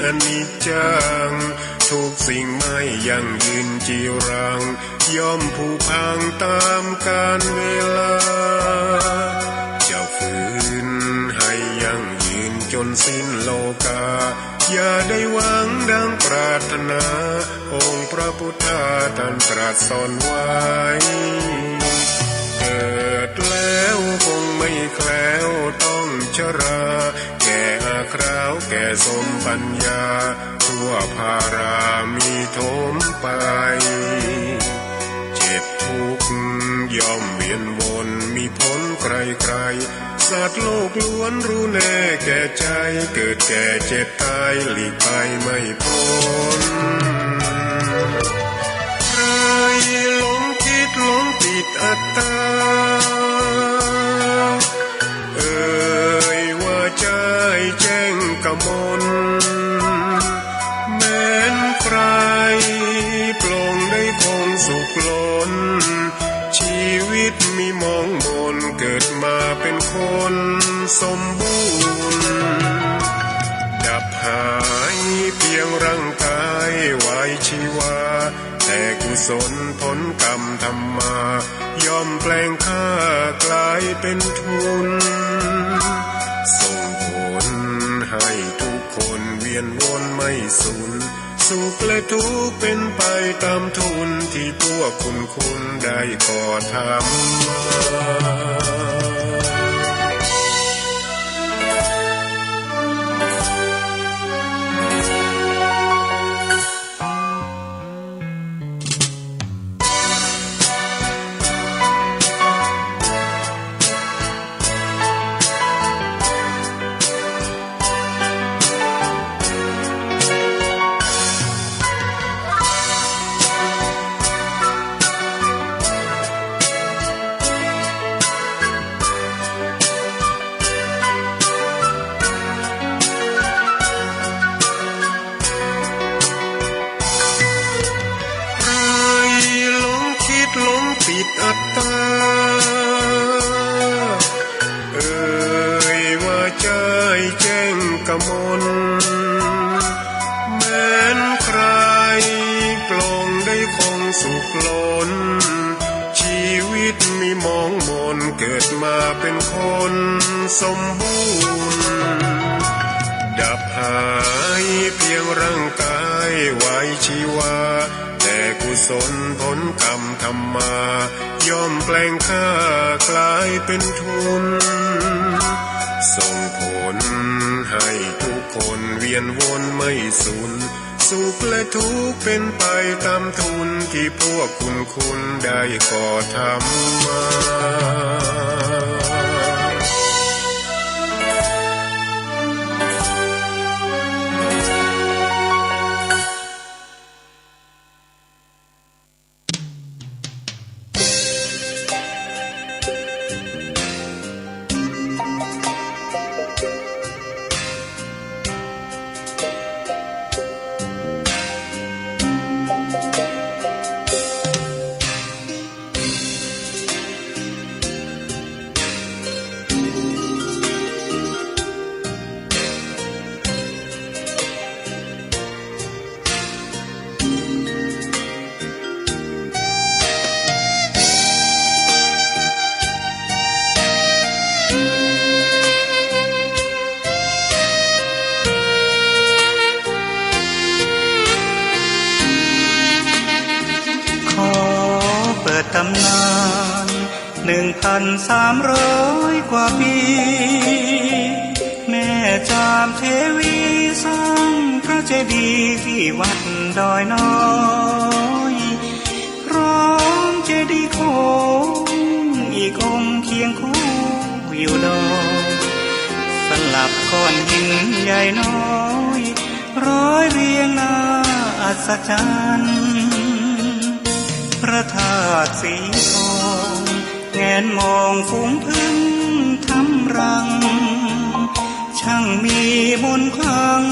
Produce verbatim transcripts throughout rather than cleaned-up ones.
อนิจจัง ทุกสิ่งไม่ยั่งยืนจีรัง ย่อมผุพังต๋ามกาลเวลา จะฝืนหื้อให้ยั่งยืนจ๋นสิ้นโลกา อย่าได้หวังดังปรารถนา องค์พระพุทธาต้านตรัสสอนไว้ เกิดแล้วคงไม่แคล้วต้องชรา แก่อาคราวแก่สมปัญญา ทั่วภารามีถมไป เจ็บทุกข์ย่อมเวียนวน มีผลใครๆ สัตว์โลกล้วนรู้แน่แก่ใจ เกิดแก่เจ็บต๋ายหลีกไปไม่พ้น ใครหลงคิดหลงติดอัตตา เอ่ยว่าใจ้แจ้งกมล แม้นใครปลงได้คงสุขล้น ชีวิตมีหมองหมน เกิดมาเป็นคนสมบูรณ์ ดับหายเพียงร่างกายไว้ชีวา แต่กุศลผลกรรมทำมา ย่อมแปลงข้ากลายเป็นทุน ส่งผลให้ทุกคนเวียนวนไม่สูญ สุขและทุกข์เป็นไปต๋ามทุน ตี้พวกคุณคุณได้ก่อทำมา ใครหลงคิดหลงติดอัตตา เอ่ยว่าใจ้แจ้งกมล แม้นใครปลงได้คงสุขล้น ชีวิตมีหมองหมน เกิดมาเป็นคนสมบูรณ์ ดับหายเพียงร่างกายไว้ชีวา แต่กุศลผลกรรมทำมา ย่อมแปลงข้ากลายเป็นทุน ส่งผลให้ทุกคนเวียนวนไม่สูญ สุขและทุกข์เป็นไปต๋ามทุน ตี้พวกคุณคุณได้ก่อทำมา ขอเปิดต๋ำนาน หนึ่งพันสามร้อยกว่าปี แม่จามเทวีสร้างพระเจดีย์ตี้วัดดอยน้อย พร้อมเจดีย์โค้งอีกองค์เคียงคู่อยู่ดอย สลับก้อนหินใหญ่น้อย ร้อยเรียงน่าอัศจรรย์ พระธาตุสีทอง แงนมองฝูงผึ้งทำรัง ช่างมีมนต์ขลัง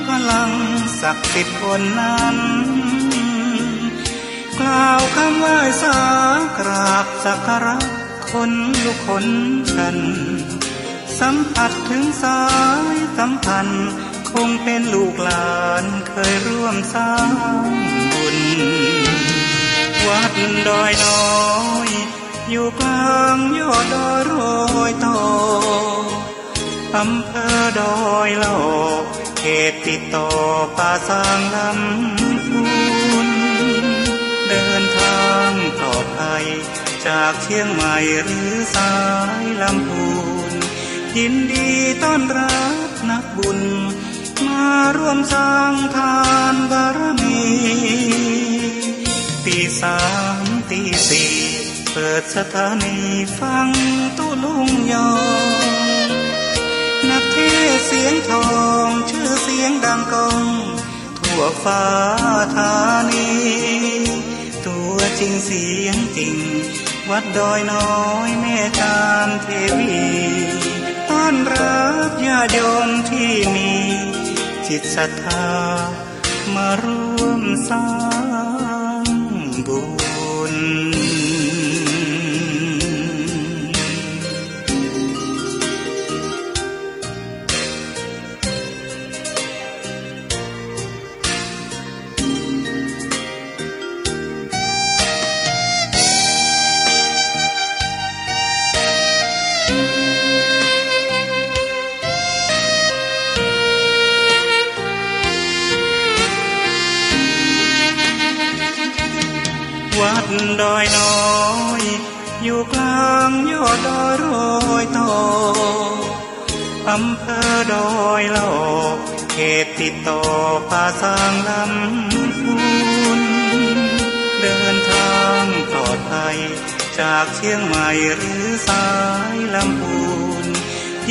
พลังศักดิ์สิทธิ์ล้นนั้น กล่าวคำไหว้สากราบสักการะ ขนลุกขนชัน สัมผัสถึงสายสัมพันธ์ คงเป๋นลูกหลานเคยร่วมสร้างบุญ วัดดอยน้อย อยู่กลางยอดดอยรอยต่อ อำเภอดอยหล่อ เขตติดต่อป่าซางลำพูน เดินทางปลอดภัยจากเชียงใหม่หรือสายลำพูน ยินดีต้อนรับนักบุญ มาร่วมสร้างทานบารมี ตีสามตีสี่ เปิดสถานีฟังตุ๊ลุงยอง นักเทศน์เสียงทอง ชื่อเสียงดังก้อง ทั่วฟ้าธานี ตัวจริงเสียงจริง วัดดอยน้อยแม่จามเทวี ต้อนรับญาติโยมที่มีจิตศรัทธา มาร่วมสร้างบุญ วัดดอยน้อย อยู่กลางยอดดอยรอยต่อ อำเภอดอยหล่อ เขตติดต่อป่าซางลำพูน เดินทางปลอดภัยจากเชียงใหม่หรือสายลำพูน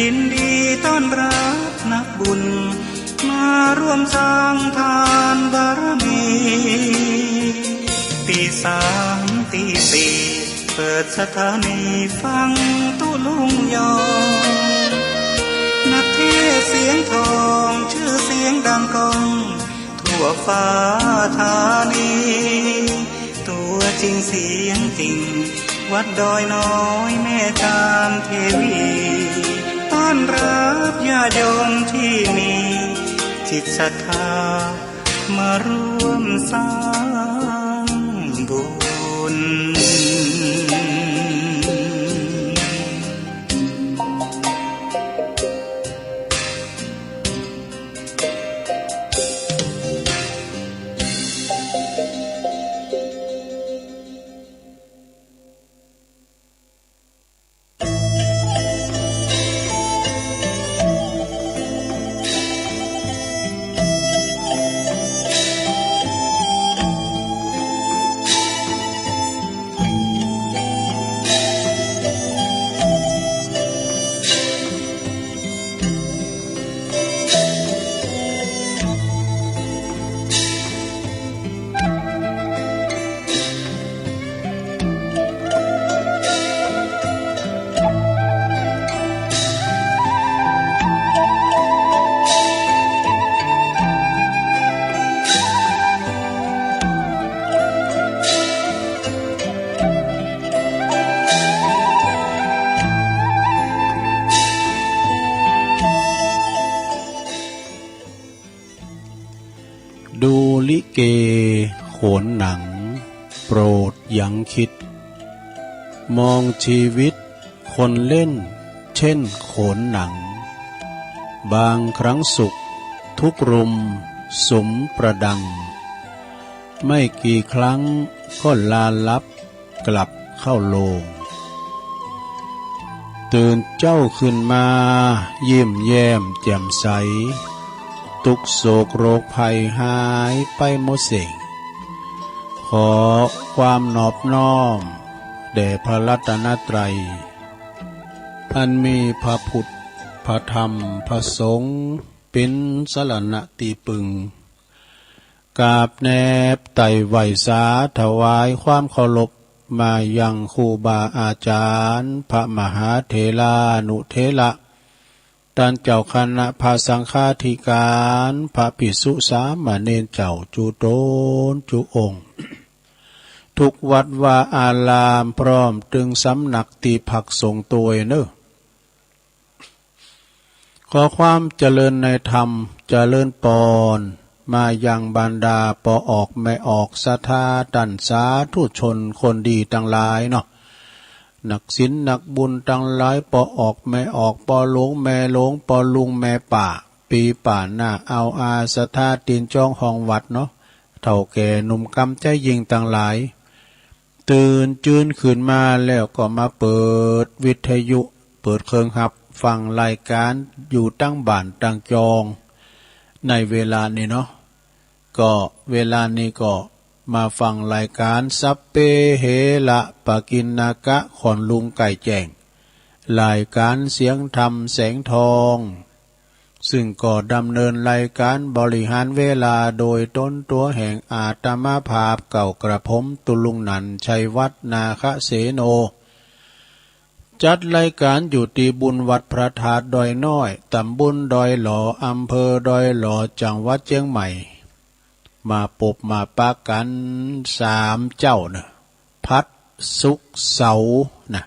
ยินดีต้อนรับนักบุญ มาร่วมสร้างทานบารมี ตีสามตีสี่ เปิดสถานีฟังตุ๊ลุงยอง นักเทศน์เสียงทอง ชื่อเสียงดังก้อง ทั่วฟ้าธานี ตัวจริงเสียงจริง วัดดอยน้อยแม่จามเทวี ต้อนรับญาติโยมที่มีจิตศรัทธา มาร่วมสร้างบุญดูลิเกโขนหนัง โปรดยังคิด มองชีวิตคนเล่นเช่นโขนหนัง บางครั้งสุขทุกข์รุมสุมประดัง ไม่กี่ครั้งก็ลาลับ กลับเข้าโลง ตื่นเจ๊าขึ้นมา ยิ้มแย้มแจ่มใส ตุ๊กข์โศกโรคภัยหายไปหมดเส้ง ขอความนอบน้อม แด่พระรัตนตรัย อันมีพระพุทธ พระธรรม พระสงฆ์ เป๋นสรณะตี้ปึง กราบแนบไต่ไหว้สาถวายความเคารพมายังครูบาอาจารย์ พระมหาเถรานุเถระ ต้านเจ้าคณะพระสังฆาธิการ พระภิกษุสามเณรเจ้าจุ๊ต๋นจุ๊องค์ ทุกวัดวาอาราม พร้อมตึงสำนักตี้พักสงฆ์ตวยเน่อ ขอความเจริญในธรรม เจริญปอน มายังบรรดาป้อออกแม่ออกศรัทธาต้านสาธุชนคนดีตังหลายเนาะ นักศีลนักบุญตังหลาย ป้อออกแม่ออก ป้อหลวงแม่หลวง ป้อลุงแม่ป้า ปี้ป้าน้า เอาอาศรัทธาตี๋นจ๊องห้องวัดเนาะ เฒ่าแก่หนุ่มกำใจ๊ญิงตังหลาย ตื่นจื้นขึ้นมาแล้วก็มาเปิดวิทยุ เปิดเครื่องฮับฟังรายก๋านอยู่ตังบ้านตังจอง ในเวลานี้เนาะ ก็เวลานี้ก็มาฟังรายก๋าน สัพเพเหระปะกิณณกะ ขอนลุงไก่แจ้ง รายก๋านเสียงธรรมแสงทอง ซึ่งก็ดำเนินรายก๋านบริหารเวลาโดยต๋นตั๋วแห่งอาตมาภาพเก่ากระผม ตุ๊ลุงหนันท์ ชัยวัฒน์ นาคเสโน จัดรายก๋านอยู่ตี้บุญวัดพระธาตุดอยน้อย ต๋ำบลดอยหล่อ อำเภอดอยหล่อ จังหวัดเจียงใหม่ มาปบมาปะกั๋นสามเจ๊าเนาะ พฤหัส ศุกร์ เสาร์นะ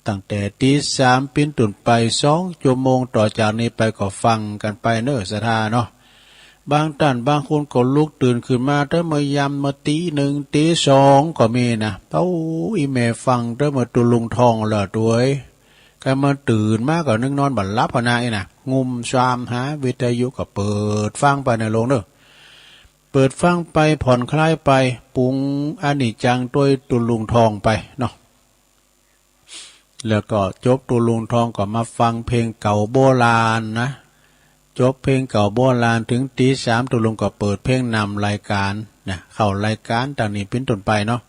ตั้งแต่ตี๋สามเป๋นต้นไป สองจั่วโมงต่อจากนี้ไปก็ฟังกั๋นไปเน่อศรัทธาเนาะ บางต้านบางคนก็ลุกตื่นขึ้นมาเต๊อะเมื่อยามเมื่อตี๋หนึ่งตี๋สองก็มีนะ โอ้ อี่แม่ฟังเต๊อะเมื่อตุ๊ลุงท้องแล้วตวย ใค่มันตื่นมาก็นึ่งนอนบ่หลับหั้นนา อี่นะ งุ่มซามหาวิทยุก็เปิดฟังไปเน่อลุงเน่อ เปิดฟังไปผ่อนคลายไป ปรุงอนิจจังตวยตุ๊ลุงท้องไปเนาะ แล้วก็จบตุ๊ลุงท้องก็มาฟังเพลงเก่าโบราณนะ จบเพลงเก่าโบราณเถิงตี๋สาม ตุ๊ลุงก็เปิดเพลงนำรายก๋านนะ เข้ารายก๋านตั้งนี้เป๋นต้นไปเนาะ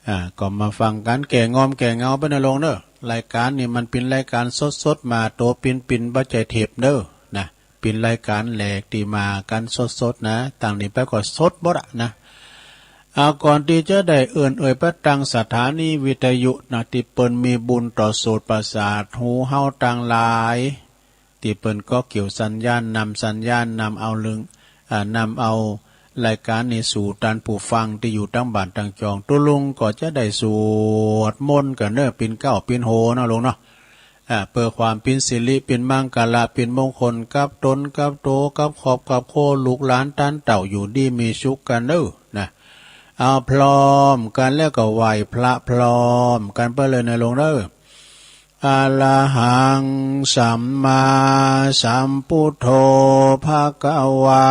อ่า ก็มาฟังกั๋นแก่งอมแก่เงาไปเน่อลุงเน่อ รายก๋านนี่มันเป๋นรายก๋านสดๆ มา ตั๋วเป๋นๆ บ่ใจ้เทปเน่อนะ เป๋นรายก๋านแหลกตี้มากั๋นสดๆ นะ ตั้งนี้ไปก็สดหมดอะนะ เอา ก่อนตี้จะได้เอิ้นเอ่ยไปตังสถานีวิทยุนะ ตี้เปิ้นมีบุญต่อโสตประสาทหูเฮาตังหลาย ตี้เปิ้นก็เกี่ยวสัญญาณนำ สัญญาณนำเอาเรื่อง อ่า นำเอารายก๋านนี้สู่ต้านผู้ฟังตี้อยู่ตังบ้านตังจอง ตุ๊ลุงก็จะได้สวดมนต์กั๋นเน่อ ปิ่นเกล้าปิ่นโหเนาะลุงเนาะ อ่า เปื้อความปินสิริปินมังคละปินมงคลกับต๋นกับตั๋วกับครอบกับครัวลูกหลานต้านเต้าอยู่ดีมีสุขกั๋นเน่อนะ เอาพร้อมกั๋นแล้วก็ไหว้พระพร้อมกั๋นไปเลยนะลุงเน่อ อะระหังสัมมาสัมพุทโธภะคะวา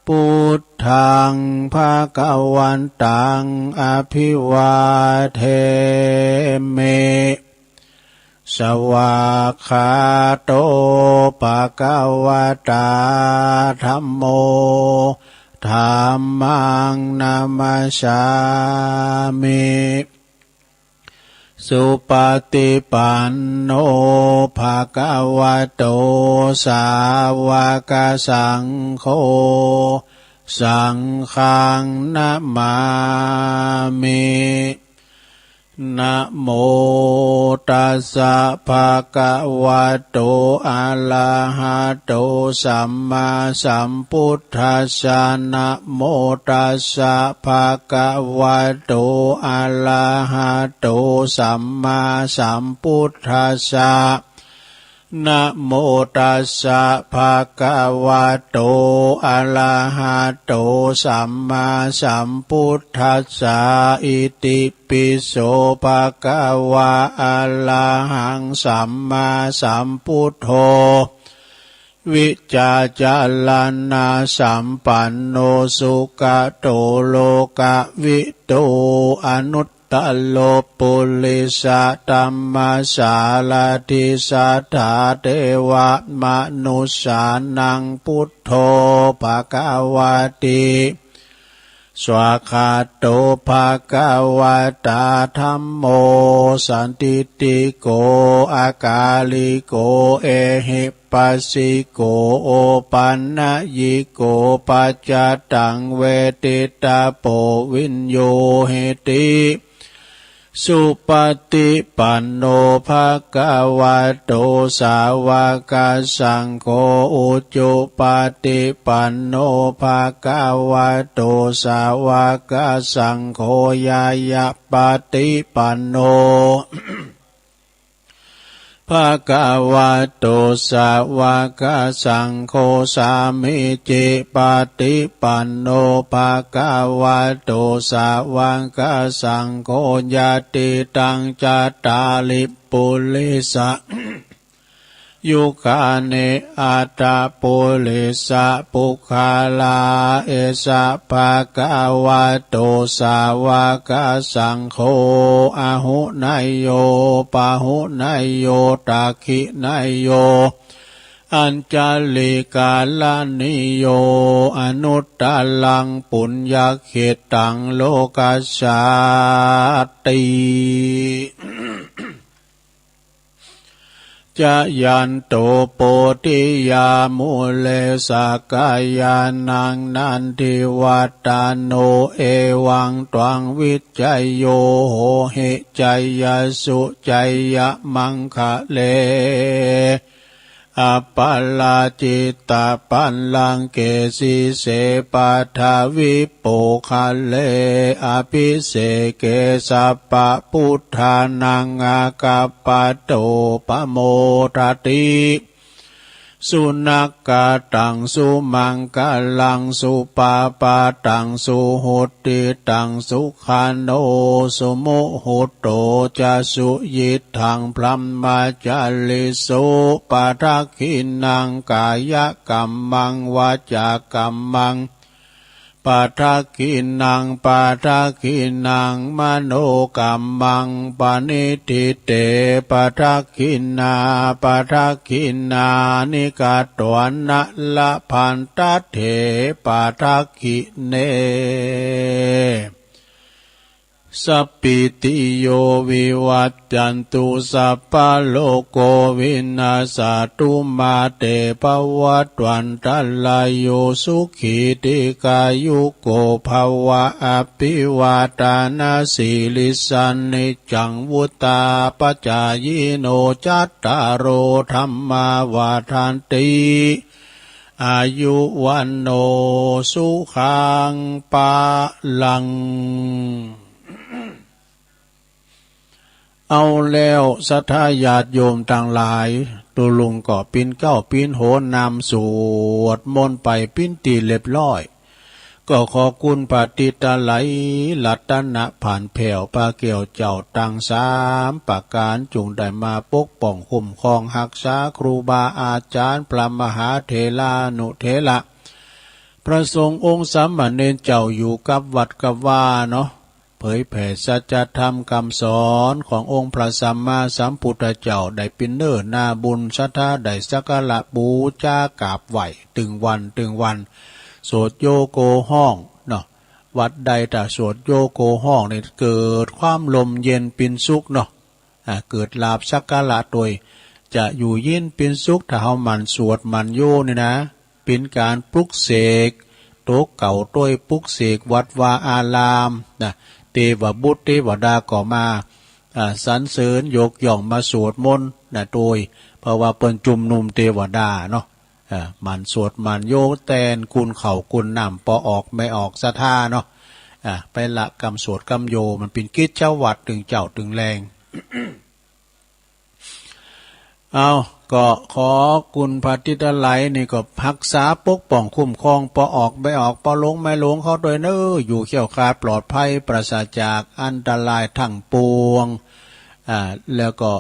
พุทธังภะคะวันตังอะภิวาเทมิ สวากขาโตภะคะวะตาธัมโม ธัมมังนะมัสสามิ สุปะฏิปันโนภะคะวะโต สาวะกะสังโฆ สังฆังนะมามิ นะโมตัสสะภะคะวะโต อะระหะโต สัมมาสัมพุทธัสสะ นะโมตัสสะภะคะวะโต อะระหะโต สัมมาสัมพุทธัสสะ นะโมตัสสะภะคะวะโต อะระหะโต สัมมาสัมพุทธัสสะ อิติปิโสภะคะวะ อะระหังสัมมาสัมพุทโธ วิชชาจารณะสัมปันโน สุขะโต โลกะวิทู อนุตตะโร ปุริสะธัมมะสาระธิ สัทธาเทวะมะนุสสานัง พุทโธภะคะวะติ สวากขาโตภะคะวะตาธัมโม สันทิฏฐิโก อะกาลิโก เอหิปัสสิโก โอปันญิโก ปัจจตังเวทิตาโป วิญญูหิติ สุปะฏิปันโนภะคะวะโต สาวะกะสังโฆ อุจุปะฏิปันโนภะคะวะโต สาวะกะสังโฆ ญาณะปะฏิปันโน ภ ภะคะวะโต สาวะกะสังโฆ สามีจิปะติปันโน ภะคะวะโต สาวะกะสังโฆ ยะติตัง จัตตาริ ปุริสะ ยุคานิ อัตตะ ปุริสะ ปุคคาลา เอสะ ภะคะวะโต สาวะกะสังโฆ อาหุเนยโย ปาหุเนยโย ตักขิเนยโย อัญชะลีกะรณีโย อนุตตะรัง ปุญญะเขตตัง โลกัสสาติ จะยันโต โพธิยา มูเล สักขะยานัง นันทิวัตตะโน เอวัง ตวัง วิจโย โหหิ จยสสุ จยะมังคะเล อัปปะราจิตตะปัลลังเก สีเส ปัทวิ โปคะเล อภิเสเก สัพพะพุทธานัง อากัปปะโต ปะโมทะติ สุนักขาตัง สุมังคะลัง สุปะปะตัง สุหุตติตัง สุขะโน สุมุหุตโต จะ สุยิตถัง บรหมะจาริสุ ปะทักขิณัง กายะกัมมัง วาจากัมมัง ปะทักขิณัง ปะทักขิณัง มโนกัมมัง ปะณิฏฐิเต ปะทักขิณา ปะทักขิณานิ กัตวานะ ละพันตะเถ ปะทักขิเณ สัพพิติโย วิวัจจันตุ สัพพะโรโค วินัสสะตุ มา เต ภะวัตวันตะราโย สุขี ทีฆายุโก ภะวะ อะภิวาทานะสีลิสสะ นิจจัง วุฑฒาปะจายิโน จัตตาโร ธัมมา วัฑฒันติ อายุ วัณโณ สุขัง พะลัง เอาแล้วศรัทธาญาติโยมตังหลาย ตุ๊ลุงก็ปิ๊นเก๊าปิ๊นโหนนำสวดมนต์ไปปิ๊นตี้เรียบร้อย ก็ขอคุณพระติตะไลยรัตนะผ่านแผ้วพระแก้วเจ้าตังสามประก๋าน จุ่งได้มาปกป้องคุ้มครองฮักษาครูบาอาจ๋ารย์ พระมหาเถรานุเถระ พระสงฆ์องค์สามเณรเจ้าอยู่กับวัดกับวาเนาะ เผยแผ่สัจธรรมกำสอนขององค์พระสัมมาสัมพุทธเจ้าได้เป๋นเนื้อนาบุญศรัทธาได้สักการะบูชากราบไหว้ตึงวันตึงวัน สวดโยโกฮ้องเนาะ วัดใดถ้าสวดโยโกฮ้องนี่เกิดความร่มเย็นเป๋นสุขเนาะ อ่า เกิดลาภสักการะตวย จะอยู่เย็นเป๋นสุข ถ้าเฮาหมั่นสวดหมั่นโยนี่นะ เป๋นก๋านปลุกเสกตั๋วเก่าตวย ปลุกเสกวัดวาอารามนะ เตวบุตรเตวดาก็มา อ่า สรรเสริญยกย่องมาสวดมนต์นะตวย เพราะว่าเปิ้นจุมนุมเตวดาเนาะ อ่า หมั่นสวดหมั่นโยแตนกุนข้าวกุนน้ำปอออกแม่ออกศรัทธาเนาะ อ่า ไปละกำสวดกำโย มันเป๋นกิจวัตรตึงเจ๊าตึงแลง เอา ก็ขอคุณพระติตะไลยนี่ก็ฮักษาปกป้องคุ้มครองปอออกแม่ออกปอหลงแม่หลงเขาตวยเน้อ อยู่แคล้วคลาดปลอดภัยปราศจากอันตรายทั้งปวง อ่า แล้วก็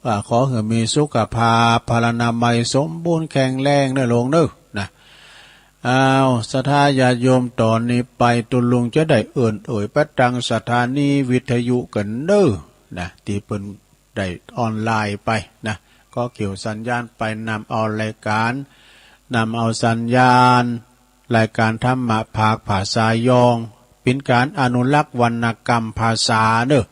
อ่า ขอหื้อมีสุขภาพพลานามัยสมบูรณ์แข็งแรงเน้อหลวงเน้อ นะ อ้าว ศรัทธาญาติโยม ต๋อนนี้ไปตุ๊ลุงจะได้เอิ้นเอ่ยไปตังสถานีวิทยุกั๋นเน้อ นะ ตี้เปิ้นได้ออนไลน์ไปนะ ก็เกี่ยวสัญญาณไป นำเอารายก๋าน นำเอาสัญญาณ รายก๋านธรรมะภาคภาษายอง เป๋นก๋านอนุรักษ์วรรณกรรมภาษาเน้อ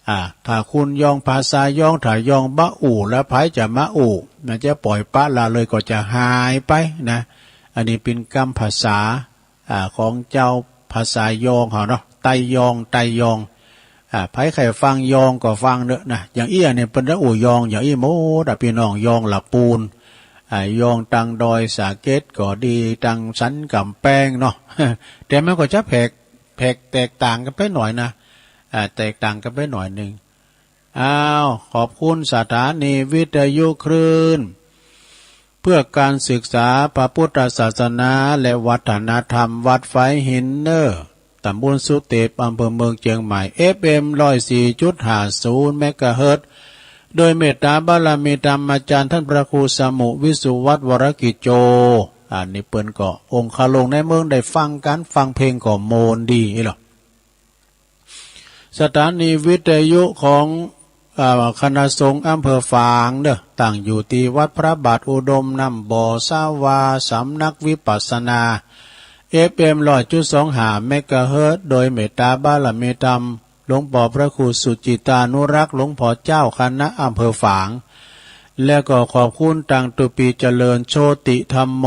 อ่า ถ้าคุณยองภาษายอง ถ้ายองบ่อู้แล้วใผจะมาอู้ มันจะป่อยปละละเลยก็จะหายไปนะ อันนี้เป๋นกรรมภาษา อ่า ของเจ้าภาษายองเฮาเนาะ ไตยอง ไตยอง อ่า ใผใค่ฟังยองก็ฟังเน้อนะ อย่างอี้อันนี้เปิ้นอู้ยอง อย่างอี้หมดอะ ปี้น้องยองละปูน อ่า ยองตังดอยสะเก็ดก็ดี ตังสันก๋ำแปงเนาะ แต่มันก็จะแผก แผกแตกต่างกั๋นไปหน่อยนะ อ่า แตกต่างกั๋นไปหน่อยนึ่ง อ้าว ขอบคุณสถานีวิทยุคลื่นเพื่อการศึกษาพระพุทธศาสนาและวัฒนธรรมวัดฝายหินเน่อ ตำบลสุเตป อำเภอเมืองเจียงใหม่ เอฟเอ็ม ร้อยสี่จุดห้าศูนย์ เมกะเฮิรตซ์ โดยเมตตาบารมีธรรมอาจารย์ท่านพระครูสมุห์ วิสุวัฒน์ วรกิจโจ อันนี้เปิ้นก็องคาลงในเมืองได้ฟังกั๋น ฟังเพลงก็โมนดีอี้หละ สถานีวิทยุของ อ่า คณะสงฆ์อำเภอฝางเน่อ ตั้งอยู่ตี้วัดพระบาทอุดมน้ำบ่อสาวา สำนักวิปัสสนา เอฟเอ็ม ร้อยจุดสองห้า เมกะเฮิรตซ์ โดยเมตตาบารมีธรรม หลวงป้อพระครูสุจิตานุรักษ์ หลวงป้อเจ้าคณะอำเภอฝาง และก็ขอบคุณตังตุปีเจริญโชติธัมโม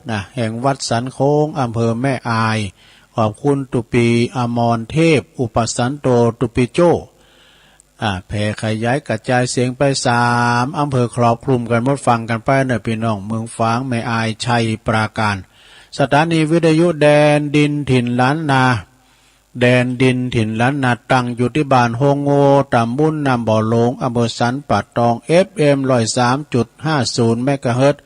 นะ แห่งวัดสันโค้ง อำเภอแม่อาย ขอบคุณตุปีอมรเทพ อุปสันโต ตุปีโจ้ อ่า แผ่ขยายกระจายเสียงไปสามอำเภอ ครอบคลุมกั๋นหมด ฟังกั๋นไปเน่อ ปี้น้องเมืองฝาง แม่อาย ชัยปราการ สถานีวิทยุแดนดินถิ่นล้านนา แดนดินถิ่นล้านนา ตั้งอยู่ตี้บ้านโฮงโง่ ตำบลน้ำบ่อหลง อำเภอสันป่าตอง เอฟเอ็ม ร้อยสามจุดห้าศูนย์ เมกะเฮิรตซ์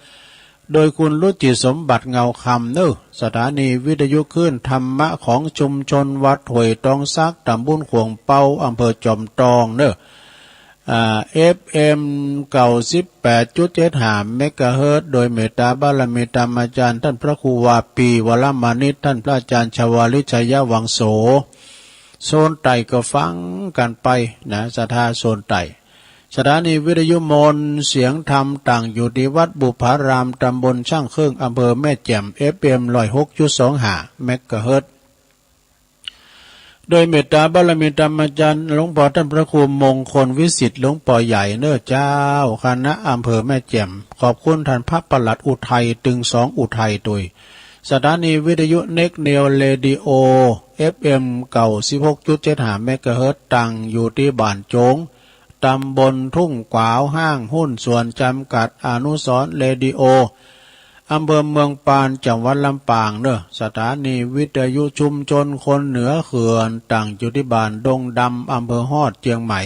โดยคุณรุจิสมบัติเงาคำเน่อ สถานีวิทยุคลื่นธรรมะของชุมชนวัดห้วยตองสัก ตำบลข่วงเปา อำเภอจอมตองเน่อ อ่า เอฟเอ็ม เก้าสิบแปดจุดเจ็ดห้า เมกะเฮิรตซ์ โดยเมตตาบารมีธรรมอาจารย์ท่านพระครูวาปี วรมณิต ท่านพระอาจารย์ชวาลิต ชัยวังโส โซนใต้ก็ฟังกั๋นไปนะ ศรัทธาโซนใต้ สถานีวิทยุมนต์เสียงธรรม ตั้งอยู่ตี้วัดบุพาราม ตำบลช่างเครื่อง อำเภอแม่แจ่ม เอฟเอ็ม ร้อยหกจุดสองห้า เมกะเฮิรตซ์ โดยเมตตาบารมีธรรมอาจารย์หลวงป้อท่านพระครูมงคลวิสิทธิ์ หลวงป้อใหญ่เน่อ เจ้าคณะอำเภอแม่แจ่ม ขอบคุณท่านพระปลัดอุทัย ตึงสองอุทัยตวย สถานีวิทยุเน็กเนวเรดิโอ เอฟเอ็ม เก้าสิบหกจุดเจ็ดห้า เมกะเฮิรตซ์ ตั้งอยู่ตี้บ้านโจ๋ง ตำบลทุ่งกวาว ห้างหุ้นส่วนจำกัดอนุสรณ์เรดิโอ อำเภอเมืองปาน จังหวัดลำปางเน่อ สถานีวิทยุชุมชนคนเหนือเขื่อน ตั้งอยู่ตี้บ้านดงดำ อำเภอฮอด เจียงใหม่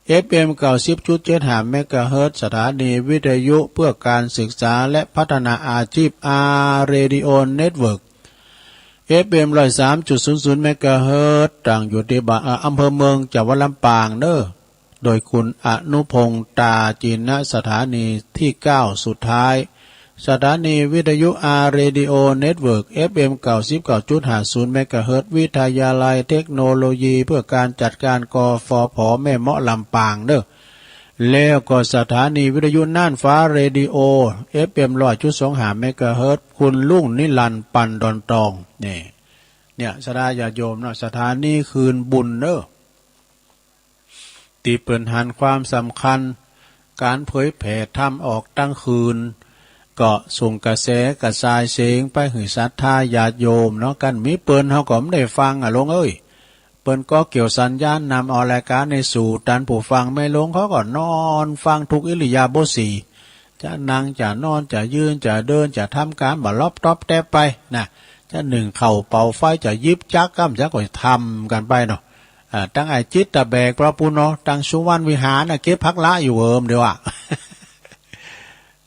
เอฟเอ็ม เก้าสิบจุดเจ็ดห้า เมกะเฮิรตซ์ สถานีวิทยุเพื่อการศึกษาและพัฒนาอาชีพ อาร์ เรดิโอ เน็ตเวิร์ก เอฟเอ็ม ร้อยสามจุดศูนย์ศูนย์ เมกะเฮิรตซ์ ตั้งอยู่ตี้บ้าน เอ่อ อำเภอเมือง จังหวัดลำปางเน่อ โดยคุณอนุพงษ์ ตาจินนะ สถานีตี้เก้าสุดท้าย สถานีวิทยุ อาร์ เรดิโอ เน็ตเวิร์ก เอฟเอ็ม เก้าสิบเก้าจุดห้าศูนย์ เมกะเฮิรตซ์ วิทยาลัยเทคโนโลยีเพื่อการจัดการ กฟผ แม่เมาะ ลำปางเน่อ แล้วก็สถานีวิทยุน่านฟ้าเรดิโอ เอฟเอ็ม ร้อยจุดสองห้า เมกะเฮิรตซ์ คุณรุ่งนิรันดร์ ปันดอนตอง นี่ เนี่ย ศรัทธาญาติโยมเนาะ สถานีคืนบุญเน่อ ตี้เปิ้นหันความสำคัญก๋านเผยแผ่ธรรมออกตังคืน ก็ส่งกระแสกระจายเสียงไปหื้อศรัทธาญาติโยมเนาะ กั๋นมีเปิ้นเฮาก็บ่ได้ฟังอะ ลงเอ้ย เปิ้นก็เกี่ยวสัญญาณนำเอารายก๋านนี้สู่ต้านผู้ฟัง แม่ลงเขาก็นอนฟังทุกอิริยาบถสี่ จะนั่ง จะนอน จะยืน จะเดิน จะทำก๋านบ่าล็อบต๊อบแต๊บไปนะ จะนึ่งข้าวเป่าไฟ จะหยิบจักรก้ำจักรก็ทำกั๋นไปเนาะ อ่า ตังไอ้จิตตะแบกพระปุณเนาะ ตังสุวรรณวิหารน่ะ เก็บผักละอยู่เหิมเดียวอะ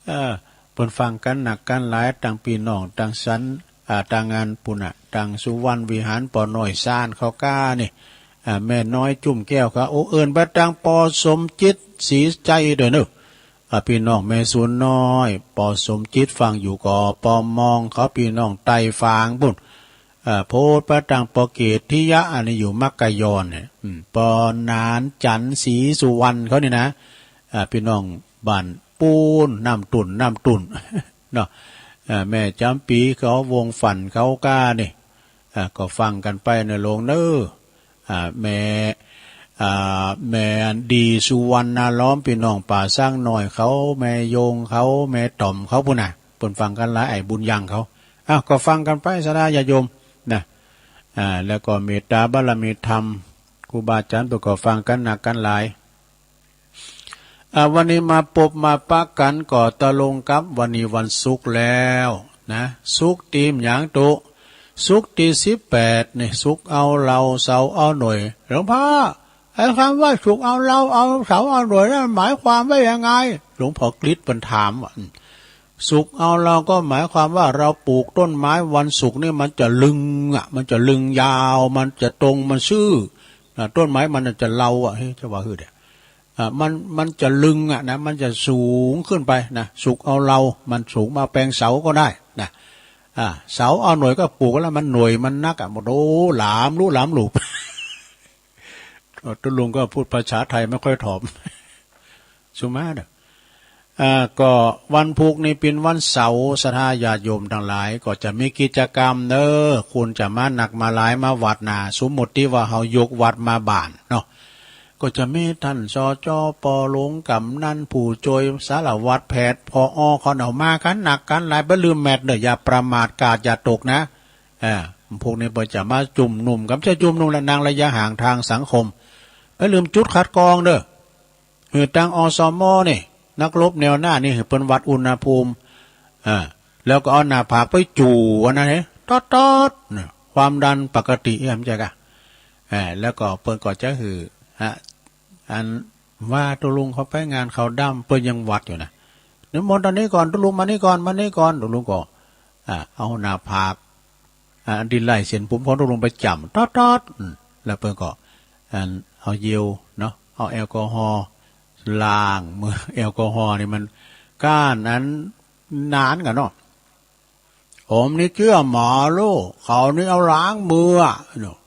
เออ เปิ้นฟังกั๋นนักกั๋นหลาย ตังปี้น้อง ตังสัน อ่า ตังงานปุณน่ะ ตังสุวรรณวิหาร ป้อน้อยซานเขาก้านี่ อ่า แม่น้อยจุ่มแก้วเขา โอ้ เอิ้นไปตังป้อสมจิต ศรีใจด้วยเนาะ อ่า ปี้น้องแม่สูนน้อย ป้อสมจิตฟังอยู่ ก็ป้อมองเขา ปี้น้องใต้ฝางปุณ อ่า โพดไปตังป้อเกตทิยะ อันนี้อยู่มักกะยอนเนี่ย อืม ป้อหนานจันทร์ ศรีสุวรรณเขานี่นะ อ่า ปี้น้องบ้านปูน น้ำตุ่น น้ำตุ่น เนาะ อ่า แม่จ๋ำปี๋เขา วงศ์ฝันเขาก้านี่ อ่า ก็ฟังกั๋นไปเน่อลงเน่อ อ่า แม่ อ่า แม่ดีสุวรรณาล้อม ปี้น้องป่าซางน้อยเขา แม่โยงเขา แม่ต่อมเขาปุณน่ะ เปิ้นฟังกั๋นหลาย ไอ้บุญยังเขา อ้าว ก็ฟังกั๋นไปศรัทธาญาติโยมนะ อ่า แล้วก็เมตตาบารมีธรรม ครูบาอาจ๋ารย์เปิ้นก็ฟังกั๋นนักกั๋นหลาย อ่า วันนี้มาปบมาปะกั๋นก็ตรงกับวันนี้วันศุกร์แล้วนะ ศุกร์ตี้หยังตุ๊ ศุกร์ตี้สิบแปดนี่ ศุกร์เอาเหล้า เสาร์เอาหน่วย หลวงพ่อ อ้กำว่าสุกเอาเล่า เอาเสาเอาหน่วยนั้นหมายความว่ายังไง หลวงพ่อกฤษเปิ้นถามว่า สุกเอาเล่าก็หมายความว่าเราปลูกต้นไม้วันศุกร์นี่มันจะลึงอะ มันจะลึงยาว มันจะตรง มันซื่อ นะ ต้นไม้มันจะเล่าอะ เฮ้ย จะว่าหื้อเดีย อ่ะ มัน มันจะลึงอะนะ มันจะสูงขึ้นไปนะ สุกเอาเล่า มันสูงมาแปงเสาก็ได้นะ อ่ะ เสาเอาหน่วยก็ปลูกแล้ว มันหน่วยมันนักอะ โอ้ หลามลู่หลามหลูบ เอ่อ ตุ๊ลุงก็พูดภาษาไทยไม่ค่อยถ่อง สุมาเด้อ อ่า ก็วันพุธนี่เป๋นวันเสาร์ ศรัทธาญาติโยมตังหลาย ก็จะมีกิจกรรมเน้อ คนจะมานักมาหลายมาวัดนา สมมุติว่าเฮายกวัดมาบ้านเนาะ ก็จะมีต้าน สจ.ป.หลวง กำนัน ผู้จ้วย สารวัตร แพทย์ ผอ.เขาเนาะ มากั๋นนักกั๋นหลาย บ่ลืมแมสก์เน้อ อย่าประมาท กาดอย่าตกนะ อ่า พวกนี้เปิ้นจะมาจุมนุมกั๋น จะจุมนุมและนั่งระยะห่างทางสังคม บ่ลืมจุดคัดกรองเน้อ หื้อตาง อสม. นี่ นักรบแนวหน้านี่ หื้อเปิ้นวัดอุณหภูมิ อ่า แล้วก็เอาหน้าผากไปจู่อันนั้นเฮ้ ต๊อดๆ น่ะ ความดันปกติ เอ้ย บ่ใจ้ก่ะ อ่า แล้วก็เปิ้นก็จะหื้อ ฮะ อันว่าตุ๊ลุงเขาไปงานเขาดำ เปิ้นยังวัดอยู่นะ นิมนต์ตอนนี้ก่อน ตุ๊ลุงมานี่ก่อน มานี่ก่อน ตุ๊ลุงก็ อ่า เอาหน้าผาก อ่า อันตี้ไล่เส้นผมของตุ๊ลุงไปจ้ำ ต๊อดๆ อืม แล้วเปิ้นก็ อัน เอาเจลเนาะ เอาแอลกอฮอล์ล้างมือ แอลกอฮอล์นี่มันก้านอันนานก่ะเนาะ ผมนี่เจื้อหมอลู่ เขานี่เอาล้างมืออะเนาะ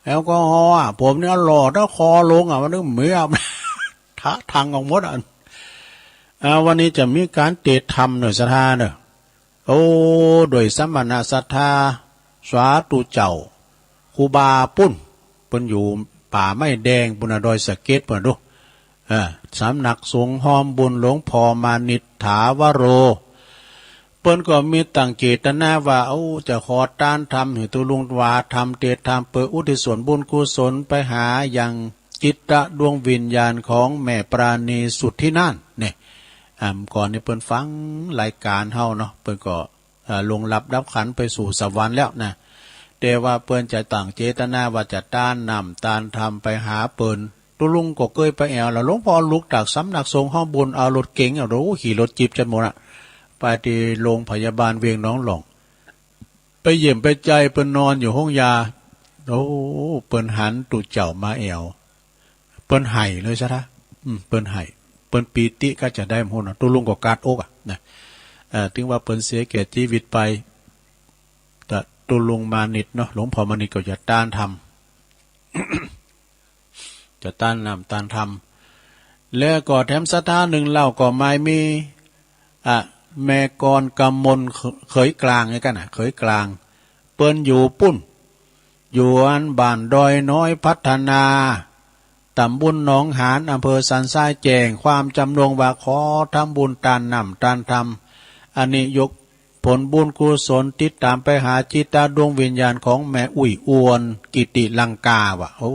แอลกอฮอล์อะ ผมนี่เอาหล่อตะคอลงอะ มันนึกเมีย ทะทังออกหมดอะ อ่า วันนี้จะมีก๋านเตศน์ธรรมเน้อ ศรัทธาเน้อ โอ้ ด้วยสมณะศรัทธา สาธุเจ้า ครูบาปุ้น เปิ้นอยู่ป่าไม้แดงปุ้นน่ะ ดอยสะเก็ดปุ้นน่ะดู เออ สำนักสงฆ์ฮ้อมบุญหลวงพ่อมานิชถาวโร เปิ้นก็มีตั้งเจตนาว่า โอ้ จะขอตานธรรมหื้อตุ๊ลุง ว่าธรรม เตศน์ธรรม เปื้ออุทิศส่วนบุญกุศลไปหายังจิตดวงวิญญาณของแม่ปราณีสุทธิน่าน เนี่ย อ่า ก่อนนี้เปิ้นฟังรายก๋านเฮาเนาะ เปิ้นก็ เอ่อ ล่วงลับดับขันธ์ไปสู่สวรรค์แล้วนะ แต่ว่าเปิ้นจะตั้งเจตนาว่าจะตานน้ำตานธรรมไปหาเปิ้น ตุ๊ลุงก็เกยไปแอ่ว แล้วหลวงพ่อลุกจากสำนักสงฆ์ฮ้อมบุญ เอารถเก๋ง เอา โอ้ ขี่รถจี๊ปจัดหมดอะ ไปตี้โรงพยาบาลเวียงหนองหล่อง ไปเยี่ยมไปใจ๋เปิ้นนอนอยู่ห้องยา โอ้ เปิ้นหันตุ๊เจ้ามาแอ่ว เปิ้นไห้เลยศรัทธา อืม เปิ้นไห้ เปิ้นปีติก็จะได้หมดนะ ตุ๊ลุงก็กาดอกอะนะ เอ่อ ถึงว่าเปิ้นเสียเกียรติจีวิตไป แต่ตุ๊ลุงมานิชเนาะ หลวงพ่อมานิชก็จะตานธรรม จะตานน้ำตานธรรม แล้วก็แถมศรัทธานึ่งเล่าก็หมายมี อ่ะ แม่กรกมล เขยกลางนี่กั๋นนะ เขยกลาง เปิ้นอยู่ปุ้น อยู่อันบ้านดอยน้อยพัฒนา ตำบลหนองหาน อำเภอสันทราย แจ้งความจำนงว่าขอทำบุญตานน้ำตานธรรม อันนี้ยกผลบุญกุศลติดต๋ามไปหาจิตดวงวิญญาณของแม่อุ้ยอวนกิติลังกาว่ะ โอ้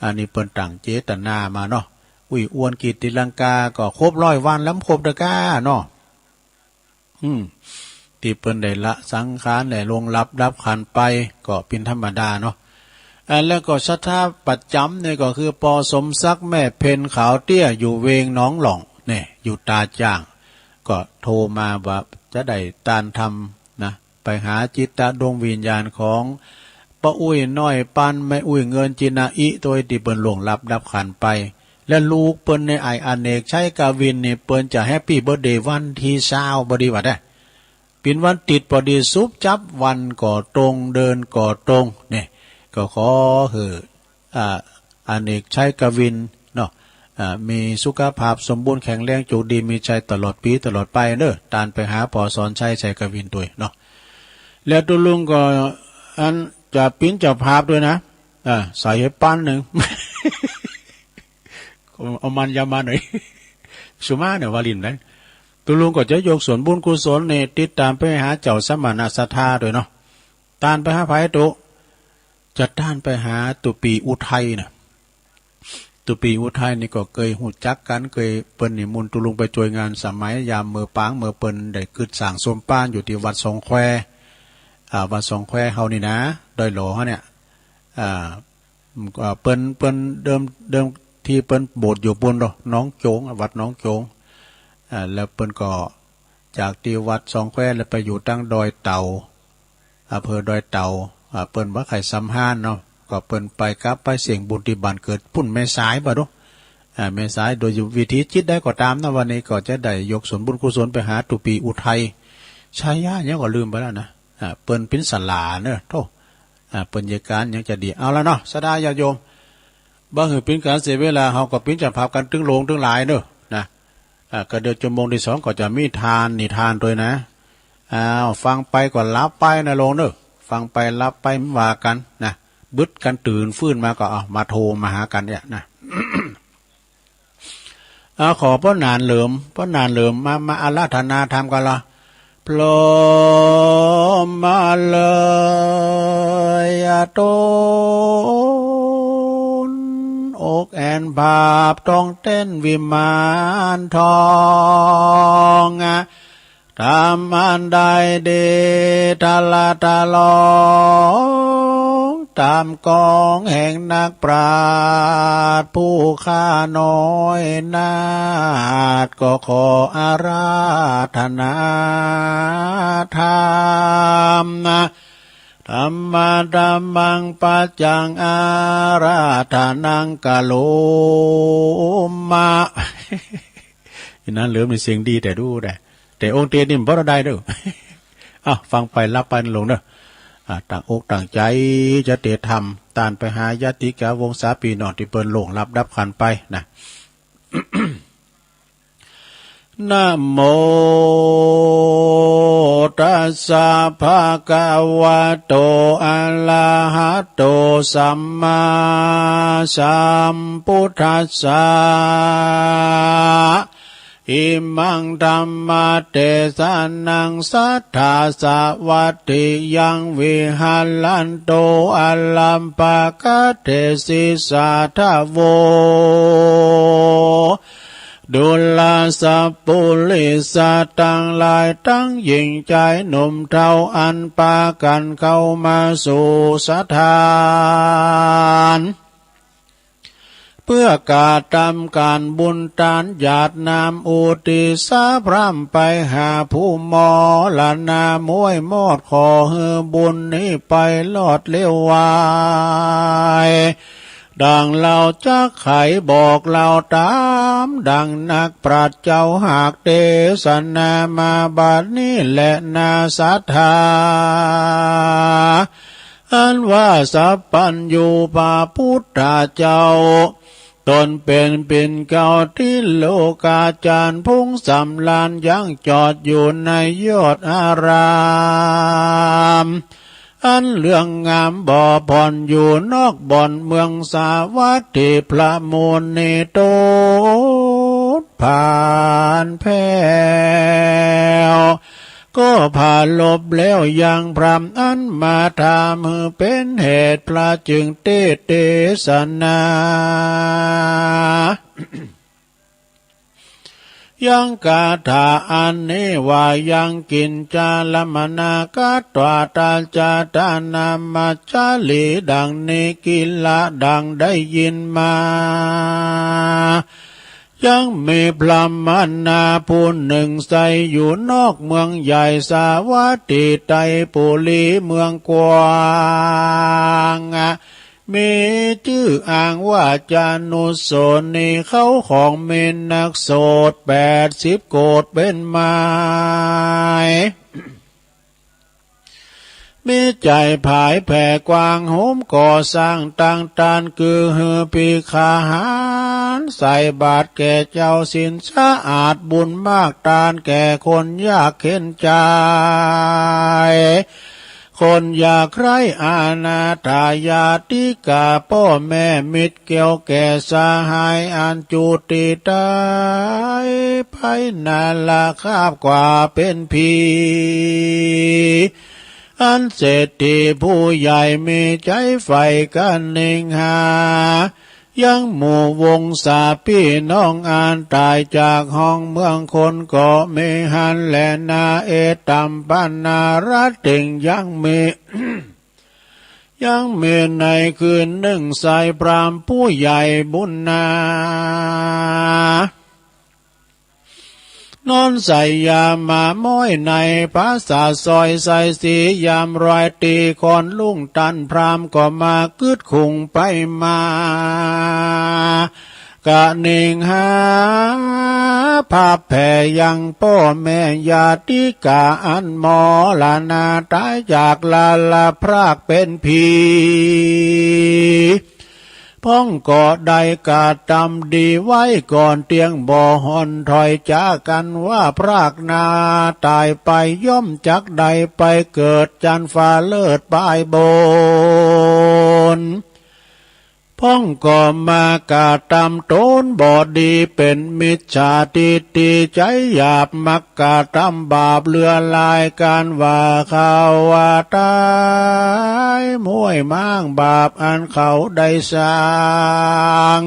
อันนี้เปิ้นตั้งเจตนามาเนาะ อุ้ยอวนกิติลังกาก็ครบร้อยวันแล้ว ครบเตื้อก้าเนาะ อืม ตี้เปิ้นได้ละสังขาร ได้ล่วงลับดับขันธ์ไป ก็เป๋นธรรมดาเนาะ อ่า แล้วก็ศรัทธาประจ๋ำนี่ก็คือ ปอ สมศักดิ์ แม่เพ็ญ ขาวเตี้ย อยู่เวียงหนองหล่อง เนี่ย อยู่ตาจ้าง ก็โทรมาว่าจะได้ตานธรรมนะ ไปหาจิตดวงวิญญาณของป้าอุ้ยน้อยปัน แม่อุ้ยเงินจินาอิ โตยตี้เปิ้นล่วงลับดับขันธ์ไป และลูกเปิ้นในไอ้อเนกชัยกวินนี่ เปิ้นจะแฮปปี้เบิร์ธเดย์วันตี้ซาว บ่ดีว่าแต๊ เป๋นวันติดปอดี สุบจับวันก็ตรง เดือนก็ตรง เนี่ย ก็ขอหื้อ อ่า อเนกชัยกวินเนาะ อ่า มีสุขภาพสมบูรณ์แข็งแรง โจคดีมีชัยตลอดปี๋ตลอดไปเน้อ ตานไปหาปอสอนชัย ชัยกวินตวยเนาะ แล้วตุ๊ลุงก็ อัน จะเป๋นเจ้าภาพตวยนะ อ่า ใส่หื้อปันนึ่ง เอามันยามาหน่อย สุมาเน่อ วาลินนะ ตุ๊ลุงก็จะยกส่วนบุญกุศลนี่ติดต๋ามไปหาเจ้าสมณะศรัทธาตวยเนาะ ตานไปหาใผตุ๊ จะตานไปหาตุ๊ปี๋อุทัยนะ ตุ๊ปี๋อุทัยนี่ก็เกยฮู้จักกั๋น เกย เปิ้นนิมนต์ตุ๊ลุงไปจ้วยงานสมัยยามเมื่อปาง เมื่อเปิ้นได้กึ๊ดสร้างส้มป๊านอยู่ตี้วัดสองแคว อ่า วัดสองแควเฮานี่นะ ดอยหล่อเฮาเนี่ย อ่า ก็เปิ้น เปิ้นเดิม เดิมทีเปิ้นโบสถ์อยู่ปู๊นเนาะ หนองโจ๋ง วัดหนองโจ๋ง อ่า แล้วเปิ้นก็จากตี้วัดสองแควแล้วไปอยู่ตังดอยเต่า อำเภอดอยเต่า อ่า เปิ้นบ่ใค่สำฮานเนาะ ก็เปิ้นไปกลับไปเสี้ยงบุญตี้บ้านเกิดปู๊นแม่สายบ่าดู อ่า แม่สาย โดยวิธีจิตใดก็ต๋ามนะ วันนี้ก็จะได้ยกส่วนบุญกุศลไปหาตุ๊ปี๋อุทัย ชายาหยังก็ลืมไปแล้วนะ อ่า เปิ้นเป๋นสลาเนาะ โธ่ อ่า เปิ้นเยียะก๋านหยังจะดี เอาละเนาะ ศรัทธาญาติโยม บ่หื้อเป๋นก๋านเสียเวลา เฮาก็เป๋นเจ้าภาพกั๋นตึงโลงตึงหลายเนาะ นะ อ่า ก็เดี๋ยวจั่วโมงตี้สองก็จะมีทาน นิทานตวยนะ อ้าว ฟังไปก็หลับไปนะโลงเนาะ ฟังไปหลับไปบ่ว่ากั๋นนะ บึดกั๋นตื่นฟื้นมาก็ เอา มาโทรมาหากั๋นเนี่ยนะ เอา ขอป้อหนานเหลิม ป้อหนานเหลิม มา มาอาราธนาธรรมกั๋นละ พร้อมมาเลยอะตน อกแอ่นผาบต้องเต้นวิมานทองอะ ธรรมอันใดดีทะละทะลอง ต๋ามกองแห่งนักปราชญ์ผู้ข้าน้อยนาฏ ก็ขออาราธนาธรรมนะ ธัมมะธัมมังปัจจังอาราธนังกะโรมะ อีนั้นเหลิมนี่เสียงดีแต๊ดูได้ แต่องค์เตียนนี่บ่ได้เด้อ อ้าว ฟังไปหลับไปนะโลงเนาะ อ่า ตั้งอกตั้งใจ๋จะเตรียมทำตานไปหาญาติกะวงศาปี้น้องตี้เปิ้นล่วงลับดับขันธ์ไปนะ นะโมตัสสะภะคะวะโต อะระหะโต สัมมาสัมพุทธัสสะ อิมังธัมมะเตสะนัง สัตถาสะวัตถิยัง วิหะรันโต อะรัมภะกะเถสิสาทะโว ดูราสะปุริสะตังหลาย ตังญิงจายหนุ่มเฒ่า อันปากั๋นเข้ามาสู่สถาน เปื้อกระตำก๋านบุญตานหยาดน้ำอุทิศสะพร่ำไปหาผู้มรณะ ม้วยมอด ขอหื้อบุญนี้ไปรอดเร็วไว ดังเฮาจักไขบอกเล่าต๋ามดังนักปราชญ์เจ้าหากเตสนามาบัดนี้แลนา ศรัทธา อันว่าสัพพัญญูพระพุทธเจ้า ต๋นเป๋นปิ่นเกล้าติโลกาจารย์ พุ้งสำราญยังจอดอยู่ในยอดอาราม อันเลื่องงามบ่ผ่อนอยู่นอกบ่อนเมืองสาวัตถี พระมุนีตดผ่านแผ้ว ก็ผารบแล้วยังพร่ำอันมาถาม หื้อเป๋นเหตุพระจึงเตสน์เตสนา ยังคาถาอันนี้ว่า ยังกิญจาละมะนากะตวา ตาจาตานามัจจารี ดังนี้ กิละ ดังได้ยินมา ยังมีพราหมณาผู้หนึ่ง ใส้อยู่นอกเมืองใหญ่สาวัตถีไตรปุรีเมืองกว้าง มีจื้ออ้างว่าจานุสรณี เขาของมีนักโสดแปดสิบโกฏเป๋นหมาย มีใจ๋ผายแผ่กว้างโหมก่อสร้างตั้งตาน คือหื้อภิกขาหารใส่บาตรแก่เจ้าศีลสะอาด บุญมากตานแก่คนยากเข็ญใจ๋ คนยากไร้ อนาถาญาติกา ป้อแม่มิตรเกี่ยวแก่สหาย อันจุติต๋ายไปนาละคาบกว่าเป๋นผี อันเศรษฐีผู้ใหญ่มีใจ๋ใฝ่กะนิงหา ยังหมู่วงศาปี้น้องอันต๋ายจากห้องเมืองคนก็มีหั้นแลนา เอตัมปนารัตติง ยังมี ยังมีในคืนนึ่ง ชายพราหมณ์ผู้ใหญ่บุญนา นอนใส่ยามาม้อยในปราสาทซอยไซสี ยามรอยตีคอนรุ่ง ต้านพราหมณ์ก็มาคึกคุงไปมา กะเน่งหา ภาพแผ่ยังป้อแม่ญาติกา อันมรณาต๋ายจากลาละพรากเป๋นผี พ่องก็ได้กระตำดีไว้ก่อน เตี้ยงบ่ห่อนถอยจากกั๋นว่าพรากนาต๋ายไป ย่อมจักได้ไปเกิดจั๊นฟ้าเลิศปายบน พ่องก็มากระตำต๋นบ่ดีเป๋นมิจฉาทิฏฐิใจ๋หยาบ มักกระตำบาปเหลือหลาย กาลว่าเขาว่าต๋าย ม้วยม้างบาปอันเขาได้สร้าง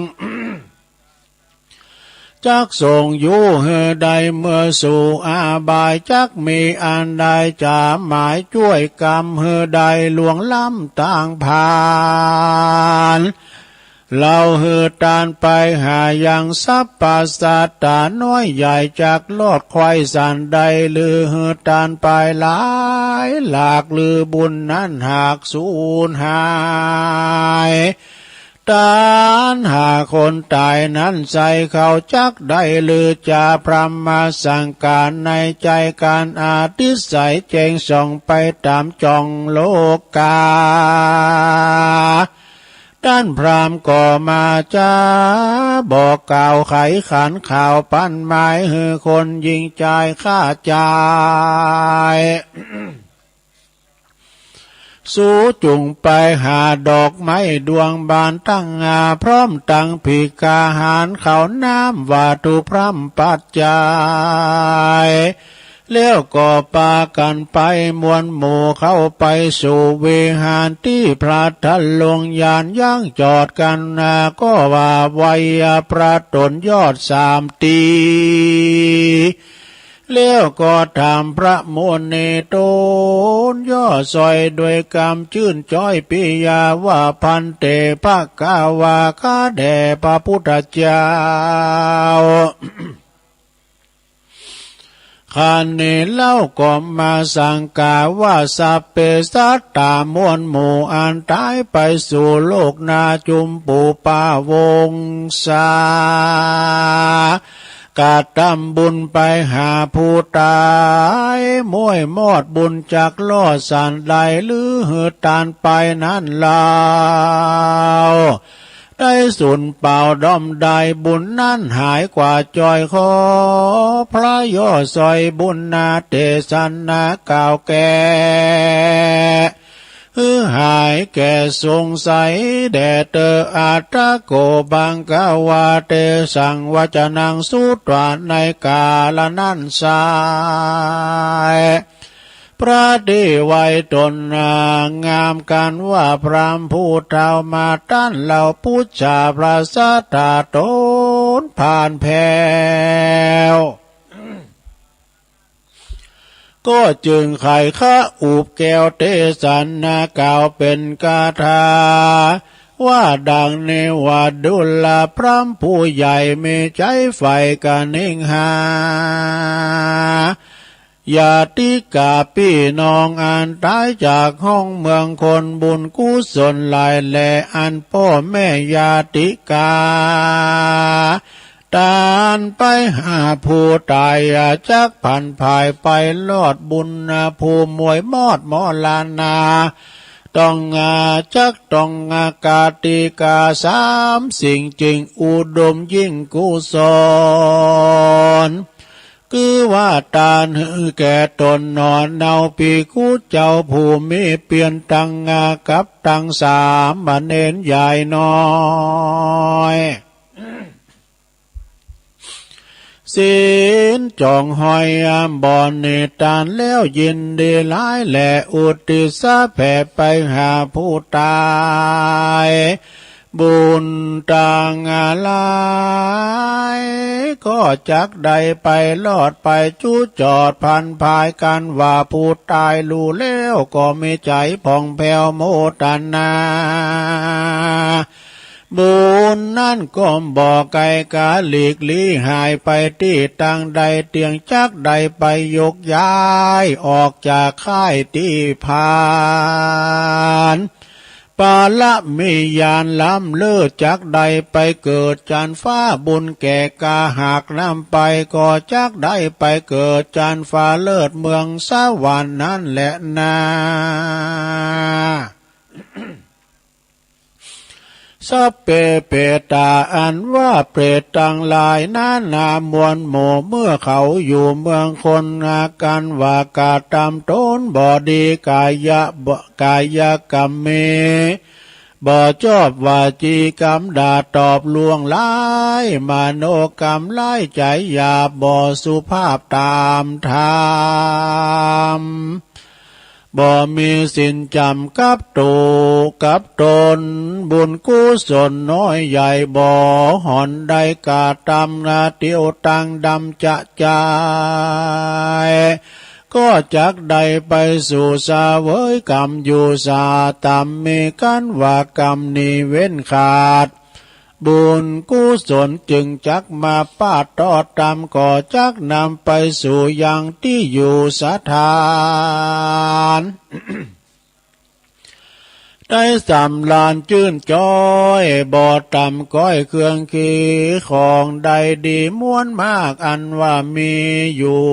จักส่งอยู่หื้อได้เมื่อสู่อบาย จักมีอันใดจะหมายจ้วยกำหื้อได้ล่วงล้ำตางผ่าน เฮาหื้อต้านไปหายังสรรพสัตว์ต๋าน้อยใหญ่ จักรอดไขว่สันใด หรือหื้อต้านไปหลายหลาก หรือบุญนั้นหากสูญหาย ต้านหาคนต๋ายนั้นใส่เขาจักได้ หรือจะพรหมสังฆาในใจ๋กั๋น อธิสัยแจ้งส่องไปต๋ามจ่องโลกา ต้านพราหมณ์ก็มาจ๋า บอกกล่าวไขขันข่าวปั๋นหมาย หื้อคนหญิงจายข้าจาย สูจุ่งไปหาดอกไม้ดวงบานตั้งอา พร้อมตังภิกขาหารข้าวน้ำวัตถุพร่ำปัจจัย แล้วก็ปากั๋นไปมวลหมู่เข้าไปสู่วิหารตี้พระธาตุหลวง ยานยังจอดกั๋นนา ก็ว่าไว้พระต๋นยอดสามตี้ แล้วก็ถามพระมุนีต๋นยอดซอยด้วยกำจื้นจ๊อยปิยาว่า ภันเต ภควา ข้าแด่พระพุทธเจ้า ครั้นนี้เฮาก็มาสังฆาว่า สัพเพสัตตามวลหมู่อันต๋ายไปสู่โลกหน้าจุมปูปาวงศา กระตำบุญไปหาผู้ต๋าย ม้วยมอดบุญจักรอดสันใด หรือหื้อต้านไปนั้นเฮา ได้สูญเปล่าด้อมดาย บุญนั้นหายกว่าจ้อย ขอพระยอดซอยบุญนาเตสนากล่าวแก้ หื้อหายแก้สงสัยแด่เตอ อัตถโข ภควา เตสัง วจนัง สุตวา ในกาละนั้นไซร้ พระตี้ไว้ต๋นงามกั๋นว่า พราหมณ์ผู้เฒ่ามาต้านเฮา ปุจฉาพระศาสดาต๋นผ่านแผ้ว ก็จึงไขขะอุบแก้วเตสนากล่าวเป๋นคาถา ว่าดังนี้ว่า ดูราพราหมณ์ผู้ใหญ่มีใจ๋ใฝ่กะเน่งหา ญาติกาปี้น้องอันต๋ายจากห้องเมืองคนบุญกุศลหลายแล อันป้อแม่ญาติกา ต้านไปหาผู้ต๋าย จักผันผายไปรอดบุญภูมิม้วยมอดมรณา ต้องอาจักต้องอา กาติกาสามสิ่งจึงอุดมยิ่งกุศล คือว่าต้านหื้อแก่ต๋นหนอ เฮาภิกขุเจ้าผู้มีเปียรตังอากับตังสามเณรใหญ่น้อย ศีลจ่องห้อยบ่อนนี้ ต้านแล้วยินดีหลายแล อุทิศแผ่ไปหาผู้ต๋าย บุญตังหลาย ก็จักได้ไปรอดไปจุจอดพลันพราย กันว่าผู้ต๋ายฮู้แล้วก็มีใจ๋ผ่องแผ้วโมตนา บุญนั้นก็บ่ไก๋ก๋าหลีกลี้หายไปตี้ตางใด เตียงจักได้ไปโยกย้ายออกจากค่ายตี้ผ่าน ปาระมีญาณล้ำเลิศ จักได้ไปเกิดจั๊นฟ้า บุญแก่กาหากนำไป ก็จักได้ไปเกิดจั๊นฟ้าเลิศเมืองสวรรค์นั้นแหละนา สัพเพเปตา อันว่าเปรตตังหลายนานา มวลหมู่ เมื่อเขาอยู่เมืองคน อากันว่ากระตำต๋นบ่ดี ก๋ายะบ่ ก๋ายกรรมมีบ่จอบ วจีกรรมด่าตอบล่วงร้าย มโนกรรมร้าย ใจ๋หยาบบ่สุภาพต๋ามธรรม บ่มีศีลจ๋ำกับตั๋วกับต๋น บุญกุศลน้อยใหญ่บ่หอนได้กระตำนา เตียวตังดำจะจาย ก็จักได้ไปสู่เสวยกรรมอยู่สาตำมี กันว่ากรรมนี้เว้นขาด บุญกุศลจึงจักมาปาดตอดตำ ก็จักนำไปสู่ยังตี้อยู่สถาน ได้สำราญจื้นจ๊อย บ่ต่ำก้อยเครื่องเคียง ของได้ดีมวลมาก อันว่ามีอยู่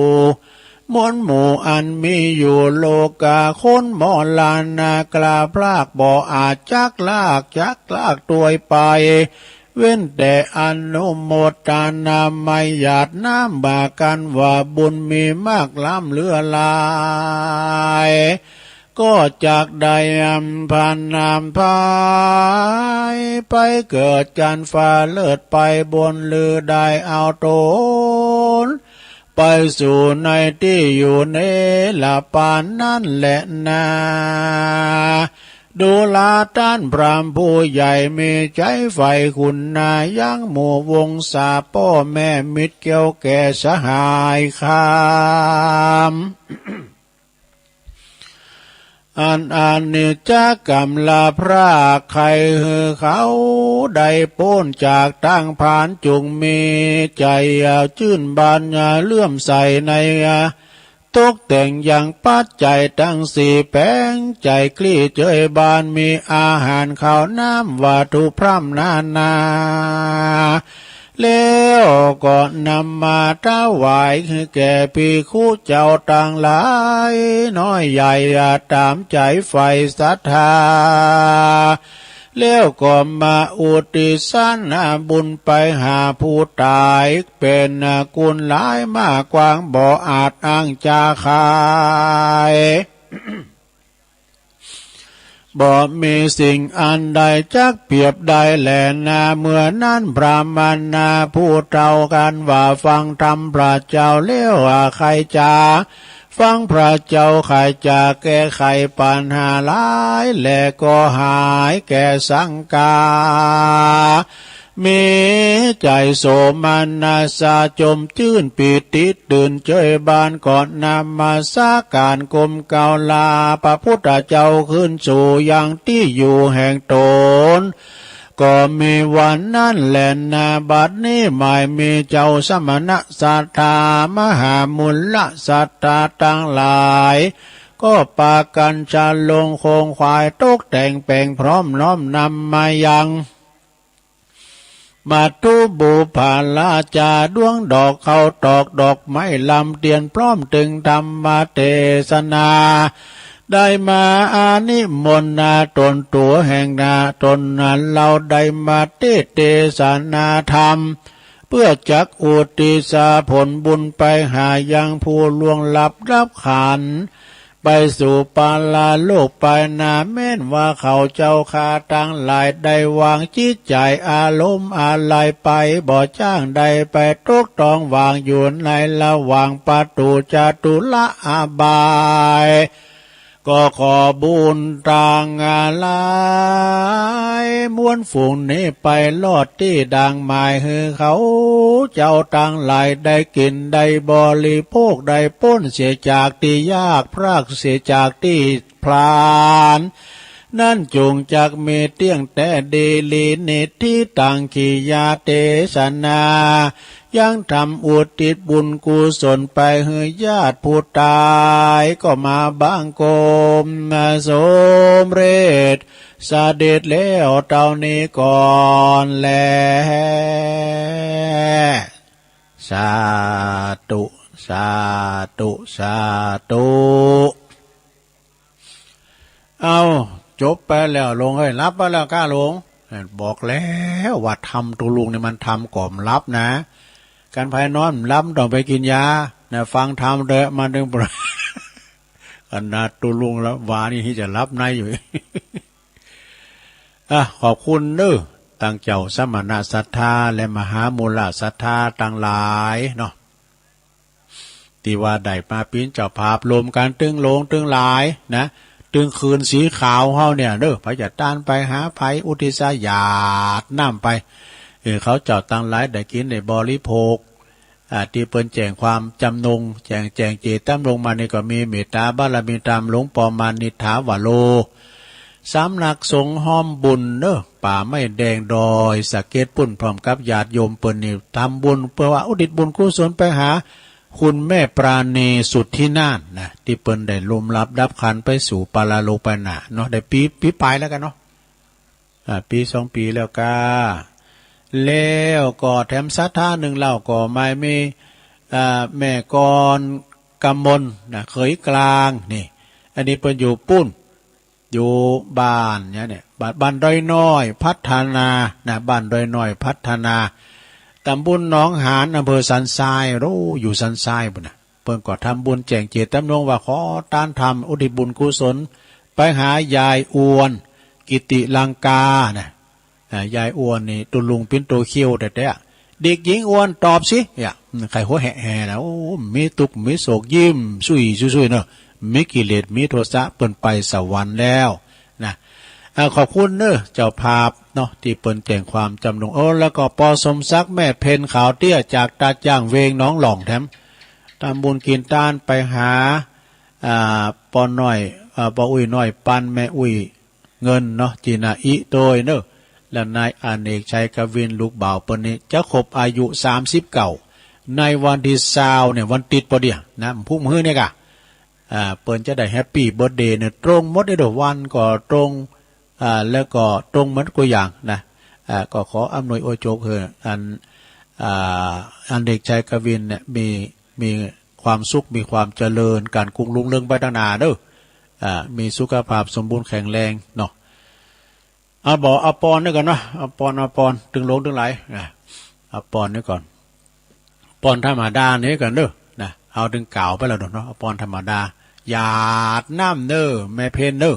มวลหมู่อันมีอยู่ โลกาคนมรณะกล้าพลาก บ่อาจจักลากจักลากตวยไป เว้นแต่อนุโมทนาไมยาดน้ำ ว่ากันว่าบุญมีมากล้ำเหลือหลาย ก็จักได้อำพานนำพาย ไปเกิดจั๊นฟ้าเลิศไปบน หรือได้เอาต๋น ไปสู่ในตี้อยู่เนรปานนั้นแหละนา ดูราต้านพราหมณ์ผู้ใหญ่ มีใจ๋ใฝ่คุณนา ยังหมู่วงศาป้อแม่มิตรเกี่ยวแก่สหายคำ อันอนิจจกรรมละพราก ใค่หื้อเขาได้ป๊นจากตางพาน จุ่งมีใจ๋จื้นบานเลื่อมใสใน ตกแต่งยังปัจจัยตังสี่ แป๋งใจ๋กลี้เจยบาน มีอาหารข้าวน้ำวัตถุพร่ำนานา แล้วก็นำมาถวายแก่ภิกขุเจ้าตังหลาย น้อยใหญ่ต๋ามใจ๋ใฝ่ศรัทธา แล้วก็มาอุทิศสารบุญไปหาผู้ต๋าย เป๋นกุณหลายมากกว้าง บ่อาจอ้างจะขาย บ่มีสิ่งอันใดจักเปียบได้แลนา เมื่อนั้นพราหมณาผู้เฒ่า กันว่าฟังธรรมพระเจ้าแล้ว ใค่จะฟังพระเจ้า ใค่จะแก้ไขปัญหาหลาย และก็หายแก่สังกา มีใจ๋โสมนัสจมจื้นปีติตื่นเจยบาน ก็นมัสก๋านก้มเกล้าลาพระพุทธเจ้าคืนสู่ยังตี้อยู่แห่งต๋น ก็มีวันนั้นแลนา บัดนี้หมายมีเจ้าสมณะศรัทธา มหามุลละศรัทธาตังหลาย ก็ปากั๋นจะลงโคมไฟตกแต่งแป๋งพร้อมน้อมนำมายัง มัตถุบูปาลาจาดวงดอกข้าวตอกดอกไม้ลำเตียนพร้อมเถิงธรรมเตสนา ได้มาอานิมนต์นาต๋นตั๋วแห่งนาต๋นนั้น เฮาได้มาเตสน์เตสนาธรรม เปื้อจักอุทิศผลบุญไปหายังผู้ล่วงลับดับขันธ์ ไปสู่ปรโลกไปนา แม้นว่าข้าเจ้าข้าตังหลายได้วางจิตใจ๋อารมณ์อาลัยไป บ่จ้างได้ไปตกต้องวางอยู่ในระหว่างปตุจตุระอบาย ก็ขอบุญตังหลาย มวลฝูงนี้ไปรอดตี้ดังหมาย หื้อเขาเจ้าตังหลายได้กิ๋นได้บริโภค ได้ป๊นเสียจากตี้ยาก พรากเสียจากตี้พลาน นั้นจุ่งจักมีเตี้ยงแต๊ดีหลี นิฏฐิตัง กิริยาเตสนา ยังทำอุทิศบุญกุศลไปหื้อญาติผู้ต๋าย ก็มาบังคมสมเร็จเสด็จแล้วเต้านี้ก่อนแล สาธุ สาธุ สาธุ เอ้า จบไปแล้วหลวงเอ้ย หลับไปแล้วก้าหลวง บอกแล้วว่าธรรมตุ๊ลุงนี่มันธรรมก่อมหลับนะ กันใผนอนหลับต้องไปกิ๋นยานะ ฟังธรรมเต๊อะ มันตึง ขนาดตุ๊ลุงละวานี่จะหลับในอยู่ อ่ะ ขอบคุณเน้อ ตังเจ้าสมณะศรัทธาและมหามูลศรัทธาตังหลายเนาะ ตี้ว่าได้มาเป๋นเจ้าภาพรวมกั๋นตึงหลวงตึงหลายนะ ตึงคืนสีขาวเฮาเนี่ยเน้อ ใผจะตานไปหาใผ อุทิศหยาดน้ำไป เออ เขาเจ้าตังหลายได้กิ๋นได้บริโภค อ่า ตี้เปิ้นแจ้งความจำนง แจ้ง แจ้งเจตจำนงมานี่ก็มีเมตตาบารมีต๋ามหลวงป้อมมานิษฐาวโร สำนักสงฆ์ฮ้อมบุญเน้อ ป่าไม้แดงดอยสะเก็ดปุ้น พร้อมกับญาติโยมเปิ้นนี่ทำบุญ เปื้อว่าอุทิศบุญกุศลไปหาคุณแม่ปราณีสุทธินาถนะ ตี้เปิ้นได้ล่วงลับดับขันธ์ไปสู่ปรโลกไปนาเนาะ ได้ปี๋ ปี๋ป๋ายแล้วกั๋นเนาะ อ่า ปี๋สองปี๋แล้วก้า แล้วก็แถมศรัทธานึ่งเล่าก็มามี อ่า แม่กรกมลนะ เขยกลางนี่ อันนี้เปิ้นอยู่ปุ้น อยู่บ้านเนี่ย เนี่ย บ้าน บ้านดอยน้อยพัฒนานะ บ้านดอยน้อยพัฒนา ตำบลหนองหาน อำเภอสันทราย โอ้ อยู่สันทรายปุ้นนะ เปิ้นก็ทำบุญแจ้งเจตจำนงว่าขอตานธรรมอุทิศบุญกุศลไปหายายอวน กิติลังกานะ อ่า ยายอวนนี่ตุ๊ลุงเป๋นตั๋วเคี้ยวแต๊ๆ เด็กหญิงอวนตอบสิ เนี่ย ใค่หัวแหะแห่นะ โอ้ มีตุ๊กข์มีโศกยิ้มซุยๆ เนาะ มีกิเลสมีโทสะเปิ้นไปสวรรค์แล้วนะ อ่า ขอบคุณเน้อเจ้าภาพเนาะ ตี้เปิ้นแจ้งความจำนง โอ้ แล้วก็ปอสมศักดิ์ แม่เพ็ญ ขาวเตี้ย จากตาดจ้างเวงหนองหล่องแถม ทำบุญกิ๋นตานไปหา อ่า ปอน้อย อ่า ปออุ๊ยน้อยปัน แม่อุ๊ยเงินเนาะ จีนาอิโตยเน้อ แล้วนายอเนกชัยกวิน ลูกบ่าวเปิ้นนี่จะครบอายุสามสิบเก้า ในวันตี้ซาวเนี่ย วันติ๊ดปอเดี่ยนะ พุ้งมื้อเนี่ยก้า อ่า เปิ้นจะได้แฮปปี้เบิร์ธเดย์เนี่ย ตรงหมดเลยเด้อ วันก็ตรง อ่า แล้วก็ตรงหมดกู้อย่างนะ อ่า ก็ขออำนวยอวยโจกหื้ออัน อ่า อันเด็กชายกวินเนี่ย มี มีความสุข มีความเจริญ ก๋านกุ่งลุงเรืองไปตางหน้าเน้อ อ่า มีสุขภาพสมบูรณ์แข็งแรงเนาะ เอาบ่ เอาปอนนี่ก่อนเนาะ เอาปอน เอาปอน ตึงหลวงตึงหลายนะ เอาปอนนี่ก่อน ปอนธรรมดานี่ก่อนเน้อนะ เอาตึงกล่าวไปแล้วเนาะ เอาปอนธรรมดา หยาดน้ำเน้อ แม่เพ็ญเน้อ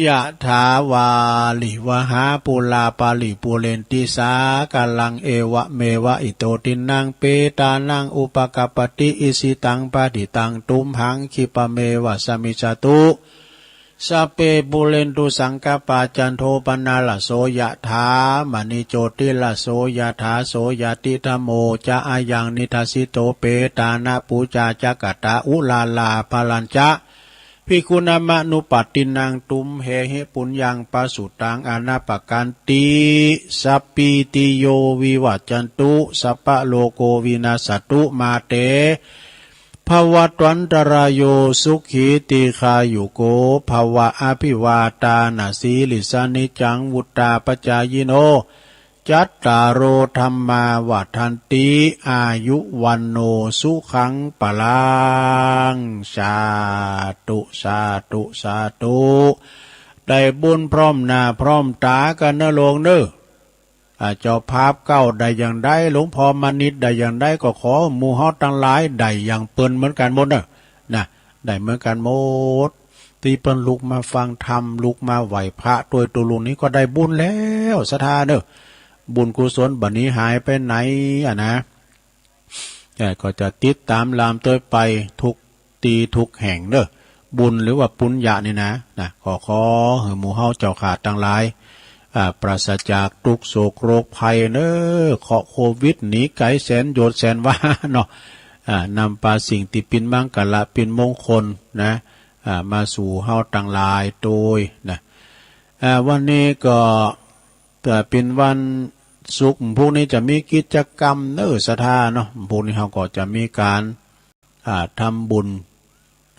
ยะถาวาริวหาปูราปาริปูเรนติสาคารัง เอวะเมวะอิโตทินนังเปตานังอุปะกัปปติ อิชิตังปะฏิตังตุมหังคิปะเมวะสะมิชฌะตุ สัพเพปูเรนตุสังกัปปา จันโทปนรสโสยะถา มะณิโจติรสโสยะถา โสยะติธรรมโมจะอะยังนิทัสสิโต เปตานะปูชาจะกะตะ อุราลาภะรัญจะ ภิกขุนามะนุปัสสินัง ตุมเหหิปุญญังปะสุตัง อะนะปะกันติ สัพพีติโยวิวัจจันตุ สัพพะโรโควินัสสะตุ มาเต ภวัตวันตะราโย สุขีตีฆายุโกภวะ อะภิวาทานะสีลิสสะ นิจจังวุฑฒาปะจายิโน จัตตาโรธัมมาวัฑฒันติ อายุวัณโณสุขังพะลัง สาธุ สาธุ สาธุ ได้บุญพร้อมหน้าพร้อมต๋ากั๋นเน้อหลวงเน้อ อ่า เจ้าภาพเก่าได้อย่างใด หลวงพ่อมณิษฐ์ได้อย่างใด ก็ขอหมู่เฮาตังหลายได้อย่างเปิ้นเหมือนกั๋นหมดเน้อ นะ ได้เหมือนกั๋นหมด ตี้เปิ้นลุกมาฟังธรรม ลุกมาไหว้พระตวยตุ๊ลุงนี่ก็ได้บุญแล้ว ศรัทธาเน้อ บุญกุศลบ่หนีหายไปไหนอะนะ เอ่อ ก็จะติดต๋ามลามตวยไปทุกตี้ทุกแห่งเน้อ บุญหรือว่าปุญญะนี่นะ นะ ขอ ขอหื้อหมู่เฮาเจ้าข้าตังหลาย อ่า ปราศจากตุ๊กข์โศกโรคภัยเน้อ เคราะห์โควิดหนีไก๋แสนโยชน์แสนวาเนาะ อ่า นำปาสิ่งตี้เป๋นมังกละเป๋นมงคลนะ อ่า มาสู่เฮาตังหลายโตยนะ อ่า วันนี้ก็ ก็เป๋นวันศุกร์ พรุ่งนี้จะมีกิจกรรมเน้อศรัทธาเนาะ พรุ่งนี้เฮาก็จะมีก๋าน อ่า ทำบุญ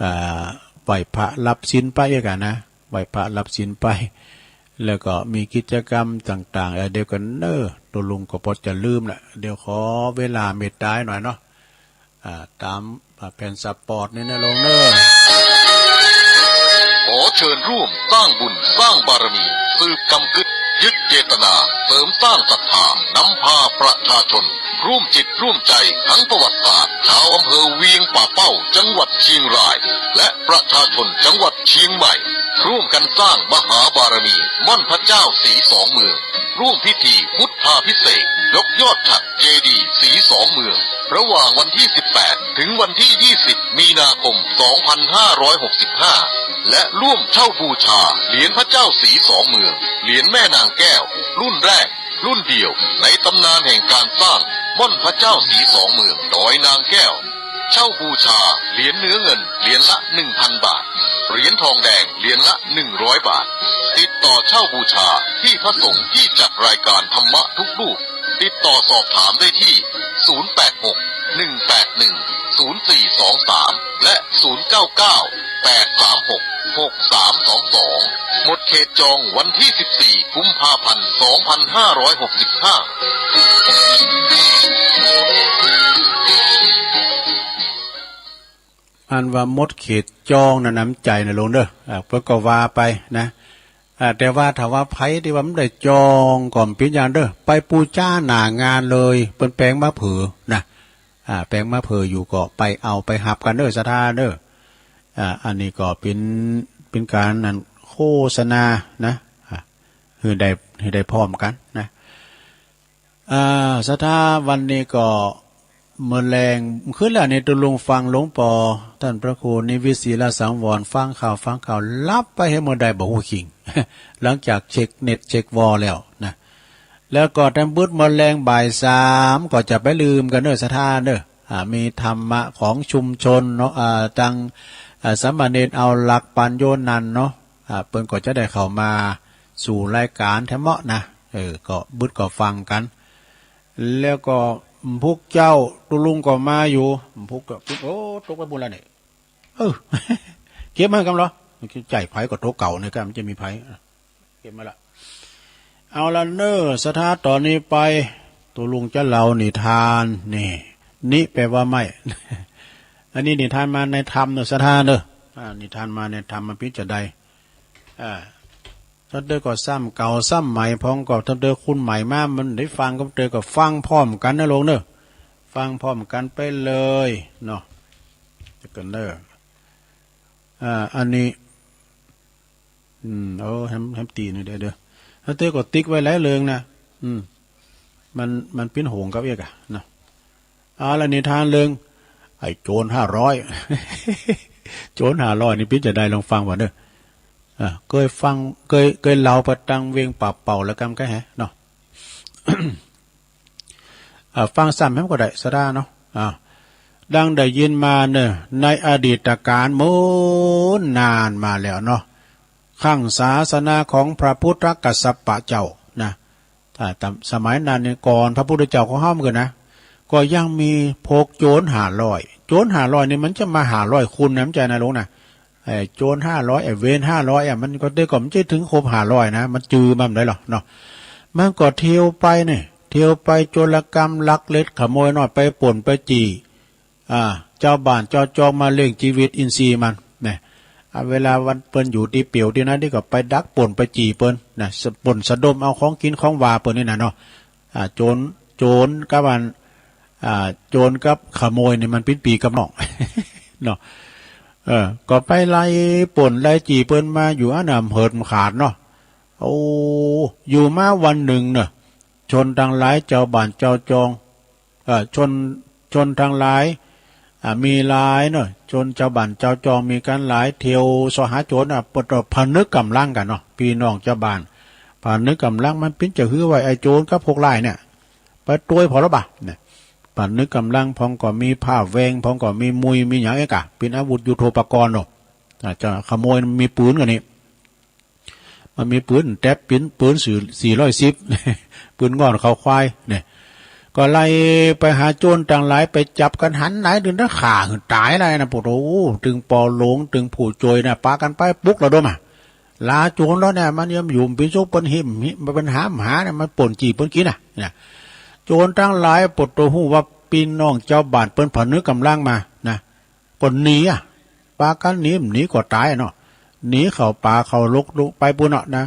อ่า ไหว้พระรับศีลไปกั๋นนะ ไหว้พระรับศีลไป แล้วก็มีกิจกรรมต่างๆ เออ เดี๋ยวก่อนเน้อ ตุ๊ลุงก็ปอจะลืมละ เดี๋ยวขอเวลาเมตต๋าหน่อยเนาะ อ่า ต๋าม อ่า แผ่นสปอตนี่นะลุงเน้อ ขอเชิญร่วมสร้างบุญสร้างบารมี สืบกำกึ๊ด ยึดเจตนา เสริมสร้างศรัทธา นำพาประชาชน ร่วมจิตร่วมใจ๋ ทั้งประวัติศาสตร์ ชาวอำเภอเวียงป่าเป้า จังหวัดเชียงราย และประชาชนจังหวัดเชียงใหม่ ร่วมกั๋นสร้างมหาบารมี ม่อนพระเจ้าศรีสองเมือง ร่วมพิธีพุทธาภิเษก ยกยอดฉัตรเจดีย์ศรีสองเมือง ระหว่างวันที่ สิบแปด ถึงวันที่ ยี่สิบ มีนาคม สองพันห้าร้อยหกสิบห้า และร่วมเช่าบูชาเหรียญพระเจ้าศรีสองเมือง เหรียญแม่นางแก้ว รุ่นแรก รุ่นเดียวในตำนานแห่งการสร้างม่อนพระเจ้าศรีสองเมืองดอยนางแก้ว เช่าบูชาเหรียญเนื้อเงินเหรียญละ หนึ่งพัน บาท เหรียญทองแดงเหรียญละ หนึ่งร้อย บาท ติดต่อเช่าบูชาที่พระสงฆ์ที่จัดรายการธรรมะทุกรูป ติดต่อสอบถามได้ที่ ศูนย์แปดหก หนึ่งแปดหนึ่ง ศูนย์สี่สองสาม และ ศูนย์เก้าเก้า แปดสามหก หกสามสองสอง หมดเขตจองวันที่ สิบสี่ กุมภาพันธ์ สองพันห้าร้อยหกสิบห้า อันว่าหมดเขตจองนะ น้ำใจ๋นะลุงเน้อ อ่า เปิ้นก็ว่าไปนะ อ่า แต่ว่าถ้าว่าใผตี้ว่าบ่ได้จองก็บ่เป๋นหยังเน้อ ไปปู๋จาหน้างานเลย เปิ้นแป๋งมาเผื่อนะ อ่า แป๋งมาเผื่ออยู่ก็ไปเอาไปฮับกั๋นเน้อศรัทธาเน้อ อ่า อันนี้ก็เป๋น เป๋นก๋านนั่นโฆษณานะ อ่า หื้อได้ หื้อได้พร้อมกั๋นนะ อ่า ศรัทธา วันนี้ก็เมื่อแลงคืนแล้วนี่ตุ๊ลุงฟังหลวงป้อต้านพระครูนิวิตศรีลสังวร ฟังข่าว ฟังข่าว หลับไปหื้อเมื่อใดบ่ฮู้จริง หลังจากเช็คเน็ตเช็ควอลแล้วนะ แล้วก็ตำบึดเมื่อแลงบ่ายสามก็จะไปลืมกั๋นเน้อศรัทธาเน้อ อ่า มีธรรมะของชุมชนเนาะ อ่า ตัง อ่า สามเณรเอาหลักปั๋ญโยนันท์เนาะ อ่า เปิ้นก็จะได้เข้ามาสู่รายก๋านแถมเนาะนะ เออ ก็บึดก็ฟังกั๋น แล้วก็พุกเจ้าตุ๊ลุงก็มาอยู่ พุกก็ โอ้ ตกไปบุญแล้วเนี่ย เออ เก็บมาก่ำเหรอ ใจ้ใผก็ตั๋วเก่าเนี่ย ก็มันจะมีใผ เก็บมาละ เอาละเน้อศรัทธา ต๋อนนี้ไป ตุ๊ลุงจะเล่านิทาน นี่ นิแปลว่าไม่ อันนี้นิทานมาในธรรมเน้อศรัทธาเน้อ อ่า นิทานมาในธรรม มันเป๋นจาใด อ่า ต้านเตยก็ซ้ำเก่าซ้ำใหม่ พ่องก็ต้านเตยคนใหม่มา มันได้ฟังก็เตยก็ฟังพร้อมกั๋นนะลุงเน้อ ฟังพร้อมกั๋นไปเลยเนาะ เดี๋ยวก่อนเน้อ อ่า อันนี้ อืม โอ้ แหม แหมตี้นี่เด้อ เด้อ ต้านเตยก็ติ๊กไว้หลายเรื่องนะ อืม มัน มันปิ้นโหงกับเอกอะเนาะ เอาละ นิทานเรื่อง ไอ้โจรห้าร้อย โจรห้าร้อยนี่ปิ้นจาใด ลองฟังก่อนเน้อ อ่า เกยฟัง เกย เกยเล่าไปตังเวียงป่าเป้าแล้วกำแก้แหเนาะ อ่า ฟังซ้ำแหมก็ได้ศรัทธาเนาะ อ่า ดังได้ยินมาเน้อ ในอดีตกาลโน้นนานมาแล้วเนาะ ครั้งศาสนาของพระพุทธกัสสปะเจ้านะ ถ้าต๋ามสมัยนั้นนี่ ก่อนพระพุทธเจ้าของเฮาเกิดนะ ก็ยังมีพวกโจรห้าร้อย โจรห้าร้อยนี่มันจะมาห้าร้อยคนนะ มันจะนะลุงนะ ไอ้โจรห้าร้อย ไอ้เวรห้าร้อยอะ มันก็ได้ ก็มันจะถึงครบห้าร้อยนะ มันจือมาบ่ได้หรอกเนาะ มันก็เที่ยวไปเนี่ย เที่ยวไปโจรกรรม ลักเล็กขโมยน้อย ไปปล้นไปจี้ อ่า จาวบ้านจาวจองมาเลี้ยงจีวิตอินทรีย์มันนะ อ่า เวลาวันเปิ้นอยู่ตี้เปี่ยวตี้ไหนตี้ก็ไปดักปล้นไปจี้เปิ้นนะ สะ ปล้นสะดมเอาของกิ๋นของหว่าเปิ้นนี่นะเนาะ อ่า โจร โจรกับอัน อ่า โจรกับขโมยนี่มันปิ้นปี้กับน้อง เนาะ เออ ก็ไปไล่ปล้นไล่จี้เปิ้นมาอยู่อั้นน่ะ เหิดบ่ขาดเนาะ โอ้ อยู่มาวันนึ่งเนาะ ชนตังหลาย จาวบ้านจาวจอง เอ่อ ชน ชนตังหลาย อ่า มีหลายเนาะ ชนจาวบ้านจาวจองมีกั๋นหลาย เที่ยวเซาะหาโจร อ่ะ เปิ้นก็ผนึกก๋ำลังกั๋นเนาะ ปี้น้องจาวบ้าน ผนึกก๋ำลังมันปิ๊นจะหื้อไหว ไอ้โจรกับพวกร้ายเนี่ย ไปตวยผ่อละบ่า เนี่ย ผนึกก๋ำลังพ่องก็มีผ้าแวง พ่องก็มีมุย มีหยังเอ๊ะกะ เป๋นอาวุธยุทโธปกรณ์เนาะ อ่า จะขโมยมันมีปืนกั๋นนี่ มันมีปืนแต๊บ ปืน ปืนสี่ สี่ร้อยสิบ ปืนง่อนเขาควายเนี่ย ก็ไล่ไปหาโจรตังหลาย ไปจับกั๋นหันไหน เถิงได้ฆ่าหื้อต๋ายได้นะ โผโธ่ ตึงปอหลวง ตึงผู้โจยนะ ปากั๋นไปปลุกระดมอะ ลาโจรแล้วเนี่ย มันยามอยู่เป๋นสุข เปิ้นหิ้ม หิ้ม เปิ้นหามหาเนี่ย มันป้นจี้เปิ้นกิ๋นน่ะ นะ โจรตังหลาย โผโธ่ ฮู้ว่าปี้น้องจาวบ้านเปิ้นผนึกก๋ำลังมา นะ ก็หนีอะ ปากั๋นหนี หนีก็ต๋ายอะเนาะ หนีเข้าป่าเข้าดงไปปู๊นเนาะนะ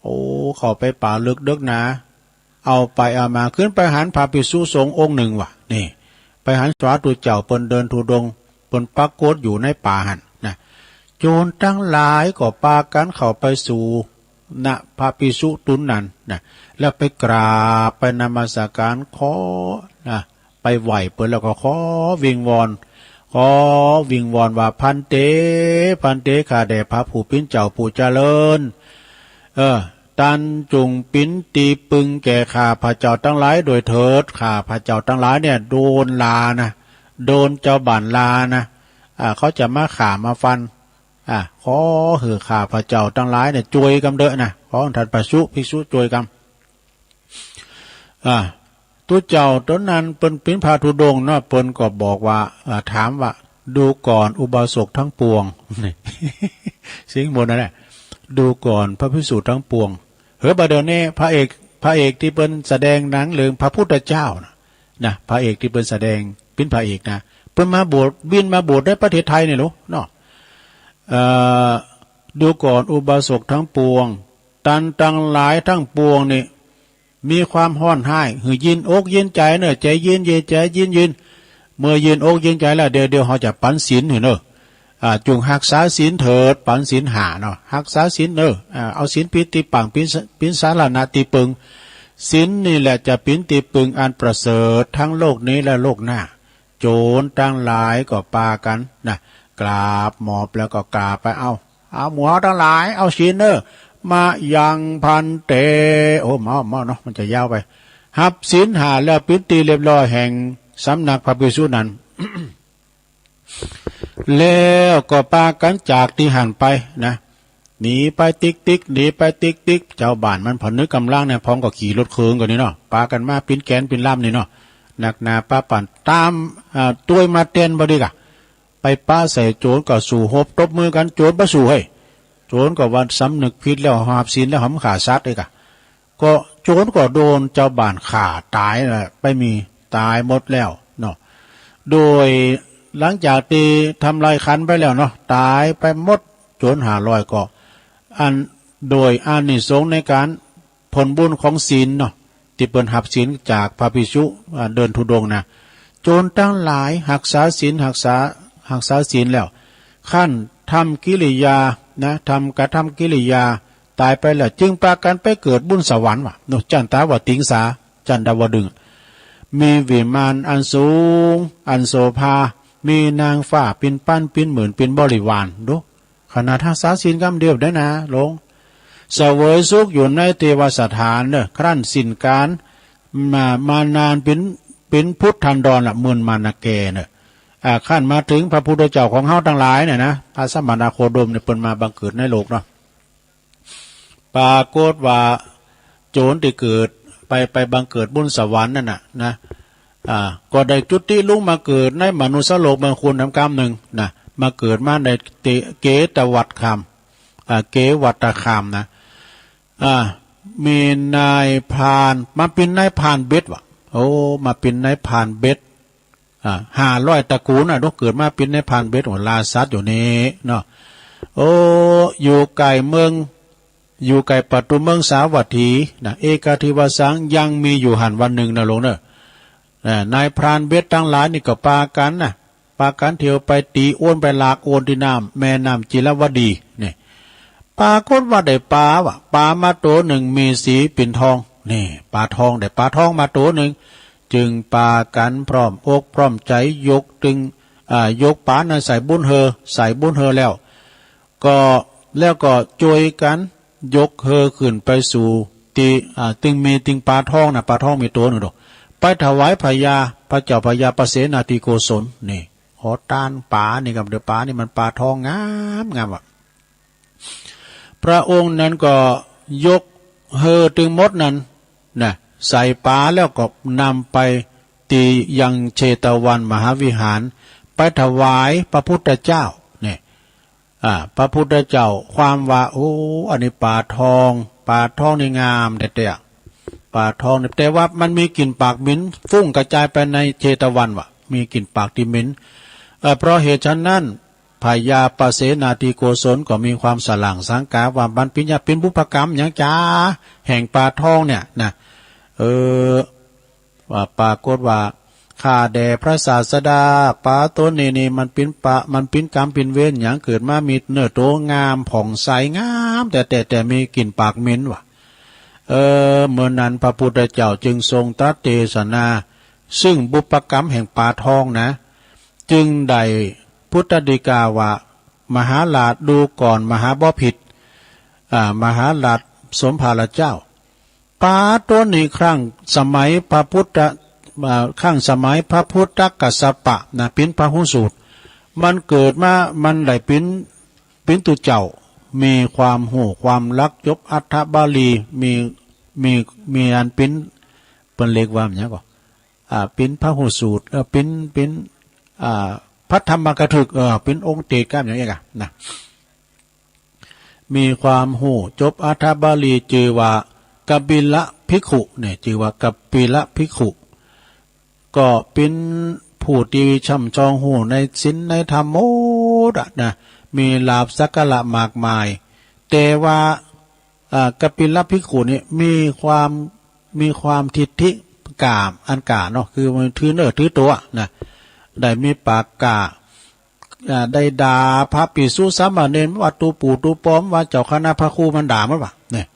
โอ้ เข้าไปป่าลึกเดิ็กหนา เอาไปเอามา ขึ้นไปหันพระภิกษุสงฆ์องค์หนึ่งว่ะ นี่ ไปหันสาธุเจ้าเปิ้นเดินธุดงค์ เปิ้นปรากฏอยู่ในป่าหั้นนะ โจรตังหลายก็ปากั๋นเข้าไปสู่ ณ พระภิกษุตุนนั้นนะ แล้วไปกราบ ไปนมัสการ ขอ นะ ไปไหว้เปิ้น แล้วก็ขอวิงวอน ขอวิงวอนว่า ภันเต ภันเต ข้าแต่พระผู้เป๋นเจ้าผู้เจริญ เออ ต้านจงเป๋นตี้ปึงแก่ข้าพเจ้าตังหลายโดยเถิด ข้าพเจ้าตังหลายเนี่ย โดนลานะ โดนจาวบ้านลานะ อ่า เขาจะมาฆ่ามาฟัน อ่ะ ขอหื้อข้าพเจ้าตังหลายเนี่ย จวยกำเต๊อะนะ ขอต้านพระภิกษุ ภิกษุจวยกำ อ่ะ ตุ๊เจ้าต๋นนั้นเปิ้นเป๋นพระธุดงค์เนาะ เปิ้นก็บอกว่า อ่ะ ถามว่า ดูก่อนอุบาสกทั้งปวง นี่ สิงห์บนนั่นแหละ ดูก่อนพระภิกษุทั้งปวง เฮ้ย บ่าเดี่ยวนี้พระเอก พระเอกตี้เปิ้นแสดงหนังเรื่องพระพุทธเจ้านะ นะ พระเอกตี้เปิ้นแสดงเป๋นพระเอกนะ เปิ้นมาบวช บินมาบวชในประเทศไทยนี่ลูกเนาะ เอ่อ ดูก่อนอุบาสกทั้งปวง ต้านตังหลายตังปวงนี่ มีความฮ้อนฮ้าย หื้อเย็นอกเย็นใจ๋เน่อ ใจ๋เย็น เย็นใจ๋ เย็นเย็น เมื่อเย็นอกเย็นใจ๋แล้ว เดี๋ยว เดี๋ยวเฮาจะปั๋นศีลหื้อเน่อ อ่า จงฮักษาศีลเถิด ปั๋นศีลห้าเนาะ ฮักษาศีลเน่อ อ่า เอาศีลเป๋นตี้ปึง เป๋น เป๋นสรณะตี้ปึง ศีลนี่แหละจะเป๋นตี้ปึงอันประเสริฐทั้งโลกนี้และโลกหน้า โจรตังหลายก็ปากั๋นนะ กราบหมอบแล้วก็กราบไป เอา เอาหมู่เฮาตังหลาย เอาศีลเน่อ มะยังภันเต โอ้ เมา เมาเนาะ มันจะยาวไป ฮับศีลห้าแล้วเป๋นตี้เรียบร้อยแห่งสำนักพระภิกษุนั้น แล้วก็ปากั๋นจากตี้หั้นไปนะ หนีไปติ๊กติ๊ก หนีไปติ๊กติ๊ก จาวบ้านมันผนึกก๋ำลังเนี่ย พ่องก็ขี่รถเคิงกั๋นนี่เนาะ ปากั๋นมาเป๋นแก๋งเป๋นลำนี่เนาะ นักหนาปาปั๋นต๋าม อ่า ตวยมาแตนบ่ดีก่ะ ไปปะใส่โจรก็สู้ฮบตบมือกั๋น โจรบ่สู้เฮ้ย โจรก็ว่าสำนึกผิดแล้ว ฮับศีลแล้ว หำฆ่าสัตว์อีกอะ ก็โจรก็โดนจาวบ้านฆ่าต๋ายแหละ ไปมีต๋ายหมดแล้วเนาะ โดยหลังจากตี้ทำลายขันไปแล้วเนาะ ต๋ายไปหมดโจรห้าร้อยก็ อัน โดยอานิสงส์ในก๋านผลบุญของศีลเนาะ ตี้เปิ้นฮับศีลจากพระภิกษุ อ่า เดินธุดงค์นะ โจรตังหลายฮักษาศีล ฮักษา ฮักษาศีลแล้ว ครั้นทำกิริยานะ ทำ กระทำกิริยา ต๋ายไปแล้ว จึงปากั๋นไปเกิดบุญสวรรค์ว่ะเนาะ จันตาวติงสา จันดาวดึงส์ มีวิมานอันสูง อันโสภา มีนางฟ้าเป๋นปันเป๋นหมื่นเป๋นบริวาร ดู ขนาดฮักษาศีลกำเดียวได้นะ ลง เสวยสุขอยู่ในเทวสถานเน่อ ครั้นสิ้นก๋าน มา มานานเป๋น เป๋นพุทธันดรละ หมื่นมานาแกเน่อ อ่า ครั้นมาเถิงพระพุทธเจ้าของเฮาตังหลายเนี่ยนะ พระสัมมาโคดมเนี่ย เปิ้นมาบังเกิดในโลกเนาะ ปรากฏว่าโจรตี้เกิดไป ไปบังเกิดบุญสวรรค์นั่นน่ะนะ อ่า ก็ได้จุติลงมาเกิดในมนุษยโลกเมืองคนน้ำกำนึ่งนะ มาเกิดมาในเต เกตวัฏคาม อ่า เกวัฏคามนะ อ่า มีนายพราน มาเป๋นนายพรานเบ็ดว่ะ โอ้ มาเป๋นนายพรานเบ็ด อ่า ห้าร้อยตระกูลน่ะ ดู เกิดมาเป๋นนายพรานเบ็ด โอ้ ล่าสัตว์อยู่นี่เนาะ โอ้ อยู่ใก้เมือง อยู่ใก้ประตู๋เมืองสาวัตถีนะ เอกาทิวาสัง ยังมีอยู่หั้นวันนึ่งนะลงเน่อ อ่า นายพรานเบ็ดตังหลายนี่ก็ปากั๋นนะ ปากั๋นเที่ยวไปตี๋อวน ไปหลากอวนตี้น้ำ แม่น้ำจิรวดี นี่ ปรากฏว่าได้ป๋าว่ะ ป๋ามาตั๋วนึ่งมีสีเป๋นทอง นี่ ป๋าทอง ได้ป๋าทองมาตั๋วนึ่ง จึงปากั๋นพร้อมอกพร้อมใจ๋ยกตึง อ่า ยกป๋านั้นใส่บุญเฮอ ใส่บุญเฮอแล้ว ก็ แล้วก็จ้วยกั๋นยกเฮอขึ้นไปสู่ ตี้ อ่า ตึงมี ตึงปลาทองนะ ปลาทองมีตั๋วนึ่งโต ไปถวายพญา พระเจ้าพญาปเสนาธิโกศล นี่ ขอตานป๋านี่ครับ เดี๋ยวป๋านี่มันปลาทองงามงามอะ พระองค์นั้นก็ยกเฮอตึงหมดนั้นนะ ใส่ป๋าแล้วก็นำไปตี้ยังเชตวันมหาวิหาร ไปถวายพระพุทธเจ้า เนี่ย อ่า พระพุทธเจ้า ความว่า โอ้ อันนี้ปลาทอง ปลาทองนี่งามแต๊ๆ ปลาทองนี่ แต่ว่ามันมีกลิ่นปากเหม็น ฟุ้งกระจายไปในเชตวันว่ะ มีกลิ่นปากตี้เหม็น เอ่อ เพราะเหตุฉะนั้น พญาปเสนาธิโกศลก็มีความสล่างสังก๋าว่า มันเป๋นหยัง เป๋นบุพกรรมหยังจา แห่งปลาทองเนี่ยนะ เออ ว่าปรากฏว่า ข้าแด่พระศาสดา ปลาตั๋วนี้นี่มันเป๋นปลา มันเป๋นกรรมเป๋นเวรหยัง เกิดมามีเนื้อตั๋วงามผ่องใสงามแต๊ๆ แต่มีกลิ่นปากเหม็นว่ะ เออ เมื่อนั้นพระพุทธเจ้าจึงทรงตรัสเทศนา ซึ่งบุพกรรมแห่งปลาทองนะ จึงได้พุทธฎีกาว่า มหาราชดูก่อนมหาบพิตร อ่า มหาราชสมภารเจ้า ปลาตั๋วนี้ครั้งสมัยพระพุทธ อ่า ครั้งสมัยพระพุทธกัสสปะนะ เป๋นพหูสูตร มันเกิดมา มันได้เป๋น เป๋นตุ๊เจ้า มีความฮู้ความลัก จบอัฏฐบาลี มี มี มีอันเป๋น เปิ้นเรียกว่าหยังก่อ อ่า เป๋นพหูสูตร เออ เป๋น เป๋น อ่า พระธรรมกถึก เออ เป๋นองค์เต๋สกาหยังอี้ก่ะนะ มีความฮู้จบอัฏฐบาลี จื่อว่ากัปปิลภิกขุเนี่ย จื่อว่ากัปปิลภิกขุ ก็เป๋นผู้ตี้ช่ำชองฮู้ในศีลในธรรมหมดอะนะ มีลาภสักการะมากมาย แต่ว่า อ่า กัปปิลภิกขุนี่มีความ มีความทิฏฐิก๋า อันก๋าเนาะ คือมันถือเนื้อถือตั๋วนะ ได้มีปากก๋า อ่า ได้ด่าพระภิกษุสามเณรว่าตุ๊ปู่ตุ๊ปอ ว่าเจ้าคณะพระครู มันด่าหมดว่ะ เนี่ย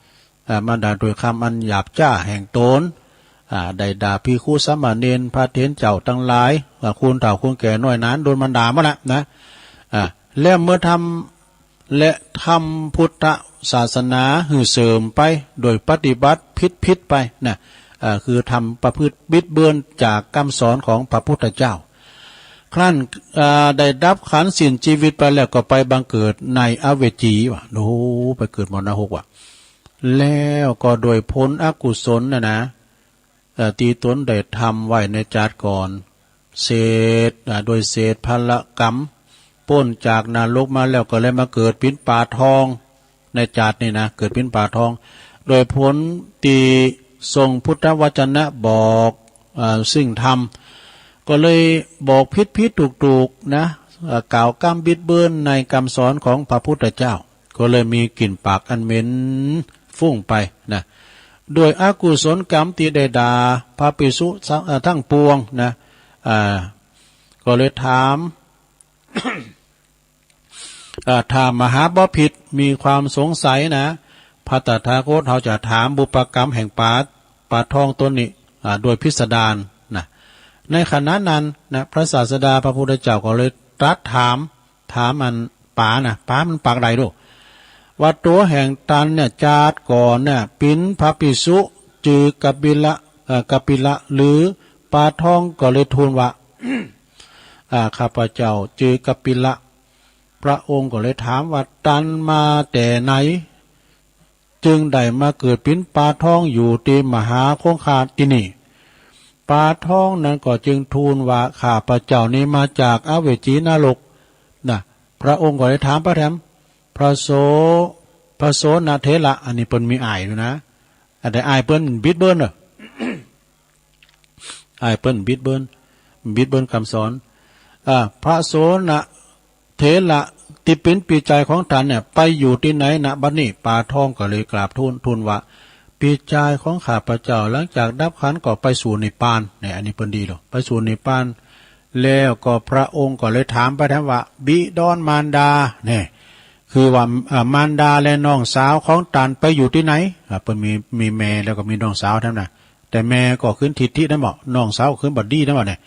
อ่า มันด่าโดยกำอันหยาบจ๊าแห่งต๋น อ่า ได้ด่าภิกขุสามเณรพระเถรเจ้าตังหลาย อ่า คนเฒ่าคนแก่น้อยหนา โดนมันด่าหมดละนะ อ่า แล้วเมื่อทำ และทำพุทธศาสนาหื้อเสื่อมไปโดยปฏิบัติผิดๆ ไปนะ อ่า คือทำประพฤติบิดเบือนจากกำสอนของพระพุทธเจ้า ครั้น อ่า ได้ดับขันธ์สิ้นจีวิตไปแล้วก็ไปบังเกิดในอเวจีว่ะ โอ้โห ไปเกิดมรณะหกว่ะ แล้วก็โดยผลอกุศลน่ะนะ เอ่อ ตี้ต๋นได้ทำไว้ในจาติก่อน เศษ อ่า โดยเศษผลกรรม ป๊นจากนรกมาแล้วก็เลยมาเกิดเป๋นป๋าทอง ในจาตินี่นะ เกิดเป๋นป๋าทอง โดยผลตี้ทรงพุทธวจนะบอก เอ่อ ซึ่งธรรม ก็เลยบอกผิดๆ ถูกๆ นะ เอ่อ กล่าวกำบิดเบือนในกำสอนของพระพุทธเจ้า ก็เลยมีกลิ่นปากอันเหม็นฟุ้งไปนะ ด้วยอกุศลกรรมตี้ได้ด่าพระภิกษุ เอ่อ ทั้งปวงนะ อ่า ก็เลยถาม อ่า ถ้ามหาบพิตรมีความสงสัยนะ พระตถาคตเฮาจะถามบุพกรรมแห่งป๋า ป๋าทองต๋นนี้ อ่า โดยพิสดารนะ ในขณะนั้นนะ พระศาสดาพระพุทธเจ้าก็เลยตรัสถาม ถามอันป๋านะ ป๋ามันปากใดลูก ว่าตั๋วแห่งตันเนี่ย จาติก่อนเนี่ย เป๋นพระภิกษุจื่อกัปปิละ เอ่อ กัปปิละ หรือป๋าทองก็เลยทูลว่า อ่า ข้าพเจ้าจื่อกัปปิละ พระองค์ก็เลยถามว่า ตันมาแต่ไหน จึงได้มาเกิดเป๋นป๋าทองอยู่ตี้มหาคงคาตี้นี่ ป๋าทองนั้นก็จึงทูลว่า ข้าพเจ้านี้มาจากอเวจีนรกนะ พระองค์ก็เลยถามไปแถม พระโส พระโสณเถระ อันนี้เปิ้นมีอ้ายอยู่นะ อันใดอ้ายเปิ้นบิดเบือนเน่อ อ้ายเปิ้นบิดเบือน บิดเบือนกำสอน อ่า พระโสณเถระตี้เป๋นปี้จายของตันเนี่ย ไปอยู่ตี้ไหนนะ บัดนี้ป๋าทองก็เลยกราบทูล ทูลว่า ปี้จายของข้าพเจ้าหลังจากดับขันธ์ก็ไปสู่นิพพานเนี่ย อันนี้เปิ้นดีโล ไปสู่นิพพาน แล้วก็พระองค์ก็เลยถามไปแถมว่า บิดรมารดาเนี่ย คือว่า อ่า มารดาและน้องสาวของตันไปอยู่ตี้ไหน อ่า เปิ้นมี มีแม่แล้วก็มีน้องสาวแถมนะ แต่แม่ก็ขึ้นทิฏฐินั้นบ่ น้องสาวก็ขึ้นบ่ดีนั้นบ่เนี่ย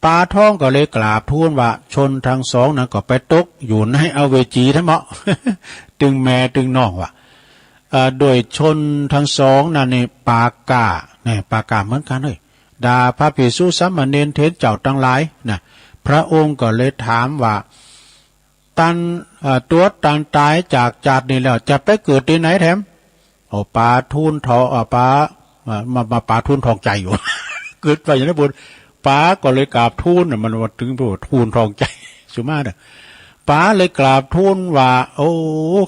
ป๋าทองก็เลยกราบทูลว่า ชนทั้งสองนั้นก็ไปตกอยู่ในอเวจีนั้นบ่ ตึงแม่ตึงน้องว่ะ อ่า ด้วยชนตังสองนั้นนี่ปากกล้า เนี่ย ปากกล้าเหมือนกั๋นเฮ้ย ด่าพระภิกษุสามเณรเถรเจ้าตังหลายนะ พระองค์ก็เลยถามว่า ตัน เอ่อ ตั๋วตันต๋ายจากจาตินี้แล้ว จะไปเกิดตี้ไหนแถม โอ้ ป๋าทูลทอง เอ่อ ป๋า เอ่อ มา มาป๋าทูลทองใจ๋อยู่ เกิดไปอย่างนั้นบุญ ป๋าก็เลยกราบทูลน่ะ มันว่าตึงไปว่าทูลทองใจ๋ สุมาเน่ะ ป๋าเลยกราบทูลว่า โอ้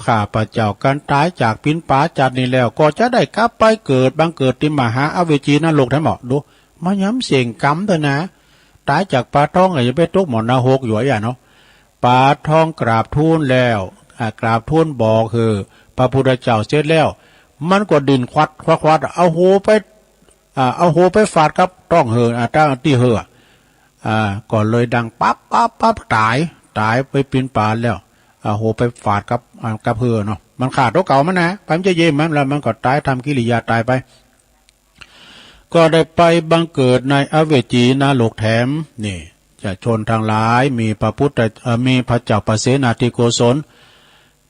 ข้าพเจ้าตันต๋ายจากปิณฑบาตจาตินี้แล้ว ก็จะได้กลับไปเกิดบังเกิดตี้มหาอเวจีนรกแถมเหมาะ ดู มาย้ำเสี้ยงกรรมเต๊อะนะ ต๋ายจากป๋าท้องอะ จะไปตกหม้อนรกอยู่อะเนาะ ป๋าท้องกราบทูลแล้ว อ่า กราบทูลบอกหื้อพระพุทธเจ้าเสร็จแล้ว มันก็ดิ้นควัดควัดควัด เอาหัวไป อ่า เอาหัวไปฟาดกับต๊องหื้อ อ่า ต๊องตี้หื้อ อ่า ก็เลยดังปั๊บปั๊บปั๊บ ต๋าย ต๋ายไปปิณฑบาตแล้ว เอาหัวไปฟาดกับ อ่า กับหื้อเนาะ มันฆ่าตั๋วเก่ามันนะ ไปมันจะเย่มันแล้ว มันก็ต๋าย ทำกิริยาต๋ายไป ก็ได้ไปบังเกิดในอเวจีนรกแถม นี่ จะชนตังหลาย มีพระพุทธ เอ่อ มีพระเจ้าปเสนาธิโกศล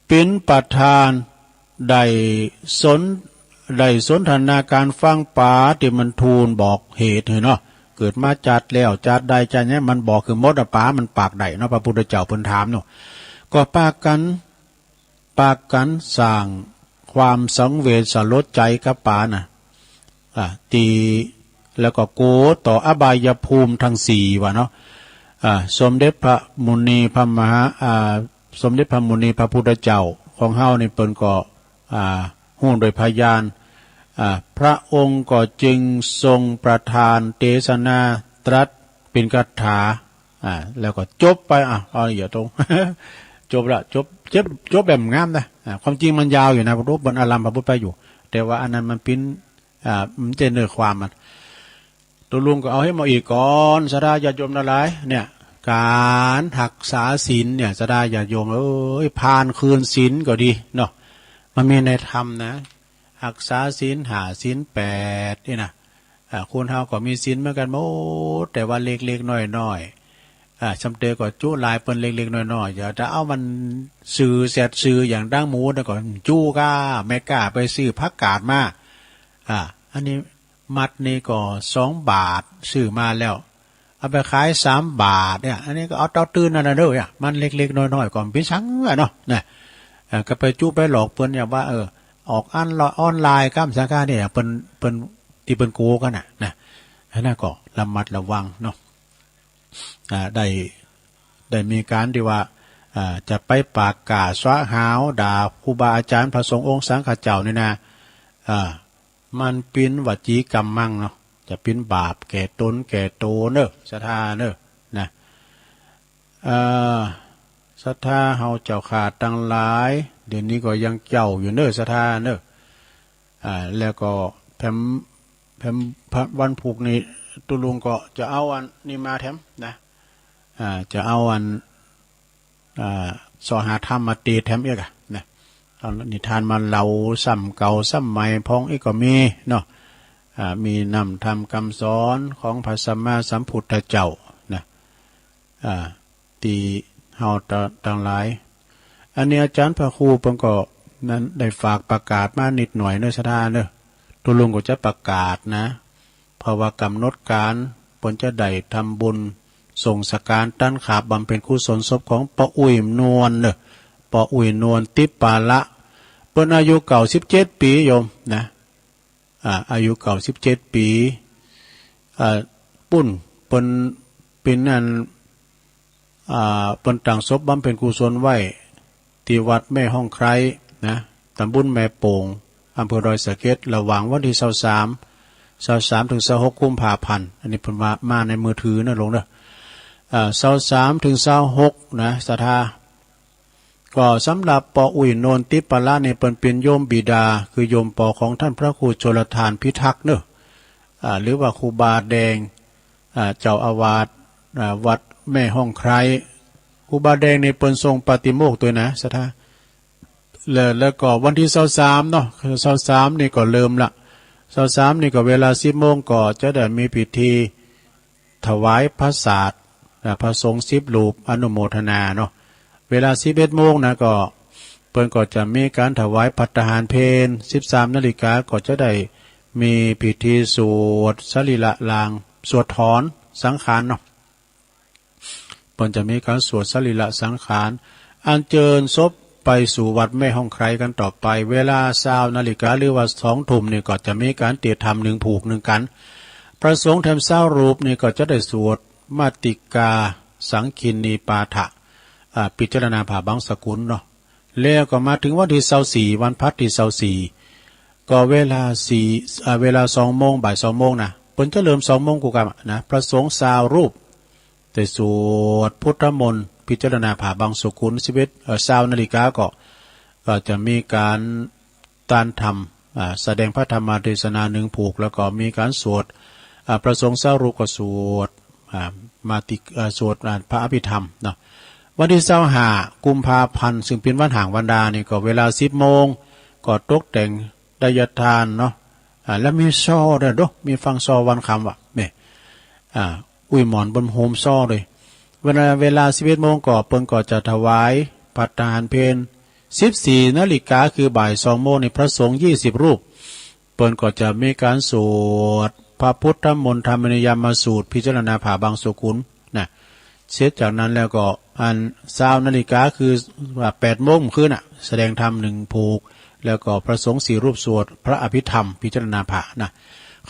เป๋นประธาน ได้สน ได้สนทนาก๋านฟังป๋าตี้มันทูลบอกเหตุหื้อเนาะ เกิดมาจาติแล้ว จาติใดจาติเนี้ย มันบอกหื้อหมดอะ ป๋ามันปากได้เนาะ พระพุทธเจ้าเปิ้นถามเนาะ ก็ปากั๋น ปากั๋นสร้างความสังเวชสลดใจ๋กับป๋าน่ะ อ่า ตี้ แล้วก็กั๋วต่ออบายภูมิตังสี่ว่าเนาะ อ่า สมเด็จพระมุนีพระมหา อ่า สมเด็จพระมุนีพระพุทธเจ้าของเฮานี่เปิ้นก็ อ่า ฮู้โดยพยาน อ่า พระองค์ก็จึงทรงประทานเตสนาตรัสเป๋นคาถา อ่า แล้วก็จบไป อ่ะ เอาอย่าตรง จบละ จบ จบ จบแบบงามนะ อ่า ความจริงมันยาวอยู่นะ พระรูปบนอารามพระพุทธไปอยู่ แต่ว่าอันนั้นมันเป๋น อ่า มันจะเนื้อความมัน ตุ๊ลุงก็เอาหื้อมาอีกก่อน ศรัทธาญาติโยมตังหลาย เนี่ย ก๋านฮักษาศีลเนี่ย ศรัทธาญาติโยมเอ้ย ผ่านคืนศีลก็ดีเนาะ มันมีในธรรมนะ ฮักษาศีลห้าศีลแปดนี่นะ อ่า คนเฮาก็มีศีลเหมือนกั๋นหมด แต่ว่าเล็กๆ น้อยๆ อ่า ซำเต๋อก็จุหลายเปิ้นเล็กๆ น้อยๆ อย่าจะเอามันซื่อแสดซื่ออย่างดังหมู่นะ ก็จุก้า แม่ก้าไปซื้อผักกาดมา อ่า อันนี้ มัดนี่ก็สองบาท ซื้อมาแล้ว เอาไปขายสามบาทเนี่ย อันนี้ก็เอาเต้าตื้นนั่นน่ะเด้อเนี่ย มันเล็กๆ น้อยๆ ก็บ่เป๋นสังอะเนาะ นะ เอ่อ ก็ไปจุไปหลอกเปิ้นเนี่ยว่า เออ ออกอันละออนไลน์ก้ำสังฆาเนี่ย เปิ้น เปิ้น ตี้เปิ้นโกกั๋นน่ะ นะ อันนั้นก็ระมัดระวังเนาะ อ่า ได้ ได้มีก๋านตี้ว่า อ่า จะไปปากกล้าสวะหาวด่าครูบาอาจ๋ารย์พระสงฆ์องค์สังฆเจ้านี่นะ อ่า มันเป๋นวจีกรรมังเนาะ จะเป๋นบาปแก่ต๋นแก่โตเน่อ ศรัทธาเน่อ นะ เอ่อ ศรัทธาเฮาเจ้าข้าตังหลาย เดี๋ยวนี้ก็ยังเจ้าอยู่เน่อ ศรัทธาเน่อ อ่า แล้วก็แถม แถม พระวันพูกนี่ ตุ๊ลุงก็จะเอาอันนี้มาแถมนะ อ่า จะเอาอัน อ่า เสาะหาธรรมมาเตสน์แถมเอียกอะนะ เอานิทานมาเล่าซ้ำเก่าซ้ำใหม่พ่องอีกก็มีเนาะ อ่า มีน้ำธรรมกำสอนของพระสัมมาสัมพุทธเจ้านะ อ่า ตี้เฮาตังหลาย อันนี้อาจ๋ารย์พระครูเปิ้นก็นั้นได้ฝากประกาศมานิดหน่อยเน่อ ศรัทธาเน่อ ตุ๊ลุงก็จะประกาศนะ เพราะว่ากำหนดก๋านเปิ้นจะได้ทำบุญส่งสังฆารต้านขาบบำเพ็ญกุศลศพของป้ออุ๊ยนวลเน่อ ป้ออุ๊ยนวล ติปปาละ เปิ้นอายุเก้าสิบเจ็ดปี๋โยมนะ อ่า อายุเก้าสิบเจ็ดปี๋ อ่า ปุ้น เปิ้นเป๋นอัน อ่า เปิ้นตั้งศพบำเพ็ญกุศลไว้ ตี้วัดแม่ฮ่องไคร้นะ ตำบลแม่โป่ง อำเภอดอยสะเก็ด ระหว่างวันตี้ซาวสาม ซาวสาม เถิงซาวหก กุมภาพันธ์ อันนี้เปิ้นว่ามาในมือถือเน่อลุงเน่อ อ่า ซาวสาม เถิงซาวหก นะ ศรัทธา ก็สำหรับป้ออุ๊ยนวล ติปปาละนี่เปิ้นเป๋นโยมบิดา คือโยมป้อของต้านพระครูชลทานพิทักษ์เน่อ อ่า หรือว่าครูบาแดง อ่า เจ้าอาวาส อ่า วัดแม่ฮ่องไคร้ ครูบาแดงนี่เปิ้นทรงปาติโมกข์ตวยนะ ศรัทธา แล้ว แล้วก็วันตี้ซาวสามเนาะ ซาวสามนี่ก็เริ่มละ ซาวสามนี่ก็เวลาสิบโมงก็จะได้มีพิธีถวายผสาท อ่า พระสงฆ์สิบรูปอนุโมทนาเนาะ เวลาสิบเอ็ดโมงนะก็ เปิ้นก็จะมีก๋านถวายภัตตาหารเพล สิบสามนาฬิกาก็จะได้มีพิธีสวดสรีระลาง สวดถอนสังขารเนาะ เปิ้นจะมีก๋านสวดสรีระสังขาร อัญเจิญศพไปสู่วัดแม่ฮ่องไคร้กั๋นต่อไป เวลาซาวนาฬิกาหรือว่าสองทุ่มนี่ก็จะมีก๋านเตรียมธรรมนึ่งผูกนึ่งกัณฑ์ พระสงฆ์แถมซาวรูปนี่ก็จะได้สวดมาติกาสังคินีปาฐะ อ่า พิจารณาผ่าบังสกุลเนาะ แล้วก็มาเถิงวันตี้ซาวสี่ วันพฤหัสตี้ซาวสี่ ก็เวลาสี่ อ่า เวลาสองโมง บ่ายสองโมงนะ เปิ้นจะเริ่มสองโมงกู้กำนะ พระสงฆ์ซาวรูป ได้สวดพุทธมนต์ พิจารณาผ่าบังสกุล สิบเอ็ด เอ่อ ซาวนาฬิกาก็ ก็จะมีก๋านตานธรรม อ่า แสดงพระธรรมเทศนานึ่งผูก แล้วก็มีก๋านสวด อ่า พระสงฆ์ซาวรูปก็สวด อ่า มาติ อ่า สวด อ่า พระอภิธรรมเนาะ วันตี้ซาวห้ากุมภาพันธ์ ซึ่งเป๋นวันห่างวันดานี่ก็เวลาสิบโมง ก็ตกแต่งไดยทานเนาะ อ่า แล้วมีซ้อด้วยเนาะ มีฟังซ้อวันค่ำว่ะ นี่ อ่า อุ้ยหมอนบนโฮมซ้อด้วย เวลา เวลาสิบเอ็ดโมงก็เปิ้นก็จะถวายภัตตาหารเพล สิบสี่นาฬิกาคือบ่ายสองโมงนี่พระสงฆ์ยี่สิบรูป เปิ้นก็จะมีก๋านสวดพระพุทธมนต์ธรรมนิยามสูตร พิจารณาผ่าบังสกุลนะ เสร็จจากนั้นแล้วก็อันซาวนาฬิกาคือว่าแปดโมงคืนน่ะ แสดงธรรมนึ่งผูก แล้วก็พระสงฆ์สี่รูปสวดพระอภิธรรมพิจารณาผ่านะ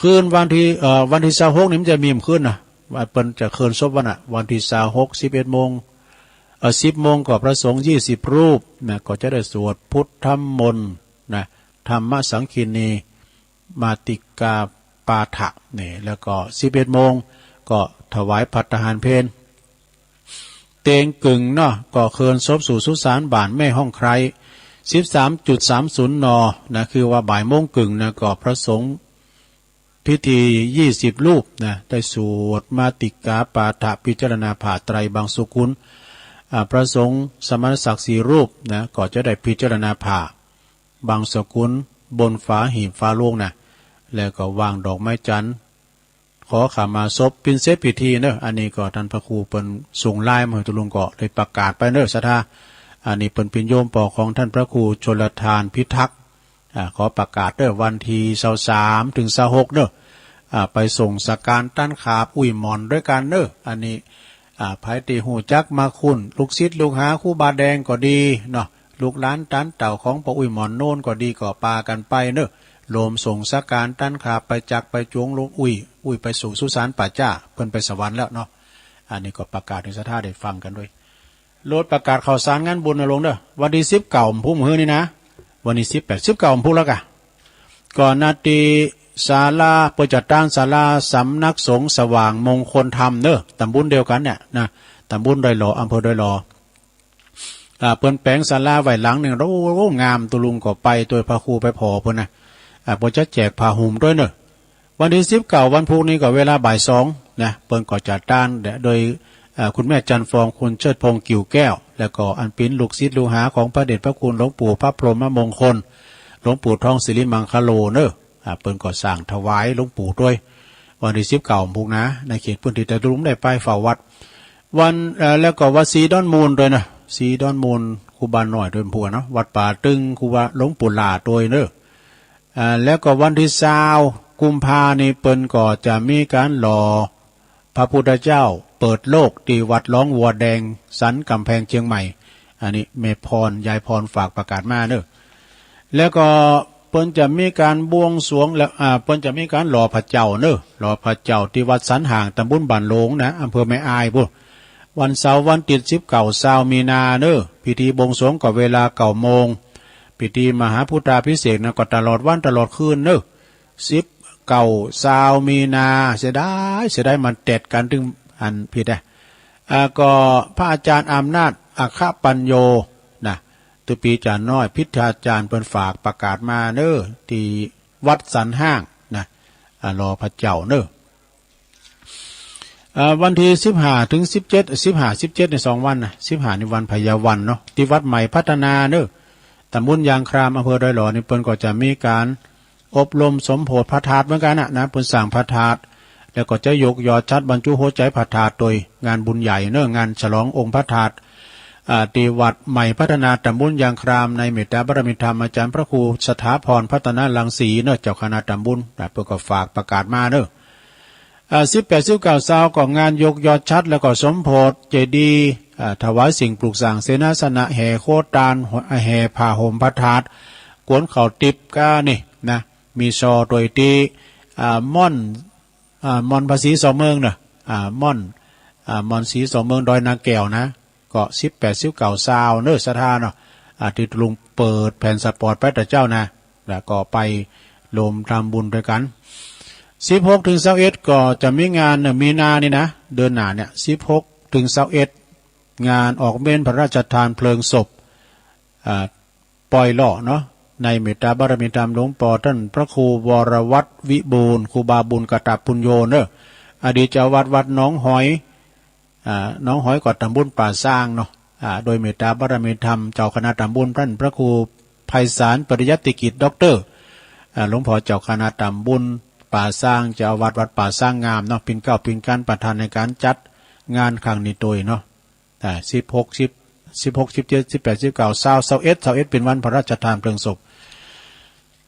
คืนวันตี้ เอ่อ วันตี้ซาวหกนี่มันจะมีคืนนะ ว่าเปิ้นจะเคลื่อนศพวันน่ะ วันตี้ซาวหก สิบเอ็ดโมง เอ่อ สิบโมงก็พระสงฆ์ยี่สิบรูปนะ ก็จะได้สวดพุทธมนต์นะ ธรรมสังคินี มาติกาปาฐะนี่ แล้วก็สิบเอ็ดโมงก็ถวายภัตตาหารเพล เตียงกึ่งเนาะ ก็เคลื่อนศพสู่สุสานบ้านแม่ฮ่องไคร้ สิบสามจุดสามศูนย์ น. นะ คือว่าบ่ายโมงกึ่งนะ ก็พระสงฆ์พิธียี่สิบรูปนะ ได้สวดมาติกาปาฐะพิจารณาผ่าไตรบังสุกุล อ่า พระสงฆ์สมณศักดิ์สี่รูปนะ ก็จะได้พิจารณาผ่า บังสกุลบนฝาหีบฟ้าโลงนะ แล้วก็วางดอกไม้จันทร์ ขอขมาศพ ปินเสร็จพิธีเนอะ อันนี้ก็ต้านพระครูเปิ้นส่งไลน์มาหื้อตุลุงก็ได้ประกาศไปเนอะ ศรัทธา อันนี้เปิ้นเป๋นโยมป้อของต้านพระครูชลทานพิทักษ์ อ่า ขอประกาศเนอะ วันตี้ซาวสามเถิงซาวหกเนอะ อ่า ไปส่งสักการต้านขาบอุ้ยหมอนตวยกั๋นเนอะ อันนี้ อ่า ใผตี้ฮู้จักมาคุ้น ลูกศิษย์ลูกหาครูบาแดงก็ดีเนาะ ลูกหลานตานเต้าของป้ออุ้ยหมอนโน้นก็ดี ก็ปากั๋นไปเนอะ รวมส่งสักการต้านขาบ ไปจักไปจวงหลวงอุ้ย อุ้ยไปสู่สุสานป่าจ๊า เปิ้นไปสวรรค์แล้วเนาะ อันนี้ก็ประกาศหื้อศรัทธาได้ฟังกั๋นตวย โลดประกาศข่าวสารงานบุญนะลุงเนอะ วันตี้สิบเก้าพุธมื้อนี้นะ วันตี้สิบแปด สิบเก้าพุธแล้วก่ะ ก็นาตี้ศาลา เปิ้นจะตั้งศาลาสำนักสงฆ์สว่างมงคลธรรมเนอะ ต๋ำบลเดียวกั๋นเนี่ยนะ ต๋ำบลดอยหล่อ อำเภอดอยหล่อ อ่า เปิ้นแป๋งศาลาไว้หลังนึ่ง โอ้โห งาม ตุลุงก็ไปตวย พระครูไปผ่อเปิ้นนะ อ่า เปิ้นจะแจกผ้าห่มตวยเนอะ วันตี้สิบเก้าวันพุธนี้ก็เวลาบ่ายสองนะ เปิ้นก็จะตั้งโดย อ่า คุณแม่จันทร์ฟอง คุณเชิดพงษ์ กิ่วแก้ว แล้วก็อันเป๋นลูกศิษย์ลูกหาของพระเดชพระคุณหลวงปู่พระพรหมมงคล หลวงปู่ทองสิริมังคโลเนอะ อ่า เปิ้นก็สร้างถวายหลวงปู่ตวย วันตี้สิบเก้าพุธนะ ในเขตพื้นตี้ตะลุงได้ไปเฝ้าวัด วัน เอ่อ แล้วก็วัดศรีดอนมูลตวยนะ ศรีดอนมูลครูบาน้อยตวยพุธเนาะ วัดป่าตึงครูบาหลวงปู่หล่าตวยเนอะ อ่า แล้วก็วันตี้ซาวกุมภานี่เปิ้นก็จะมีก๋านหล่อพระพุทธเจ้าเปิดโลกตี้วัดหลองวัวแดงสันก๋ำแพงเจียงใหม่ อันนี้แม่พร ยายพรฝากประกาศมาเนอะ แล้วก็เปิ้นจะมีก๋านบวงสรวงแล้ว อ่า เปิ้นจะมีก๋านหล่อพระเจ้าเนอะ หล่อพระเจ้าตี้วัดสันห่าง ต๋ำบลบ้านโลงนะ อำเภอแม่อายพุ้น วันเสาร์วันตี้สิบเก้า ซาวมีนาเนอะ พิธีบวงสรวงก็เวลาเก้าโมง พิธีมหาพุทธาภิเษกนะก็ตลอดวันตลอดคืนเนอะ สิบเก้า ซาวมีนา เสียดาย เสียดายมันแตดกั๋นตึงอันผิดนะ อ่า ก็พระอาจารย์อำนาจอัคคปัญโญนะ ตุ๊ปีจ๋าน้อย พิทยาจารย์ เปิ้นฝากประกาศมาเนอะ ตี้วัดสันห่างนะ อ่า หล่อพระเจ้าเนอะ อ่า วันตี้สิบห้าเถิงสิบเจ็ด สิบห้า สิบเจ็ดนี่สองวันนะ สิบห้านี่วันไพยาวันเนาะ ตี้วัดใหม่พัฒนาเนอะ ต๋ำบลยางคราม อำเภอดอยหล่อนี่เปิ้นก็จะมีก๋านอบรมสมโภชพระธาตุเหมือนกั๋นนะ นะ เปิ้นสร้างพระธาตุ แล้วก็จะยกยอดฉัตรบรรจุหัวใจ๋พระธาตุตวย งานบุญใหญ่เนอะ งานฉลององค์พระธาตุ อ่า ตี้วัดใหม่พัฒนาต๋ำบลยางคราม ในเมตต๋าบารมีธรรมอาจ๋ารย์พระครูสถาพรพัฒนรังสีเนาะ เจ้าคณะต๋ำบล อ่า เปิ้นก็ฝากประกาศมาเนาะ อ่า สิบแปด สิบเก้า ซาว ก็งานยกยอดฉัตร แล้วก็สมโภชเจดีย์ อ่า ถวายสิ่งปลูกสร้าง เสนาสนะ แห่โคตาน แห่ผ้าห่มพระธาตุ กวนข้าวติ๊บก้านี่นะ มีซอตวยตี้ อ่า ม่อน อ่า ม่อนภาษีสองเมืองเนาะ อ่า ม่อน อ่า ม่อนศรีสองเมืองดอยนางแก้วนะ ก็ สิบแปด สิบเก้า ซาว เนาะ ศรัทธาเนาะ อ่า ตี้ตะลุงเปิดแผ่นสปอร์ตไปตะเจ้านะ แล้วก็ไปรวมทำบุญตวยกั๋น สิบหก ถึง ซาวเอ็ด ก็จะมีงานเนาะ มีนานี่นะ เดือนหน้าเนี่ย สิบหก ถึง ซาวเอ็ด งานออกเมรุพระราชทานเพลิงศพ อ่า ปอยหล่อเนาะ ในเมตต๋าบารมีธรรมหลวงป้อต้านพระครูวรวัฒน์วิบูลย์ ครูบาบุญกตปุญโญเนาะ อดีตเจ้าวัดวัดหนองหอย อ่า หนองหอยก็ต๋ำบลป่าซางเนาะ อ่า โดยเมตต๋าบารมีธรรมเจ้าคณะต๋ำบลต้านพระครูไพศาลปริยัติกิจด็อกเตอร์ อ่า หลวงป้อเจ้าคณะต๋ำบลป่าซาง เจ้าวัดวัดป่าซางงามเนาะ เปิ้นเกล้าเปิ้นกานประธานในก๋านจัดงานครั้งนี้ตวยเนาะ อ่า สิบหก สิบ สิบหก สิบเจ็ด สิบแปด สิบเก้า ซาว ซาวเอ็ด ซาวเอ็ด เป๋นวันพระราชทานเพลิงศพ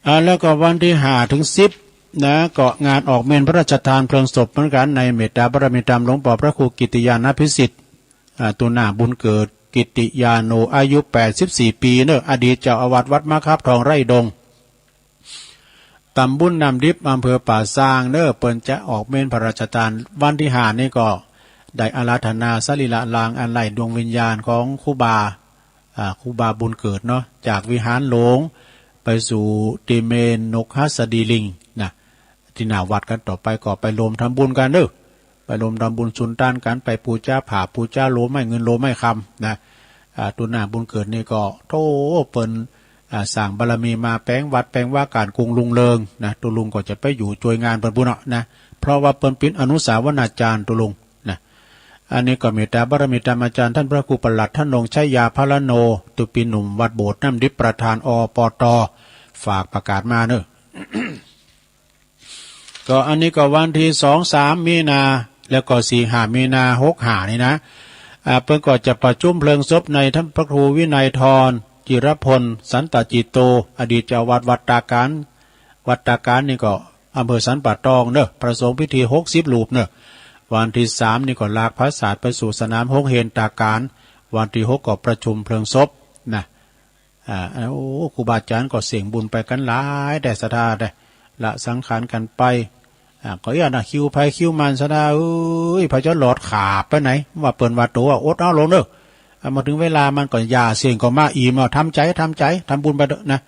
อ่า แล้วก็วันตี้ห้าถึงสิบนะ ก็งานออกเมรุพระราชทานเพลิงศพเหมือนกั๋น ในเมตต๋าบารมีธรรมหลวงป้อพระครูกิตติญาณพิสิทธิ์ อ่า ตูหน้าบุญเกิดกิตติญาโณ อายุ แปดสิบสี่ ปี๋เนาะ อดีตเจ้าอาวาสวัดมะขับทองไร่ดง ต๋ำบลน้ำดิบ อำเภอป่าซางเนาะ เปิ้นจะออกเมรุพระราชทาน วันตี้ห้านี่ก็ได้อาราธนาสรีระร่างอันไร้ดวงวิญญาณของครูบา อ่า ครูบาบุญเกิดเนาะ จากวิหารหลวงไปสู่ตี้เมรุนกหัสดีลิงนะ ตี้หน้าวัดกั๋น ต่อไปก็ไปรวมทำบุญกั๋นเนาะ ไปรวมทำบุญสุนตานกั๋น ไปปู๋จาผ้าปู๋จาโลไม้เงินโลไม้คำนะ อ่า ตูหน้าบุญเกิดนี่ก็ โธ่ เปิ้น อ่า สร้างบารมีมา แป๋งวัดแป๋งวาก๋านกุ่งรุ่งเรืองนะ ตูลุงก็จะไปอยู่จ้วยงานเปิ้นปู้นเนาะนะ เพราะว่าเปิ้นเป๋นอนุสาวนาจารย์ตูลุงนะ อันนี้ก็เมตต๋าบารมีธรรมอาจ๋ารย์ต้านพระครูประหลัดธนงค์ ชัยยาภรโณ ตี้เป๋นหนุ่มวัดโบสถ์น้ำดิบ ประธาน อปต ฝากประกาศมาเนาะ ก็อันนี้ก็วันตี้สอง สาม มีนา แล้วก็สี่ ห้า มีนา หกห้า นี่นะ อ่า เปิ้นก็จะประชุมเพลิงศพในต้านพระครูวินัยธร จิรพล สันตจิตโต อดีตเจ้าวัดวัดตาการ วัดตาการนี่ก็อำเภอสันป่าตองเนาะ พระสงฆ์พิธี หกสิบ รูปเนาะ วันตี้สามนี่ก็ลากผาสาทไปสู่สนามโฮงเฮนตาการ วันตี้หกก็ประชุมเพลิงศพนะ อ่า โอ้ ครูบาอาจ๋ารย์ก็เสี่ยงบุญไปกั๋นหลายแต๊ศรัทธาแต๊ ละสังขารกั๋นไป อ่า ก็อี้นะ คิวใผคิวมันศรัทธาเอ้ย ใผจะหลอดขาบไปไหน ว่าเปิ้นว่าโตอดเอาลงเนาะ อ่า มาเถิงเวลามันก็อย่าเสี่ยงก็มาอิ่ม เอาทำใจ๋ ทำใจ๋ ทำบุญไปเต๊อะนะ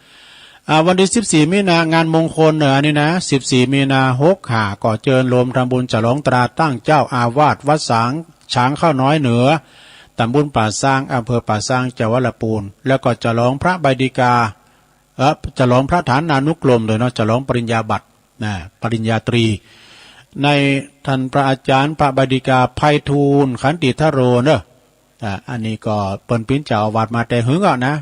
อ่า วันตี้สิบสี่ มีนา งานมงคลเนาะ อันนี้นะ สิบสี่ มีนา หกห้า ก็เจิญโฮมทำบุญฉลองตราตั้งเจ้าอาวาสวัดสาง ช้างข้าวน้อยเหนือ ต๋ำบลป่าซาง อำเภอป่าซาง จังหวัดละปูน แล้วก็ฉลองพระใบดิกา เอ่อ ฉลองพระฐานานุกรมตวยเนาะ ฉลองปริญญาบัตรนะ ปริญญาตรี ในต้านพระอาจ๋ารย์พระใบดิกาไพฑูรย์ ขันติธโรเนาะ อ่า อันนี้ก็เปิ้นเป๋นเจ้าอาวาสมาแต่หึงแล้วนะ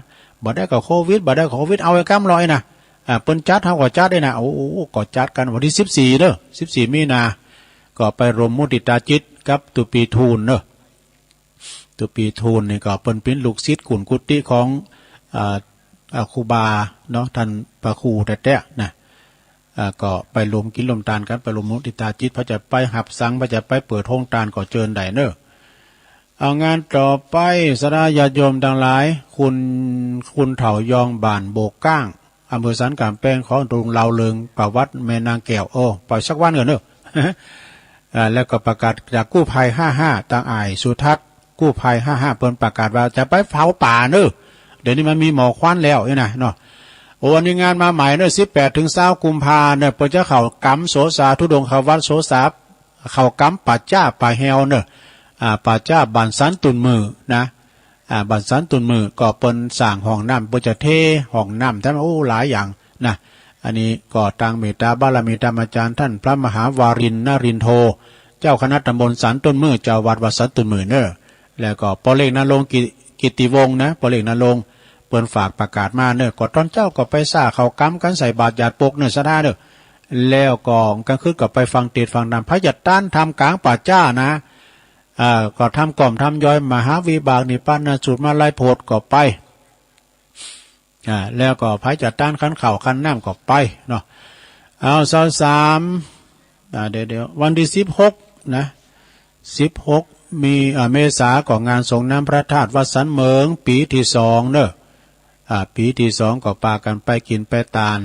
บ่ได้ก็โควิด บ่ได้ก็โควิด เอาไอ้กำลอยนะ อ่า เปิ้นจัดเฮาก็จัดได้นะ โอ้ ก็จัดกั๋นวันตี้สิบสี่เนาะ สิบสี่ มีนา ก็ไปรวมมุติตาจิตกับตุปีทูลเนาะ ตุปีทูลนี่ก็เปิ้นเป๋นลูกศิษย์กุนกุฏิของ อ่า อ่า ครูบาเนาะ ต้านพระครูแต๊ๆ นะ อ่า ก็ไปรวมกิ๋นรวมตานกั๋น ไปรวมมุติตาจิต ใผจะไปหับสัง ใผจะไปเปิดโฮงตานก็เจิญได้เนาะ เอางานต่อไป ศรัทธาญาติโยมตังหลาย คุณ คุณเฒ่ายองบ้านโบกก้าง อำเภอสันก๋ำแปง ขอตูลุงเล่าเถิงประวัติแม่นางแก้ว โอ้ ไปสักวันก่อนเนาะ อ่า แล้วก็ประกาศจากกู้ภัยห้าห้า ตางอ้ายสุทัศน์ กู้ภัยห้าห้า เปิ้นประกาศว่าจะไปเผาป่าเนาะ เดี๋ยวนี้มันมีหมอควันแล้วนี่นะเนาะ โอ้ อันนี้งานมาใหม่เนาะ สิบแปด ถึง ซาว กุมภาเนาะ เปิ้นจะเข้ากรรมโสสา ธุดงควัตรโสสา เข้ากรรมป่าจ๊าป่าแฮวเนาะ อ่า ป่าจ๊าบ้านสันตุ่นมือนะ อ่า บ้านสันตุ่นมือก็เปิ้นสร้างห้องน้ำ เปิ้นจะเทห้องน้ำ แถม โอ้ หลายอย่างนะ อันนี้ก็ตางเมตตาบารมีธรรมอาจ๋ารย์ต้านพระมหาวารินทร์นรินโท เจ้าคณะต๋ำบลสันตุ่นมือ เจ้าวัดวัดสันตุ่นมือเนาะ แล้วก็ป้อเล็กณรงค์กิ กิตติวงศ์นะ ป้อเล็กณรงค์ เปิ้นฝากประกาศมาเนาะ ก็ตอนเจ๊าก็ไปซ่าเข้ากรรมกั๋น ใส่บาตรหยาดปกเนาะ ศรัทธาเนาะ แล้วก็ก๋างคืนก็ไปฟังเตสน์ฟังธรรม ใผจะตั้นธรรมก๋างป่าจ๊านะ อ่า ก็ทำก๋อมทำยอยมหาวิบากนิพพานสูตรมาลัยโพธิก็ไป อ่า แล้วก็ใผจะต้านขันข้าวขันน้ำก็ไปเนาะ เอา ซาวสาม อ่า เดี๋ยว เดี๋ยว วันตี้สิบหกนะ สิบหก มี อ่า เมษาก็งานสรงน้ำพระธาตุวัดสันเหมิง ปี๋ตี้สองเนาะ อ่า ปี๋ตี้สองก็ปากั๋นไปกิ๋นไปตาน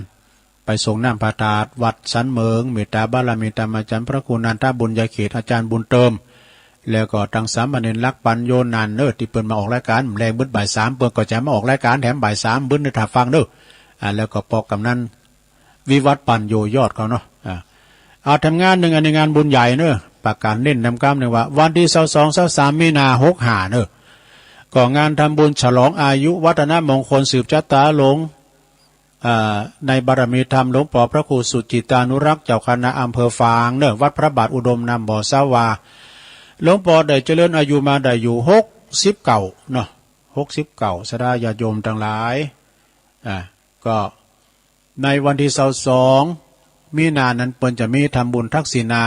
ไปสรงน้ำพระธาตุวัดสันเหมิง เมตต๋าบารมีธรรมาจ๋ารย์พระครูนันทบุญญาเขต อาจ๋ารย์บุญเติม แล้วก็ตังสามเณรหลักปัญโญนันท์เนาะ ตี้เปิ้นมาออกรายก๋าน แลงบึดบ่ายสาม เปิ้นก็จะมาออกรายก๋านแถมบ่ายสาม บึดในถ้าฟังเนาะ อ่า แล้วก็ปอก๋ำนันวิวัฒน์ปัญโญยอดเขาเนาะ อ่า เอาแถมงานนึ่ง อันนี้งานบุญใหญ่เนาะ ประก๋านเน้นนำกำนึ่งว่า วันตี้ซาวสอง ซาวสาม มีนา หกห้าเนาะ ก็งานทำบุญฉลองอายุวัฒนมงคลสืบจะต๋าหลวง อ่า ในบารมีธรรมหลวงป๋อพระครูสุจิตตานุรักษ์ เจ้าคณะอำเภอฝางเนาะ วัดพระบาทอุดมนามบ่อสาวา หลวงป๋อได้เจริญอายุมาได้อยู่หกสิบเก้าเนาะ หกสิบเก้า ศรัทธาญาติโยมตังหลาย อ่า ก็ในวันตี้ซาวสอง มีนานั้นเปิ้นจะมีทำบุญทักษิณา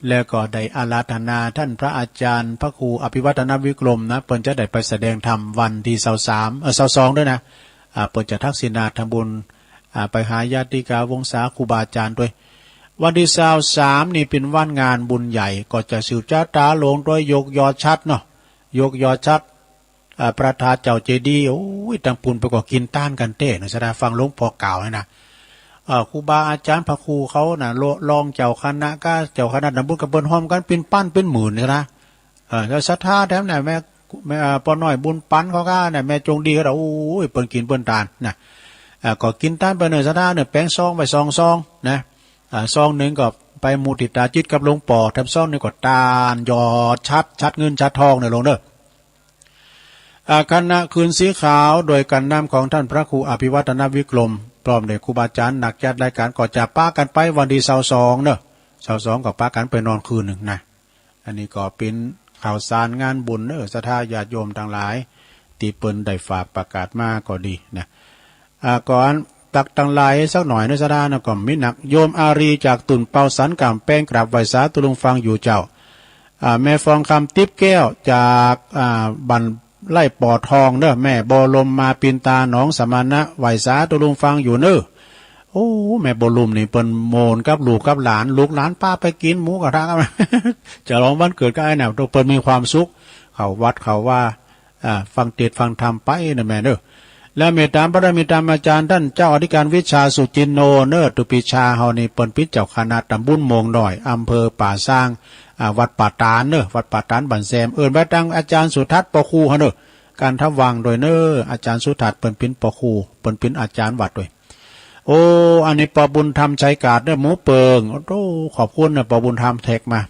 แล้วก็ได้อาราธนาต้านพระอาจ๋ารย์พระครูอภิวัฒนวิกรมนะ เปิ้นจะได้ไปแสดงธรรมวันตี้ซาวสาม เอ่อ ซาวสองตวยนะ อ่า เปิ้นจะทักษิณาทำบุญ อ่า ไปหาญาติกาวงศาครูบาอาจ๋ารย์ตวย วันตี้ซาวสามนี่เป๋นวันงานบุญใหญ่ ก็จะสืบจะต๋าหลวงตวย ยกยอฉัตรเนาะ ยกยอฉัตร อ่า พระธาตุเจ้าเจดีย์ โอ้ย ตังปู้นเปิ้นก็กิ๋นต้านกั๋นแต๊เนาะ ศรัทธาฟังหลวงป๋อกล่าวนี่นะ อ่า ครูบาอาจ๋ารย์พระครูเขาน่ะ ร- รองเจ้าคณะกับเจ้าคณะตำบลกับเปิ้นฮอมกั๋นเป๋นปันเป๋นหมื่นศรัทธา เออ แล้วศรัทธาแถมเนี่ย แม่ แม่ เอ่อ ป้อน้อยบุญปันเขาก้าเนี่ย แม่จงดีเขา โอ้ย เปิ้นกิ๋นเปิ้นตานนะ อ่า ก็กิ๋นตานไปเนาะ ศรัทธาเนาะ แป๋งซองไปสองซองนะ อ่า ซองนึ่งก็ไปมุทิตาจิตกับหลวงป๋อ แถมซองนึ่งก็ตานยอฉัตร ฉัตรเงินฉัตรทองเนาะโยมเนาะ อ่า คณะคืนสีขาว โดยก๋านนำของต้านพระครูอภิวัฒนวิกรม พร้อมด้วยครูบาอาจ๋ารย์นักจัดรายก๋าน ก็จะปากั๋นไปวันตี้ซาวสองเนาะ ซาวสองก็ปากั๋นไปนอนคืนนึ่งนะ อันนี้ก็เป๋นข่าวสารงานบุญเนาะ ศรัทธาญาติโยมตังหลาย ตี้เปิ้นได้ฝากประกาศมาก็ดีนะ อ่า ก่อนตักตังหลายสักหน่อยเนาะ ศรัทธาเนาะ ก็มีนัก โยมอารีจากตุ่นเปาสันก๋ามแปง กราบไหว้สาธุลุงฟังอยู่เจ้า อ่า แม่ฟองคำติ๊บแก้วจาก อ่า บ้านไร่ป่อทองเนาะ แม่บัวลมมาปินตาหนองสมณะ ไหว้สาธุลุงฟังอยู่เนาะ โอ้ แม่บัวลมนี่เปิ้นโมนกับลูกกับหลาน ลูกหลานปาไปกิ๋นหมูกระทะกัน ฉลองวันเกิดกับไอ้เนี่ย เปิ้นมีความสุข เข้าวัดเข้าวา อ่า ฟังเตสน์ฟังธรรมไปนะแม่เนาะ แล้วเมตต๋าบารมีธรรมาจ๋ารย์ต้านเจ้าอธิการวิชาสุจินโนเนาะ ตุปีชาเฮานี่เปิ้นเป๋นเจ้าคณะตำบลโมงน้อย อำเภอป่าซาง อ่า วัดป่าตาดเนาะ วัดป่าตาดบ้านแซม เอิ้นไปตางอาจ๋ารย์สุทัศน์ปอครูเฮาเนาะ กันทวังตวยเนาะ อาจ๋ารย์สุทัศน์เปิ้นเป๋นปอครู เปิ้นเป๋นอาจ๋ารย์วัดตวย โอ้ อันนี้ปอบุญธรรมชัยกาดเนาะ หมู่เปิง โอ้ ขอบคุณนะ ปอบุญธรรมแท็กมา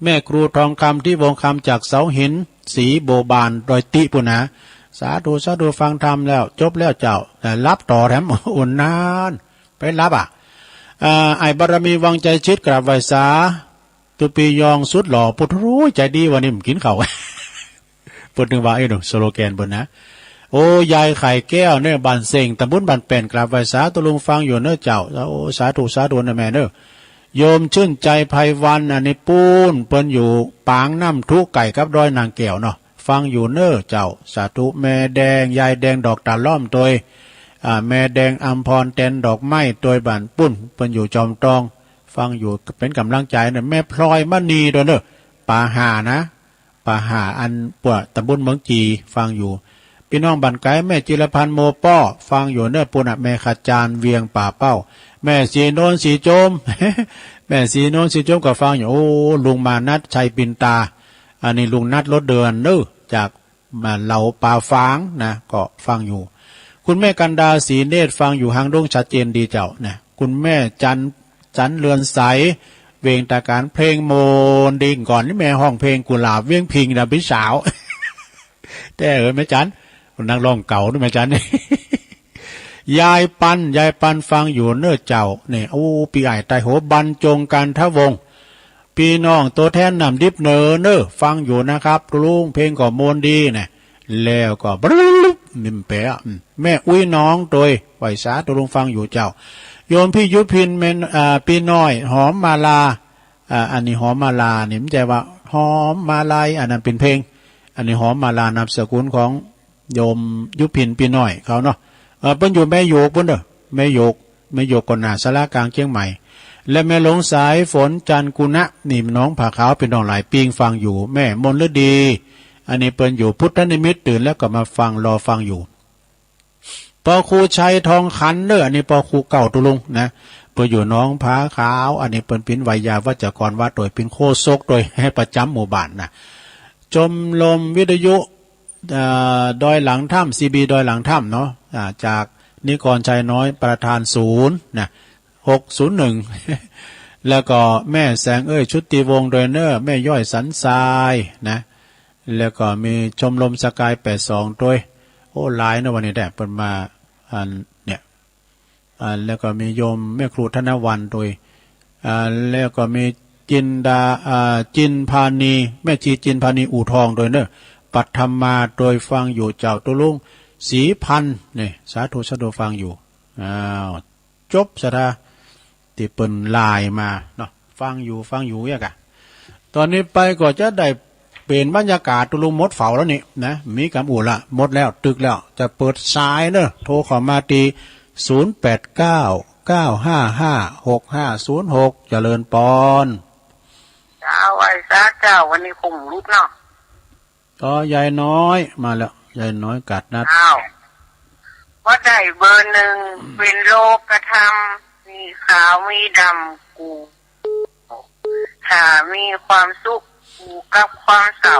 แม่ครูทองคำ ทิวงศ์คำ จากเสาหิน ศรีบัวบาน ดอยติปู้นนะ สาธุ สาธุ ฟังธรรมแล้ว จบแล้วเจ้า แต่หลับต่อแถม อุ่นนาน ไปหลับอ่ะ อ่า ไอ้บารมีวังใจชิด กราบไหว้สาธุปียองสุดหล่อ ปุ้น โอ้ย ใจ๋ดี วันนี้บ่กิ๋นข้าว เปิ้นถึงว่า ไอ้หนุ่ม สโลแกนเปิ้นนะ โอ้ ยายไข่แก้วเนาะ บ้านเซ็ง ตำบลบ้านแป้น กราบไหว้สาธุลุงฟังอยู่เนาะเจ้า โอ้ สาธุ สาธุนะแม่เนาะ โยมชื่นใจไพวัน อันนี้ปู้น เปิ้นอยู่ปางน้ำทุ ใก้กับดอยนางแก้วเนาะ ฟังอยู่เนาะเจ้า สาธุ แม่แดง ยายแดงดอกตาล่อมตวย อ่า แม่แดงอำพร แตนดอกไม้ตวย บ้านปุ้น เปิ้นอยู่จอมตอง ฟังอยู่ เป๋นก๋ำลังใจ๋เนาะ แม่พลอยมณีตวยเนาะ ป่าห่านะ ป่าห่าอันปัวตำบลเมืองจี ฟังอยู่ ปี้น้องบ้านไก๋ แม่จิรพันธ์ โมป้อ ฟังอยู่เนาะ ปู้นนะ แม่ขจารย์ เวียงป่าเป้า แม่ศรีนวล ศรีโจม แม่ศรีนวล ศรีโจม ก็ฟังอยู่ โอ้ ลุงมานัส ชัยปินตา อันนี้ลุงนัส รถเดินเนาะ จาก มาเหล่าป่าฝางนะ ก็ฟังอยู่ คุณแม่กันดา ศรีเนตร ฟังอยู่ หางดง ชัดเจนดีเจ้านะ คุณแม่จัน จันเรือนใส เวงตาก๋าน เพลงโมนดีก่อนนี่ แม่ฮ้องเพลงกุหลาบเวียงพิงค์นะปี้สาว แต๊เอ๋ยแม่จัน นักฮ้องเก่านี่แม่จัน ยายปัน ยายปันฟังอยู่เนาะเจ้า นี่ โอ้ ปี้อ้ายใต้โห บรรจง กันทวงศ์ ปี้น้องตั๋วแทนน้ำดิบเหนือเนาะ ฟังอยู่นะครับลุง เพลงก็โมนดีนะ แล้วก็บรึบ นิ่มแป๋ อืม แม่อุ๊ยน้องตวย ไหว้สาธุลุงฟังอยู่เจ้า โยมพี่ยุพิน แม่น อ่า ปี้น้อย หอมมาลา อ่า อันนี้หอมมาลานี่ บ่ใจ้ว่า หอมมาลัย อันนั้นเป๋นเพลง อันนี้หอมมาลา นามสกุลของโยมยุพินปี้น้อยเขาเนาะ เออ เปิ้นอยู่แม่โยกปู๊นเน่อ แม่โยก แม่โยกก่อนหน้าศาลากลางเจียงใหม่ และแม่หลวงสายฝน จันทร์กุณะ นี่หนองผาขาว ปี้น้องหลายปิ้งฟังอยู่ แม่มนฤดี อันนี้เปิ้นอยู่พุทธนิมิตร ตื่นแล้วก็มาฟัง รอฟังอยู่ ปอครูชัยทองขันเน่อ อันนี้ปอครูเก่าตุ๊ลุงนะ เปิ้นอยู่หนองผาขาว อันนี้เปิ้นเป๋นไวยาวัจกรวัด โดยเป๋นโฆษกโดยประจ๋ำหมู่บ้านนะ ชมรมวิทยุ เอ่อ ดอยหลังถ้ำ ซีบี ดอยหลังถ้ำเนาะ อ่า จากนิกรชัยน้อย ประธานศูนย์นะ หกศูนย์หนึ่ง แล้วก็แม่แสงเอ้ย ชุติวงศ์ โดยเน่อ แม่ย้อยสันทรายนะ แล้วก็มีชมรมสกาย แปดสอง โดย โอ้ หลายเนาะ วันนี้ได้เปิ้นมา อันเนี่ย อ่า แล้วก็มีโยมแม่ครูธนวรรณ โดย อ่า แล้วก็มีจินดา อ่า จินพานี แม่ชีจินพานี อู่ทอง โดยเน่อ ปัทมา โดยฟังอยู่เจ้า ตุ๊ลุงศรีพันธ์ นี่ สาธุ สาธุ ฟังอยู่ อ้าว จบศรัทธา ตี้เปิ้นไลน์มาเนาะ ฟังอยู่ ฟังอยู่เยียะกะ ต๋อนนี้ไปก็จะได้เป๋นบรรยากาศ ตุ๊ลุงหมดเฝ้าแล้วนี่นะ มีกำอู้ละ หมดแล้ว ตึกแล้ว จะเปิดสายเน่อ โทรเข้ามาตี้ ศูนย์แปดเก้า เก้าห้าห้า หกห้าศูนย์หก เจริญปอน เจ้า ไหว้สาเจ้า วันนี้คงหลุดเนาะ อ๋อ ยายน้อยมาแล้ว ยายน้อยกาดนัด อ้าว ว่าได้เบอร์หนึ่ง เป๋นโลกธรรม มีขาวมีดำ กู ถ้ามีความสุข กูกับความเศร้า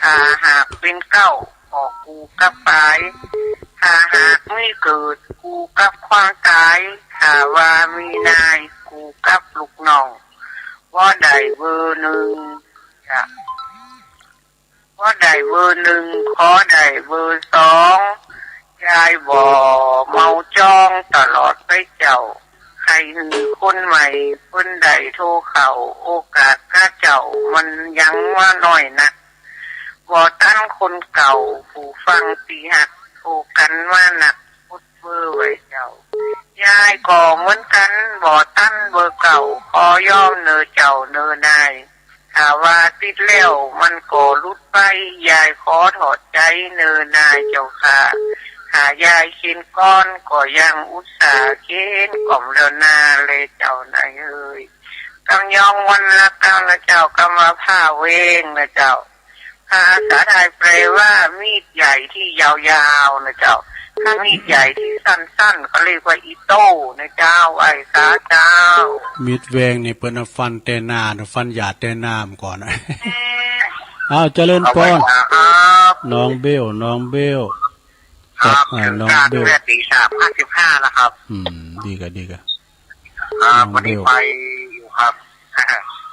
ถ้าหากเป๋นเก๊า ก็กูกับปาย ถ้าหากมีเกิด กูกับความต๋าย ถ้าว่ามีนาย กูกับลูกน้อง ว่าได้เบอร์หนึ่ง จ้ะ ขอได้เบอร์หนึ่ง ขอได้เบอร์สอง ยายบ่เมาจองตลอดไปเจ้า ใค่หื้อคนใหม่เปิ้นได้โทรเข้า โอกาสก้าเจ้ามันยังว่าน้อยนัก บ่ตันคนเก่า ผู้ฟังตี้ฮัก โทรกั๋นมานัก หมดเบอร์ไว้เจ้า ยายก็เหมือนกั๋น บ่ตันเบอร์เก่า ขอยอมเน่อเจ้าเน่อนาย ถ้าว่าติดแล้วมันก็หลุดไป ยายขอถอดใจ๋เน่อนายเจ้าข้า ถ้ายายเข็นก่อนก็ยังอุตส่าห์เข็นกล่อมแล้วนาแลเจ้านายเอ๋ย กำยองวันละกำนะเจ้า กำว่าผ้าเวงนะเจ้า ภาษาไทยแปลว่ามีดใหญ่ที่ยาวๆ นะเจ้า ถ้ามีดใหญ่ที่สั้นๆ เขาเรียกว่าอีโต้นะเจ้า ไหว้สาเจ้า มีดเวงนี่เปิ้นเอาฟันแต่หน้า ฟันหยาดแต่หน้ามันก่อน อ้าว เจริญปอน ครับ น้องเบล น้องเบล ครับ อ่า ถึง น้อง การ เบล เมื่อตีสามห้าสิบห้านะครับ อืม ดีกะ ดีกะ ครับ น้องเบล วันนี้ไปอยู่ครับ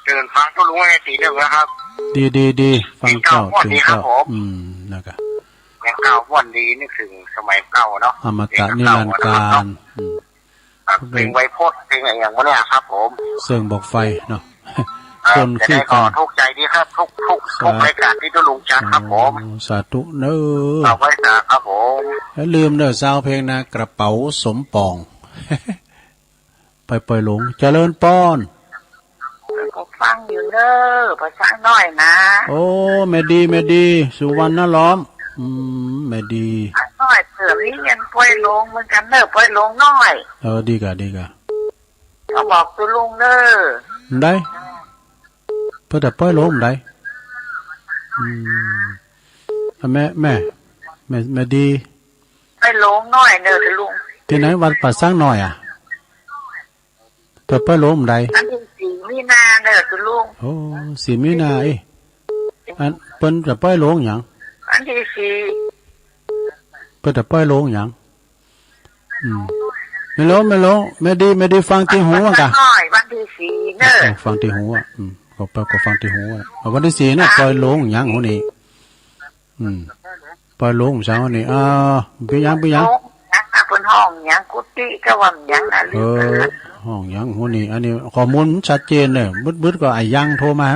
เดินฟังตุ๊ลุงไว้ตีหนึ่งนะครับ ดี ดี ดี ฟังเจ้า เสียงเก่าม่วนดีครับ เสียงเก่า ผม อืม นั่นกะ เสียงเก่าม่วนดี นึกถึงสมัยเก่าเนาะ อมตะนิรันดร์กาล เสียงเก่าม่วนนะครับ อืม ครับ เพลงไวโพจน์ เพลงอะไรอย่างพวกเนี้ยครับผม เซิ่งบอกไฟเนาะ ครับ คนคือกั๋น จะได้ก็ถูกใจ๋ดีครับ ทุก ทุก ทุกรายการตี้ตุ๊ลุงจัดครับผม โอ้ สาธุเน่อ เอาไว้สาครับผม อย่าลืมเน่อ ซาวเพลงนะ กระเป๋าสมปอง ไปปอยหลง เจริญปอน ก็ฟังอยู่เน่อ ปอช้างน้อยนะ โอ้ แม่ดี แม่ดี สุวรรณล้อม อืม แม่ดี ช้างน้อย เปิ้นนี่เฮียนปอยหลงเหมือนกั๋นเน่อ ปอยหลงน้อย เออ ดีกะ ดีกะ ก็บอกตุ๊ลุงเน่อ ได้ เปิ้นจะปอยหลงได้ อืม อ่ะ แม่ แม่ แม่ แม่ดี ปอยหลงน้อยเน่อตุ๊ลุง ตี้ไหน วัดป่าช้างน้อยอะ จะปอยหลงได้ วันตี้สี่มีนาเน่อตุ๊ลุง โอ้ สี่มีนา เอ๊ะ อัน เปิ้นจะปอยหลงหยัง วันตี้สี่ เปิ้นจะปอยหลงหยัง อืม แม่หลง แม่หลง แม่ดี แม่ดี ฟังตี้หูอะกะ น้อย วันตี้สี่เน่อ เออ ฟังตี้หูอะ อืม ก็ไป ก็ฟังตี้หูอะ เอาวันตี้สี่เน่อ ปอยหลงหยังหูนี่ อืม ปอยหลงเช้านี่ อ้าว เป๋นหยัง เป๋นหยัง หลงหยังอะ เปิ้นฮ้องหยัง กุฏิก็ว่าหยังนะ เออ ฮ้องหยังหูนี่ อันนี้ข้อมูลมันชัดเจนเน่อ บึดๆ ก็อะยังโทรมา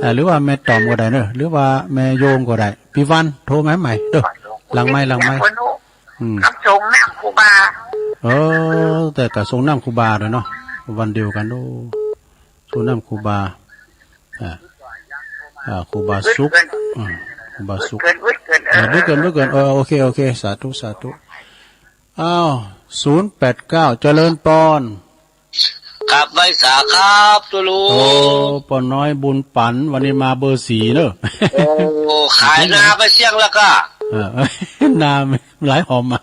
อ่า หรือว่าแม่ต๋อมก็ได้เน่อ หรือว่าแม่โยมก็ได้ ปี้วันโทรมาใหม่เด้อ หลังไมค์ หลังไมค์ อืม กับส่งน้ำครูบา เออ แต่ก็ส่งน้ำครูบาเลยเนาะ วันเดียวกั๋น โอ้ ส่งน้ำครูบา อ่า อ่า ครูบาสุข อืม ครูบาสุข เกิน เกิน เออ เออ เกิน เกิน เออ โอเค โอเค สาธุ สาธุ อ้าว ศูนย์แปดเก้า เจริญปอน กราบไหว้สาครับ ตุ๊ลุง โอ้ ป้อน้อยบุญปัน วันนี้มาเบอร์สี่เนอะ โอ้ ขายนาไปเสี้ยงแล้วก่า เออ นาหลายหอมอ่ะ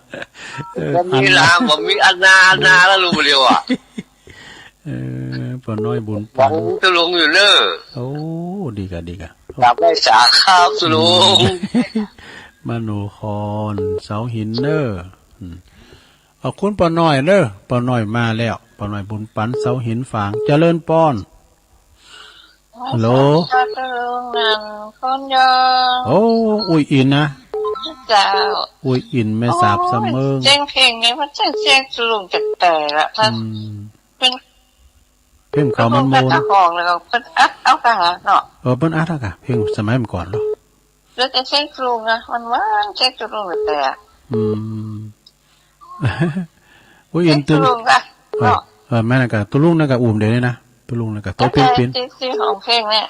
เออ บ่มีนา บ่มีอันนา อันนาแล้วลุงเดียวอ่ะ เออ ป้อน้อยบุญปัน ตุ๊ลุงอยู่เนอะ โอ้ ดีก่ะ ดีก่ะ กราบไหว้สาครับ ตุ๊ลุง มโนคร เสาหินเนอะ อืม ขอบคุณป้อน้อยเนอะ ป้อน้อยมาแล้ว ป้อน้อยบุญปัน เสาหินฝาง เจริญปอน ฮัลโหล เจ้าตุ๊ลุงนั่นคนยอง โอ้ อุ้ยอินนะ เจ้า อุ้ยอิน แม่สาบเสมิง โอ้ย เสียงเพลงนี่มันเสียงตุ๊ลุงแต๊ๆ ละ ถ้า อืม เปิ้น เปิ้นเขามันโมน เปิ้นก็ห้องแล้วก็เปิ้นอัดเอาก่ะเนาะ เออ เปิ้นอัดเอาก่ะ เพลงสมัยเมื่อก่อนเนาะ แล้วแต่เสียงตุ๊ลุงอะ มันหวานเสียงตุ๊ลุงแต๊ๆ อืม อุ้ยอินตื่น เสียงตุ๊ลุงอะ เออ เนาะ เออ แม่นก่ะ ตุ๊ลุงนั่นก่ะ อุ้มเดี๋ยวนี้นะ ตุ๊ลุงนั่นก่ะ โตปิ๊นๆ เสียง เสียงฮ้องเพลงเนี่ย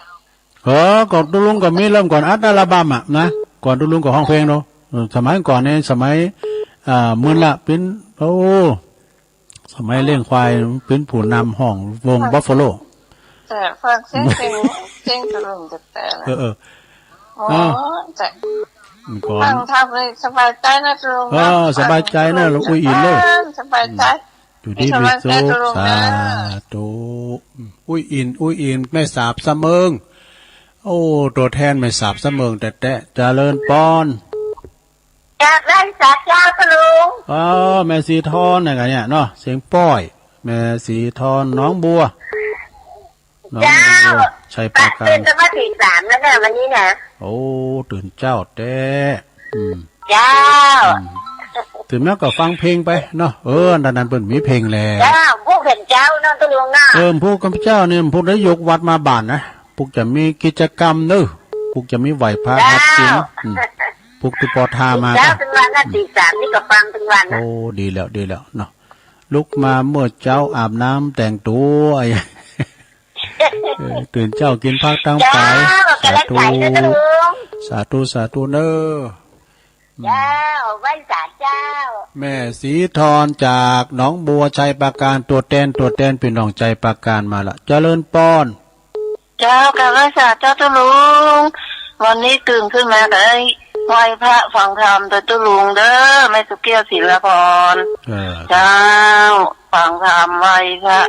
เออ ก่อนตุ๊ลุงก็มีเริ่มก่อนอัดอัลบั้มอะนะ ก่อนตุ๊ลุงก็ฮ้องเพลงเนาะ เออ สมัยก่อนเนี่ย สมัย อ่า มื้อละปิ๊น โอ้ สมัยเลี้ยงควายปิ๊นผู้นำฮ้องวงบัฟฟาโล แต่ฟังเสียงเพลง เสียงตุ๊ลุงแต๊ๆ ละ เออ เออ โอ้ อ้าว แต่ ก่อน ฟังทำเลยสบายใจ๋นะตุ๊ลุง เออ เนาะ สบายใจ๋นะ ฟังตุ๊ลุง อุ้ยอินเลย สบายใจ๋ อืม อยู่ดีมีสุข มีกำลังใจ๋ตุ๊ลุงนะ สาธุ อุ้ยอิน อุ้ยอิน แม่สาบเสมิง โอ้ ตัวแทนแม่สาบเสมิงแต๊ๆ เจริญปอน กราบไหว้สาเจ้าตุ๊ลุง อ๋อ แม่สีทอนนะก่ะเนี่ยเนาะ เสียงป้อย แม่สีทอน หนองบัว หนองบัว เจ้า ชัยปราการ ตื่นแต่ว่าตีสามแล้วเนี่ยวันนี้นะ โอ้ ตื่นเจ๊าแต๊ อืม เจ้า อืม ตื่นมาก็ฟังเพลงไปเนาะ เออ อันนั้นเปิ้นมีเพลงแหละ เจ้า ผู้เป๋นเจ้าเนาะตุ๊ลุงเนาะ เออ ผู้ข้าพเจ้าเนี่ย ผู้ได้ยกวัดมาบ้านนะ ผู้จะมีกิจกรรมเนอะ ผู้จะมีไหว้พระ เจ้า หัดศีล อืม ผู้ตุ๊ปอทามา เจ้า ก็ เป็นวันอาทิตย์ สามนี่ก็ฟังเป็นวันนะ โอ้ ดีแล้ว ดีแล้วเนาะ ลุกมาเมื่อเจ๊า อาบน้ำแต่งตั๋ว เออ ตื่นเจ๊ากินผักตางไป เจ้า สาธุ กำลังใจ๋นะตุ๊ลุง สาธุ สาธุเนอะ อืม เจ้า ไหว้สาเจ้า แม่สีทอนจากหนองบัว ชัยปราการ ตั๋วแตน ตั๋วแตนปี้น้องชัยปราการมาละ เจริญปอน เจ้า กราบไหว้สาเจ้าตุ๊ลุง วันนี้ตื่นขึ้นมาก็ได้ไหว้พระฟังธรรมโตยตุ๊ลุงเด้อ แม่สุเกี้ยว ศิลปร เออ เจ้า ฟังธรรมไหว้พระ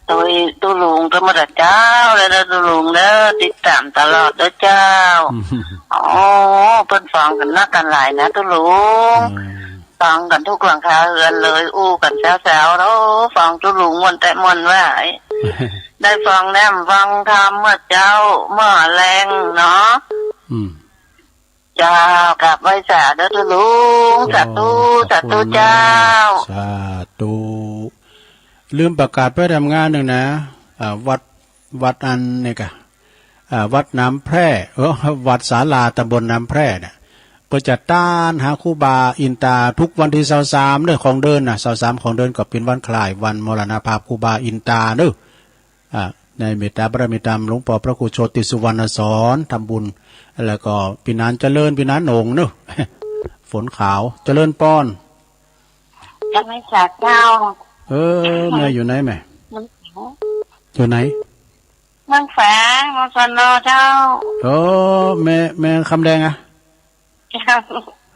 โตยตุ๊ลุงก็หมดละเจ้า แล้วตุ๊ลุงเด้อ ติดต๋ามตลอดเด้อเจ้า อืม โอ้ เปิ้นฟังกั๋นนักกั๋นหลายนะตุ๊ลุง อืม ฟังกั๋นทุกหลังคาเฮือนเลย อู้กั๋นเซ้าๆ โอ้ ฟังตุ๊ลุงม่วนแต๊ม่วนหวาย ได้ฟังแหนมฟังธรรมเมื่อเจ๊า เมื่อแลงเนาะ อืม เจ้า กราบไหว้สาเด้อตุ๊ลุง โอ้ สาธุ ขอบคุณ สาธุเจ้า มาก สาธุ ลืมประกาศไปทำงานหนึ่งนะ อ่า วัด วัดอันนี่ก่ะ อ่า วัดหนามแพร่ เออ วัดศาลาตำบลหนามแพร่เนี่ย เปิ้นจะตานหาครูบาอินตาทุกวันตี้ซาวสามเด้อของเดือนนะ ซาวสามของเดือนก็เป๋นวันคล้ายวันมรณภาพครูบาอินตาเด้อ อ่า ในเมตตาบารมีต๋ามหลวงป้อพระครูโชติสุวรรณสอน ทำบุญ แล้วก็ปี้หนานเจริญ ปี้หนานโหน่งเนาะ ฝนขาว เจริญปอน กราบไหว้สาเจ้า เออ แม่อยู่ไหนแม่ อยู่ไหน เมืองแฝง มสน เจ้า โอ้ แม่ แม่คำแดงอะ เจ้า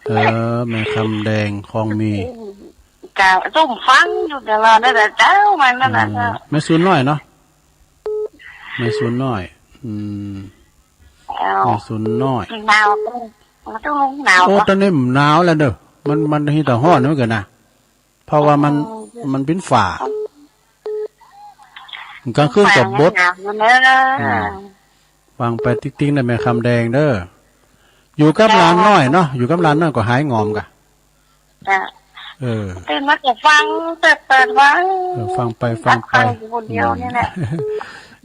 เออ แม่คำแดง คลองมี กะซุ่มฟังอยู่ตลอดนั่นแหละเจ้า มันนั่นแหละ อืม เจ้า แม่สูนน้อยเนาะ แม่สูนน้อย อืม เจ้า แม่สูนน้อย หนาว มันต้องหนาว โอ้ ปะ ต๋อนนี้หนาวแล้วเด้อ มัน มันฮีตะฮ้อนเหมือนกั๋นนะ เพราะว่ามัน อ๋อ มันเป๋นฝ้า กลางคืนก็บด หนาวอยู่เนอะ อืม ฟังไปติ๊กๆ นะแม่คำแดงเด้อ อยู่กับหลานน้อยเนาะ อยู่กับหลานน้อยก็หายหงอมก่ะ จ้ะ เออ ตื่นมาก็ฟัง เปิด เปิดฟัง เออ ฟังไป ฟังไป ฟังอยู่คนเดียวนี่แหละ อืม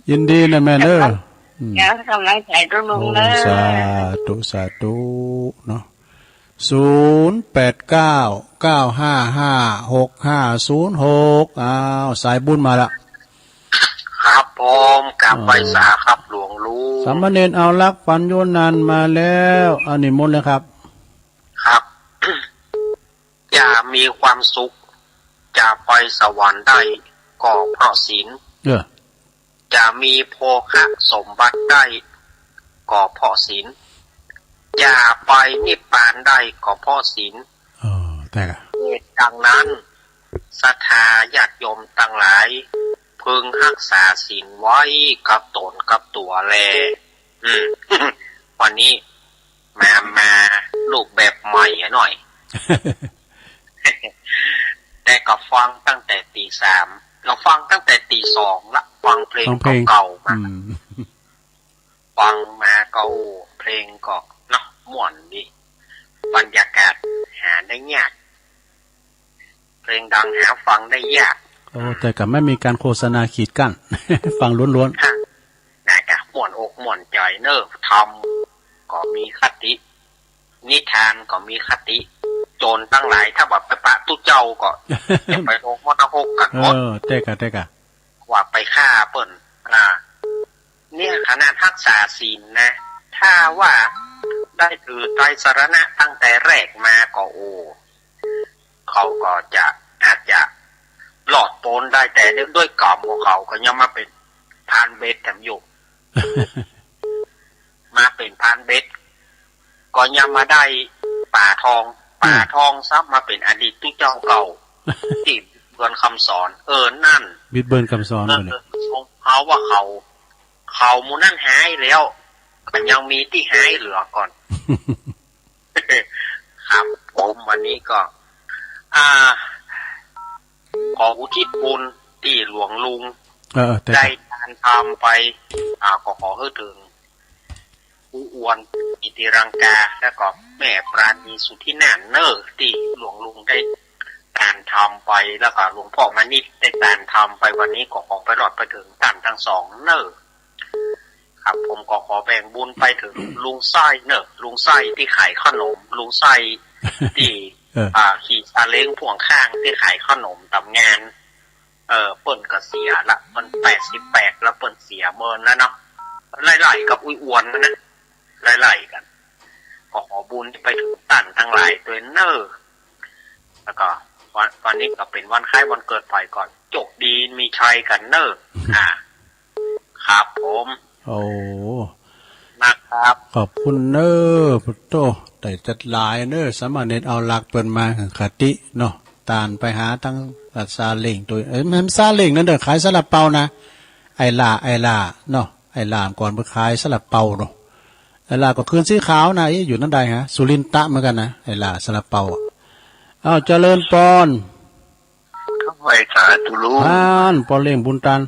ยินดีนะแม่เนอะ อืม จ้ะ กำลังใจ๋ตุ๊ลุงเนอะ โอ้ สาธุ สาธุ เนาะ ศูนย์แปดเก้า เก้าห้าห้า หกห้าศูนย์หก อ้าว สายบุญมาละ ครับผม กราบไหว้สาครับหลวงลุง สามเณรเอาลักษณ์ฝันโยนันมาแล้ว เอานิมนต์เลยครับ ครับ จะมีความสุข จะไปสวรรค์ได้ก็เพราะศีล เออ จะมีโภคสมบัติได้ก็เพราะศีล จะไปนิพพานได้ก็เพราะศีล เออ แต่กะ เหตุดังนั้น ศรัทธาญาติโยมตังหลาย พึงฮักษาศีลไว้กับตนกับตั๋วแล อืม วันนี้มา มารูปแบบใหม่หน่อย แต่ก็ฟังตั้งแต่ตีสาม ก็ฟังตั้งแต่ตีสองละ ฟังเพลง ฟังเพลง เก่าๆ มา อืม ฟังมาก็ โอ้ เพลงก็เนาะ ม่วนดี บรรยากาศหาได้ยาก เพลงดังหาฟังได้ยาก โอ้ แต่ก็ไม่มีการโฆษณาขีดกั้น ฟังล้วนๆ ฮะ นะกะ ม่วนอกม่วนใจ๋เนอะ ธรรมก็มีคติ นิทานก็มีคติ โจรตังหลาย ถ้าว่าไปปะตุ๊เจ้าก็ จะไปลงมรณรกกั๋นหมด เออ แต่กะ แต่กะ ว่าไปฆ่าเปิ้น อ่า เนี่ย ขนาดฮักษาศีลนะ ถ้าว่าได้ถือไตรสรณะตั้งแต่แรกมาก็ โอ้ เขาก็จะ อาจจะรอดป๊นได้ แต่ด้วยกรรมของเขาก็ยังมาเป๋นพรานเบ็ดแถมอยู่ มาเป๋นพรานเบ็ด ก็ยังมาได้ป๋าทอง อืม ป๋าทองซ้ำมาเป๋นอดีตตุ๊เจ้าเก่า ตี้บิดเบือนคำสอน เออ นั่น บิดเบือนคำสอน เออ บ่เนี่ย เขาว่าเขา เขาหมู่นั้นหายแล้ว ก็ยังมีตี้หายเหลือก่อน ครับผม วันนี้ก็ อ่า ขออุทิศบุญตี้หลวงลุง เออ เออ แต่ ได้ทานทำไป อ่า ก็ขอหื้อเถิง ปู่อ้วน กิติรังกา แล้วก็แม่ปราณี สุทธินาถ เนอะ ตี้หลวงลุงได้ทานทำไป แล้วก็หลวงป้อมณิชย์ได้ทานทำไป วันนี้ก็ขอไปรอดไปเถิงต้านตังสองเนอะ ครับ ผมก็ขอแบ่งบุญไปเถิงลุงส้อยเนอะ ลุงส้อยตี้ขายขนม ลุงส้อยตี้ เออ อ่า ขี่ซาเล้งพ่วงข้างตี้ขายขนมต๋ามงาน เออ เปิ้นก็เสียละ เปิ้นแปดสิบแปดแล้ว เปิ้นเสียเมินแล้วเนาะ ไล่ๆ กับอุ๊ยอ้วนนะ ไล่ๆ กั๋น ก็ขอบุญไปเถิงต้านตังหลายตวยเนอะ แล้วก็วัน วันนี้ก็เป๋นวันคล้ายวันเกิดใผก็โจคดีมีชัยกั๋นเนอะ อ่า ครับผม โอ้ นะครับ ขอบคุณเนอะ โต้ ได้จัดหลายเนอะ สามเณรเอาหลักเปิ้นมาคติเนาะ ต้านไปหาตังซาเล้งตวย เอ้ย แม่นซาเล้งนั่นเด้อ ขายซาลาเปานะ ไอ้หล้า ไอ้หล้าเนาะ ไอ้หล้าก่อนเปิ้นขายซาลาเปาเนาะ ไอ้หล้าก็คืนสีขาวนะ เอ๊ะ อยู่นั่นใดฮะ สุรินทร์เหมือนกั๋นนะ ไอ้หล้าซาลาเปาอะ อ้าว เจริญปอน ไหว้สาธุลุง อ่าน ปอเล้งบุญตัน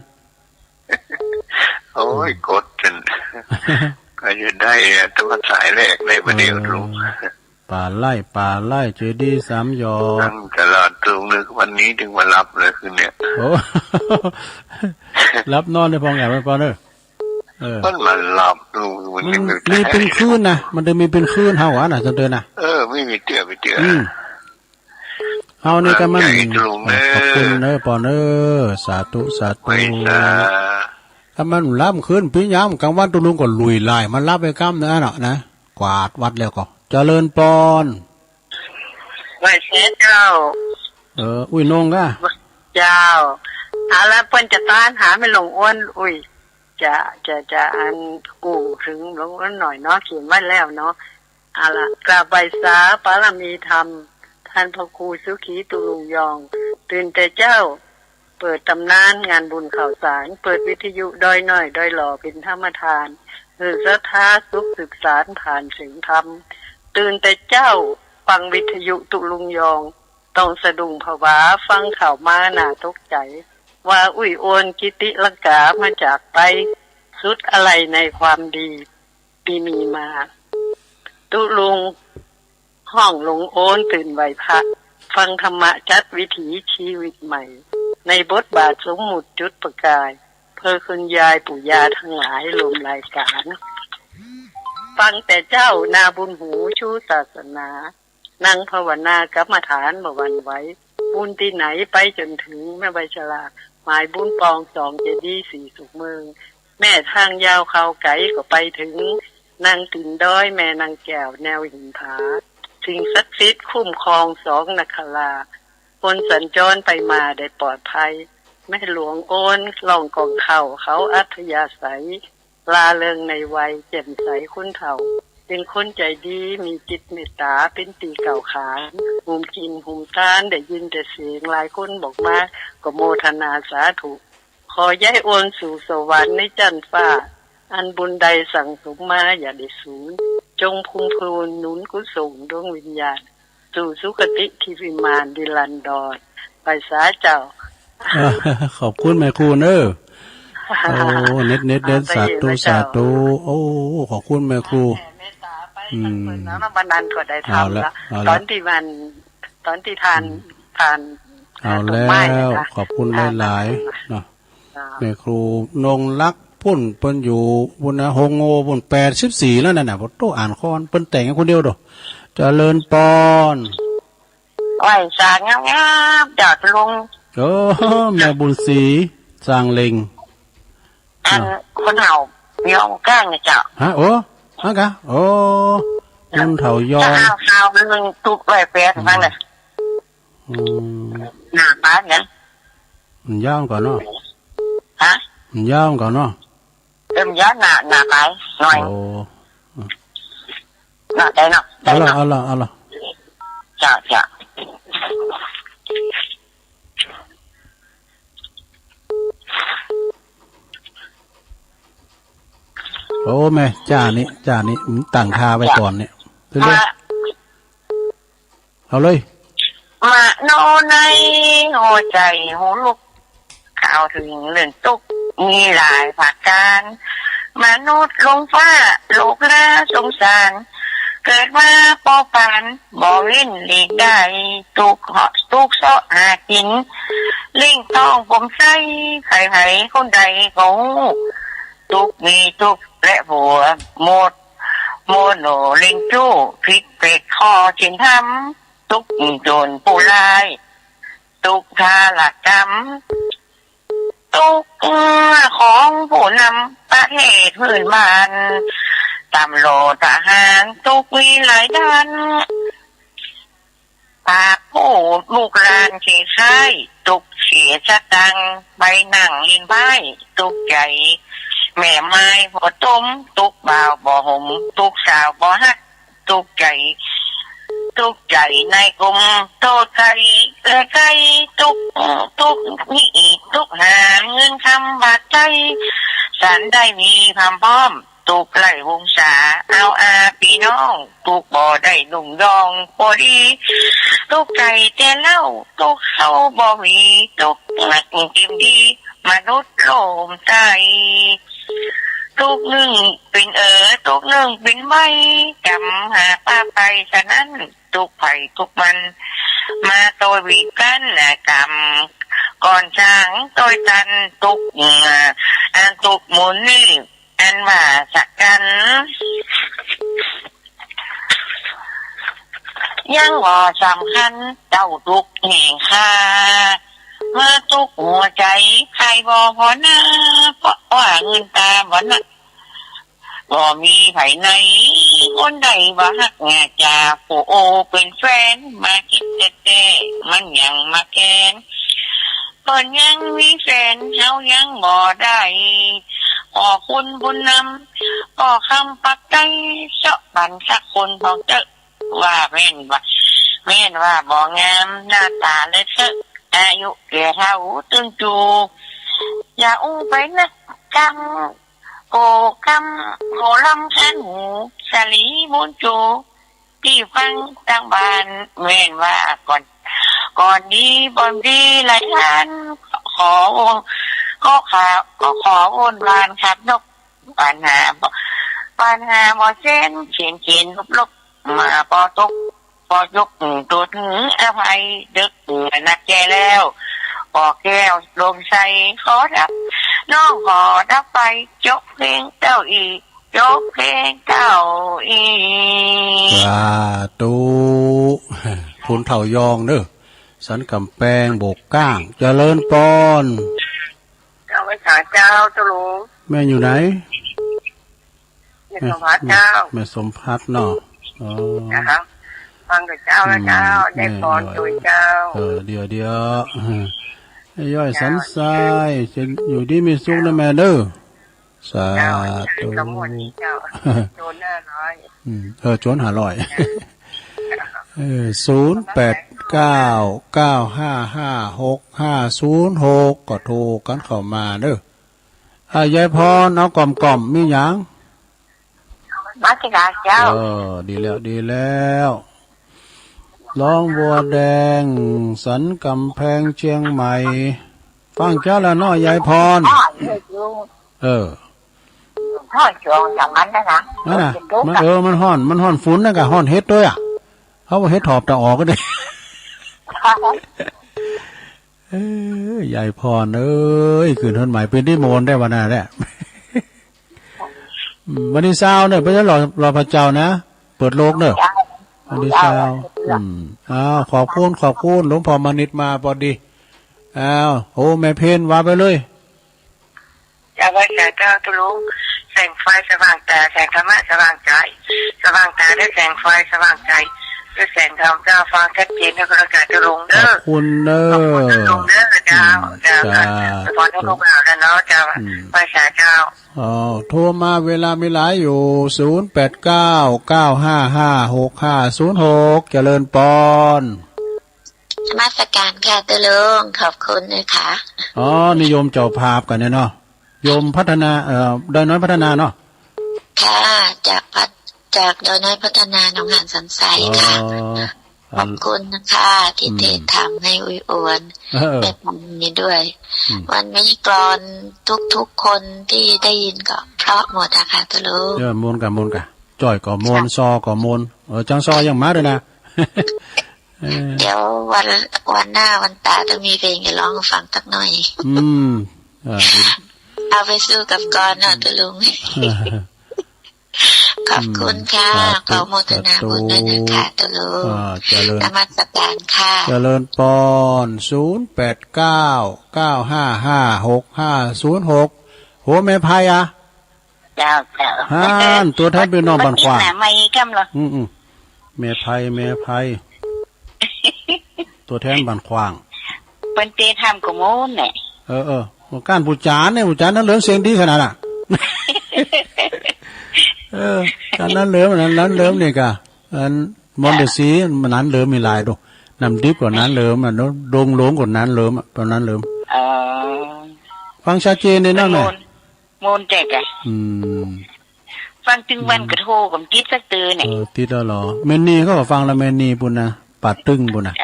โอ้ย กดจัง ก็จะได้อะ แต่ว่าสายแรกได้บ่าเดี่ยวลุง เออ ป๋าไล่ ป๋าไล่ เจดีย์สามหยอด นั่งตลอดลุง นึกวันนี้เถิงว่าหลับเลยคืนเนี่ย โอ้ หลับนอนได้พองแอบไว้ปอนเอ้อ เออ มันมาหลับลุง มัน มัน ยังไม่ มีเป๋นคืนนะ มันจะมีเป๋นคืนเฮาอะนะ จนเดินนะ เออ ไม่มีเตื้อ ไม่เตื้อ อืม เฮานี่ก็มัน ใหญ่ลุงเอ้ย ขอบคุณเนอะปอนเอ้อ สาธุ สาธุ ไหว้สา ถ้ามันหลับคืน ปี้ยามก๋างวันตุ๊ลุงก็ลุยไล่มาหลับไปกำเนอะเนาะนะ กวาดวัดแล้วก็ เจริญปอน ไหว้สาเจ้า เออ อุ๊ยนงก้า เจ้า เอาละ เปิ้นจะตานหาแม่หลวงอ้วน อุ๊ย จะ จะ จะอันกู้เถิงหลวงอ้วนหน่อยเนาะ เขียนไว้แล้วเนาะ เอาละ กราบไหว้สาบารมีธรรม ต้านพระครูสุขีตุ๊ลุงยอง ตื่นแต่เจ๊า เปิดต๋ำนานงานบุญข้าวสาร เปิดวิทยุดอยน้อยดอยหล่อเป๋นธรรมทาน หื้อศรัทธาสุขสืบสานผ่านเสียงธรรม ตื่นแต่เจ๊าฟังวิทยุตุ๊ลุงยอง ต้องสะดุ้งผวาฟังข่าวมาหน้าตกใจ๋ ว่าอุ๊ยอ้วนกิติลังกามาจากไป สุดอาลัยในความดี ตี้มีมา ตุ๊ลุงฮ้องหลวงอ้วนตื่นไหว้พระ ฟังธรรมะจัดวิถีชีวิตใหม่ ในบทบาทสมมุติจุดประกาย เพื่อคุณยายปู่ย่าทั้งหลายรวมรายการ ฟังแต่เจ๊านาบุญหูชูศาสนา นั่งภาวนากรรมฐานบ่หวั่นไหว บุญตี้ไหนไปจนเถิงแม่ใบชรา มายบุญปองสองเจดีย์ศรีสุขเมือง แม่ทางยาวเข้าไก๋ก็ไปเถิง นางตี๋นดอยแม่นางแก้วแนวหินผา สิ่งศักดิ์สิทธิ์คุ้มครองสองนาคราช คนสัญจรไปมาได้ปลอดภัย แม่หลวงโอนร้องก้องเข้าเขาอัธยาศัย ร่าเริงในวัยแจ่มใสคนเฒ่า เป๋นคนใจ๋ดีมีจิตเมตต๋าเป๋นตี้เก้าขาน หุมกิ๋นหุมตานได้ยินแต่เสียงหลายคนบอกมา ก็โมทนาสาธุ ขอย้ายโอนสู่สวรรค์ในจั๊นฟ้า อันบุญใดสั่งสมมาอย่าได้สูญ จงพุงพูนหนุนกุศลดวงวิญญาณ สู่สุคติทิพย์วิมานนิรันดร ไปสาเจ้า ขอบคุณแม่ครูเนอะ โอ้ เน็ต เน็ต เน็ต อ่า สาธุ ไปอีกนะเจ้า สาธุ โอ้ ขอบคุณแม่ครู แผ่เมตต๋าไป อืม ตังเปิ้นนะ บางนั้นก็ได้ทำ เอาละ ละ เอาละ ต๋อนตี้มัน ต๋อนตี้ทาน อืม ทาน เอา เอ่อ ต้นไม้ แล้ว นะคะ ขอบคุณ อ่า หลายๆ เนาะ อ่า แม่ครูนงรักปุ้น เปิ้นอยู่ปุ้นนะ โฮงโง่ปุ้น แปดสิบสี่แล้วนั่นน่ะ โอ้โห อ่านคอน เปิ้นแต่งคนเดียวเด้อ เจริญปอน ไหว้สางามๆ เจ้าลุง โอ้ แม่บุญศรี สางเหล็ง อัน อ่ะ คนเฒ่าย้องก้างเนี่ยเจ้า ฮะ โอ้ ฮะกะ โอ้ คนเฒ่าย้อง จะเอาข่าวเรื่องตุ๊กไหว้แปด อืม ฟังเลย อืม หน้าบ้านเนี่ย มันย้องก่อนเนาะ ฮะ มันย้องก่อนเนาะ เออ มันย้อนหน้า หน้าไปหน่อย โอ้ เนาะ ได้เนาะ ได้เนาะ เอาละ เอาละ เอาละ จ้ะ จ้ะ โอ้ แม่ จ้านี่ จ้านี่ อืม ตั้งท่าไว้ก่อนเนี่ย เร็วๆ มา เอาเลย มโนในหัวใจ๋หัวลุก กล่าวเถิงเรื่องตุ๊กข์มีหลายประก๋าน มนุษย์ลงฟ้าโลกหน้าสงสาร เกิดมาปอปานบ่เว้นหลีกได้ ตุ๊กข์เหาะตุ๊กข์เซาะหากิ๋น เลี้ยงต๊องปมไส้ ใผๆ คนใดก็ฮู้ ตุ๊กข์มีตุ๊กข์และผัวหมด โมโนเล่งจู้ ผิดเปกข้อศีลธรรม ตุ๊กข์โจรผู้ร้าย ตุ๊กข์ทารุณกรรม ตุ๊กข์ของผู้นำประเทศพื้นบ้าน ตำรวจทหาร ตุ๊กข์มีหลายด้าน ปากผู้ลูกหลานเสียใช้ ตุ๊กข์เสียสตางค์ ไปนั่งเล่นไพ่ ตุ๊กข์ใจ๋แม่ไม้พ่อต้ม ตุ๊กข์บ่าวบ่ห่ม ตุ๊กข์สาวบ่ฮัก ตุ๊กข์ใจ๋ ตุ๊กข์ใจ๋นายกรมโทษใคร่และใคร่ ตุ๊กข์ ตุ๊กข์นี่อีก ตุ๊กข์หาเงินคำบาทใจ๊ สันได้มีความพร้อม ตุ๊กข์ไร้วงศา เอาอาปี้น้อง ตุ๊กข์บ่ได้นุ่งย้องพอดี ตุ๊กข์ใจ๋แต่เล่า ตุ๊กข์เฮาบ่มี ตุ๊กข์นักเต็มตี้ มนุษย์โลกใต้ ตุ๊กข์นึ่งเป๋นเอ๋อ ตุ๊กข์นึ่งเป๋นใบ้ กำหาปาไป ฉะนั้น ตุ๊กข์ใผตุ๊กข์มัน มาโตยหวีกันนะกำ ก่อนสร้างโตยตัน ตุ๊กข์ อ่า อันตุ๊กข์หมู่นี้ อันว่าสักกัน ยังบ่สำคัญเต้าตุ๊กข์แห่งข้า มาตุ๊กข์หัวใจ๋ ใค่บ่พอหน้า เพราะว่าเงินต๋าบ่หนัก บ่มีใผใน คนใดบ่ฮักหน้าจ๋า ผู้โอเป๋นแฟน มาคิดแต๊ๆ มันยังมาแค้น เปิ้นยังมีแฟน เฮายังบ่ได้ ขอคุณบุญนำ ขอคำปักใจ๋ เซาะปันสักคนพองเต๊อะ ว่าแม่นว่า แม่นว่าบ่งาม หน้าต๋าเละเทอะ อายุแก่เฒ่าตึงจู๋ อย่าอู้ไปนัก กำ โกกำ โกลำคันหู สลีมูลจู ตี้ฟังตังบ้าน แม่นว่าก่อน ก่อนดีบ่ดีหลายท่าน ขอวง ก็ขอ ก็ขอวนวานครับนก ปัญหาบ่ ปัญหาบ่เส้น เขียนเขียนลบลบ มาปอตก ปอยกตัวถืออภัย ดึกเหนือนักแก่แล้ว ปอแก้วลมใสขอดับ น้องขอดับไป จบเพลงเต้าอี้ จบเพลงเต้าอี้ สาธุ คุณเฒ่ายองเนอะ สันก๋ำแปงโบกก้าง เจริญปอน สาเจ้า เจ้าลุง แม่อยู่ไหน แม่สมภัทรเจ้า แม่สมภัทรเนาะ อ๋อ นะครับ ฟังกับเจ้าแล้วเจ้า อืม ได้พรโดยเจ้า เออ เดี๋ยว เดี๋ยว เออ ย่อยสันทราย จะอยู่ดีมีสุขนะแม่เด้อ สาธุ เจ้า สมบูรณ์เจ้า โจรห้าร้อย อืม เออ โจรห้าร้อย เออ ศูนย์แปดเก้า เก้าห้าห้า หกห้าศูนย์หก ก็โทรกั๋นเข้ามาเด้อ อ่ะ ยายพร เอาก่อมๆ มีหยัง นมัสก๋านเจ้า เออ ดีแล้ว ดีแล้ว ร้องบัวแดง สันก๋ำแพงเจียงใหม่ ฟังเจ้าแล้วเนาะ ยายพร อ๋อ เออ เออ พ่อจวงอย่างนั้นนะนะ นั่นน่ะ มัน เออ มันฮ้อน มันฮ้อนฝุ่นนะกะ ฮ้อนเห็ดตวยอะ เขาว่าเห็ดถอบตะออกก็ได้ เอ้ย ยายพรเอ้ย คืนฮอดใหม่เปิ้นตี้โมนได้วะน่ะแหละ อืม วันตี้ซาวเน่อ ไปรอ รอพระเจ้านะ เปิดโลกเน่อ วันตี้ซาว อืม อ้าว ขอบคุณ ขอบคุณ หลวงพ่อมานิตมาปอดี อ้าว โอ้ แม่เพ็ญ ว่าไปเลย เจ้า ไหว้สาเจ้าตุ๊ลุง แสงไฟสว่างต๋า แสงธรรมะสว่างใจ๋ สว่างต๋าด้วยแสงไฟสว่างใจ๋ ด้วยแสงธรรมเจ้า ฟังชัดเจนแล้วก็แล้วกั๋นตุ๊ลุงเด้อ ขอบคุณเด้อ ขอบคุณตุ๊ลุงเด้อ เจ้า อืม เจ้า เจ้า ขอพรให้พวกเราแล้วเนาะ เจ้า อืม ไหว้สาเจ้า อ๋อ โทรมาเวลามีหลายอยู่ ศูนย์แปดเก้า เก้าห้าห้า หกห้าศูนย์หก เจริญปอน นมัสก๋านค่ะตุ๊ลุง ขอบคุณนะคะ อ๋อ นี่โยมเจ้าภาพกั๋นเนี่ยเนาะ โยมพัฒนา เอ่อ ดอยน้อยพัฒนาเนาะ ค่ะ จากพัฒ- จากดอยน้อยพัฒนา หนองหานสันทรายค่ะ อ๋อ ขอบคุณนะคะ ตี้ อืม เทศน์ธรรมให้อุ้ยอวน เออ แม่พรนี้ด้วย อืม วันนี้กลอนทุกๆ คนตี้ได้ยินก็เพราะหมดอะค่ะตุ๊ลุง เออ ม่วนก่ะ ม่วนก่ะ จ้อยก็ม่วน ค่ะ ซอก็ม่วน เออ จังซอยังมาด้วยนะ เออ เดี๋ยววัน วันหน้าวันต๋าจะมีเพลงจะร้องให้ฟังสักหน่อย อืม เออ เอาไปสู้กับกลอนเนาะตุ๊ลุง เออ ขอบคุณค่ะ อืม สาธุ ขอโมทนาบุญด้วยนะคะ สาธุ ตุ๊ลุง อ่า เจริญ นมัสก๋านค่ะ เจริญปอน ศูนย์แปดเก้า เก้าห้าห้า หกห้าศูนย์หก โห แม่ไพอะ เจ้า เจ้า ฮั่น ตั๋วแทนปี้น้องบ้านขว้าง มันติดหน้าไมค์กำเหรอ อืม อืม แม่ไพ แม่ไพ ตั๋วแทนบ้านขว้าง เปิ้นเตะทำกะโมนเนี่ย เออ เออ ก้านปู่จ๋ารย์เนี่ย ปู่จ๋ารย์น้าเหลิมเสียงดีขนาดน่ะ เออ ก้านน้าเหลิม อันนั้น น้าเหลิมนี่ก่ะ อันมอนเดอะซี มันน้าเหลิมมีหลายดอก น้ำดิบก็น้าเหลิมอะเนาะ ดงหลวงก็น้าเหลิมอะ ตอนน้าเหลิม อ๋อ ฟังชัดเจนเลยนะแม่ โมน โมนแจ๊กอะ อืม ฟังตึงวัน อืม กะโทรก็บ่ติดสักเตื้อเนี่ย เออ ติดแล้วเหรอ แม่นีเขาก็ฟังแล้ว แม่นีปู้นนะ ป่าตึงปู้นนะ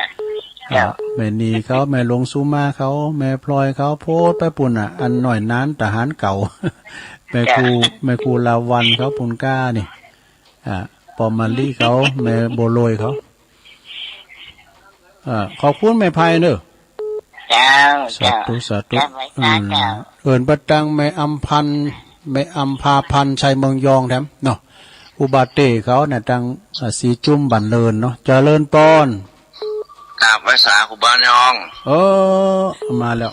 เจ้า อ่ะ แม่นีเขา แม่หลวงสุมาเขา แม่พลอยเขา โพสต์ไปปู้นน่ะ อันน้อยหน้านทหารเก่า แม่ครู เจ้า แม่ครูลาวัลย์เขาปู้นก้านี่ อ่ะ ปอมมะลิเขา แม่บัวลอยเขา อ่า ขอบคุณแม่ไพเนอะ เจ้า สาธุ เจ้า สาธุ เจ้า ไหว้สา อืม เจ้า เอิ้นไปตังแม่อำพันธ์ แม่อำภาพันธ์ ชัยเมืองยองแถมเนาะ อุบาเต้เขาเนี่ย ตัง อ่า สีจุ้มบ้านเลินเนาะ เจริญปอน กราบไหว้สาครูบาหยอง เออ มาแล้ว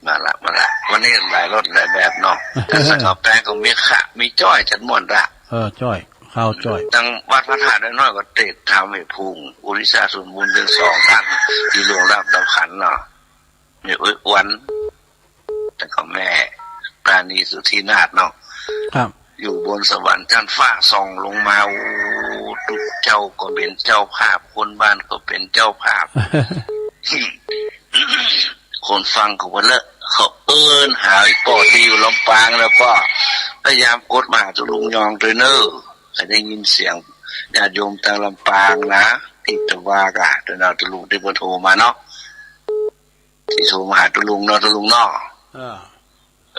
มาละ มาละ วันนี้หลายรสหลายแบบเนาะ แต่สังกะแปงก็มีขะ มีจ้อย จัดม่วนละ เออ จ้อย ข้าวจ้อย ตังวัดพระธาตุน้อยก็เตรียมทำให้พุง อุทิศส่วนบุญเถิงสองต้าน ตี้ล่วงลับดับขันเนาะ แม่อุ๊ยอวน แล้วก็แม่ปราณีสุทธินาถเนาะ ครับ อยู่บนสวรรค์จั้นฟ้าส่องลงมา โอ้ ตุ๊เจ้าก็เป๋นเจ้าภาพ คนบ้านก็เป๋นเจ้าภาพ คนฟังก็บ่เลอะ เขาเอิ้นหาอีป้อตี้อยู่ลำปางแล้วป้อ พยายามกดมาหาตุ๊ลุงยองตวยเน่อ ใผได้ยินเสียงญาติโยมตังลำปางนะ ตี้ตะวาก้า ตวยเน่อ ตุ๊ลุงตี้เปิ้นโทรมาเนาะ ตี้โทรมาหาตุ๊ลุงเนาะ ตุ๊ลุงเนาะ เออ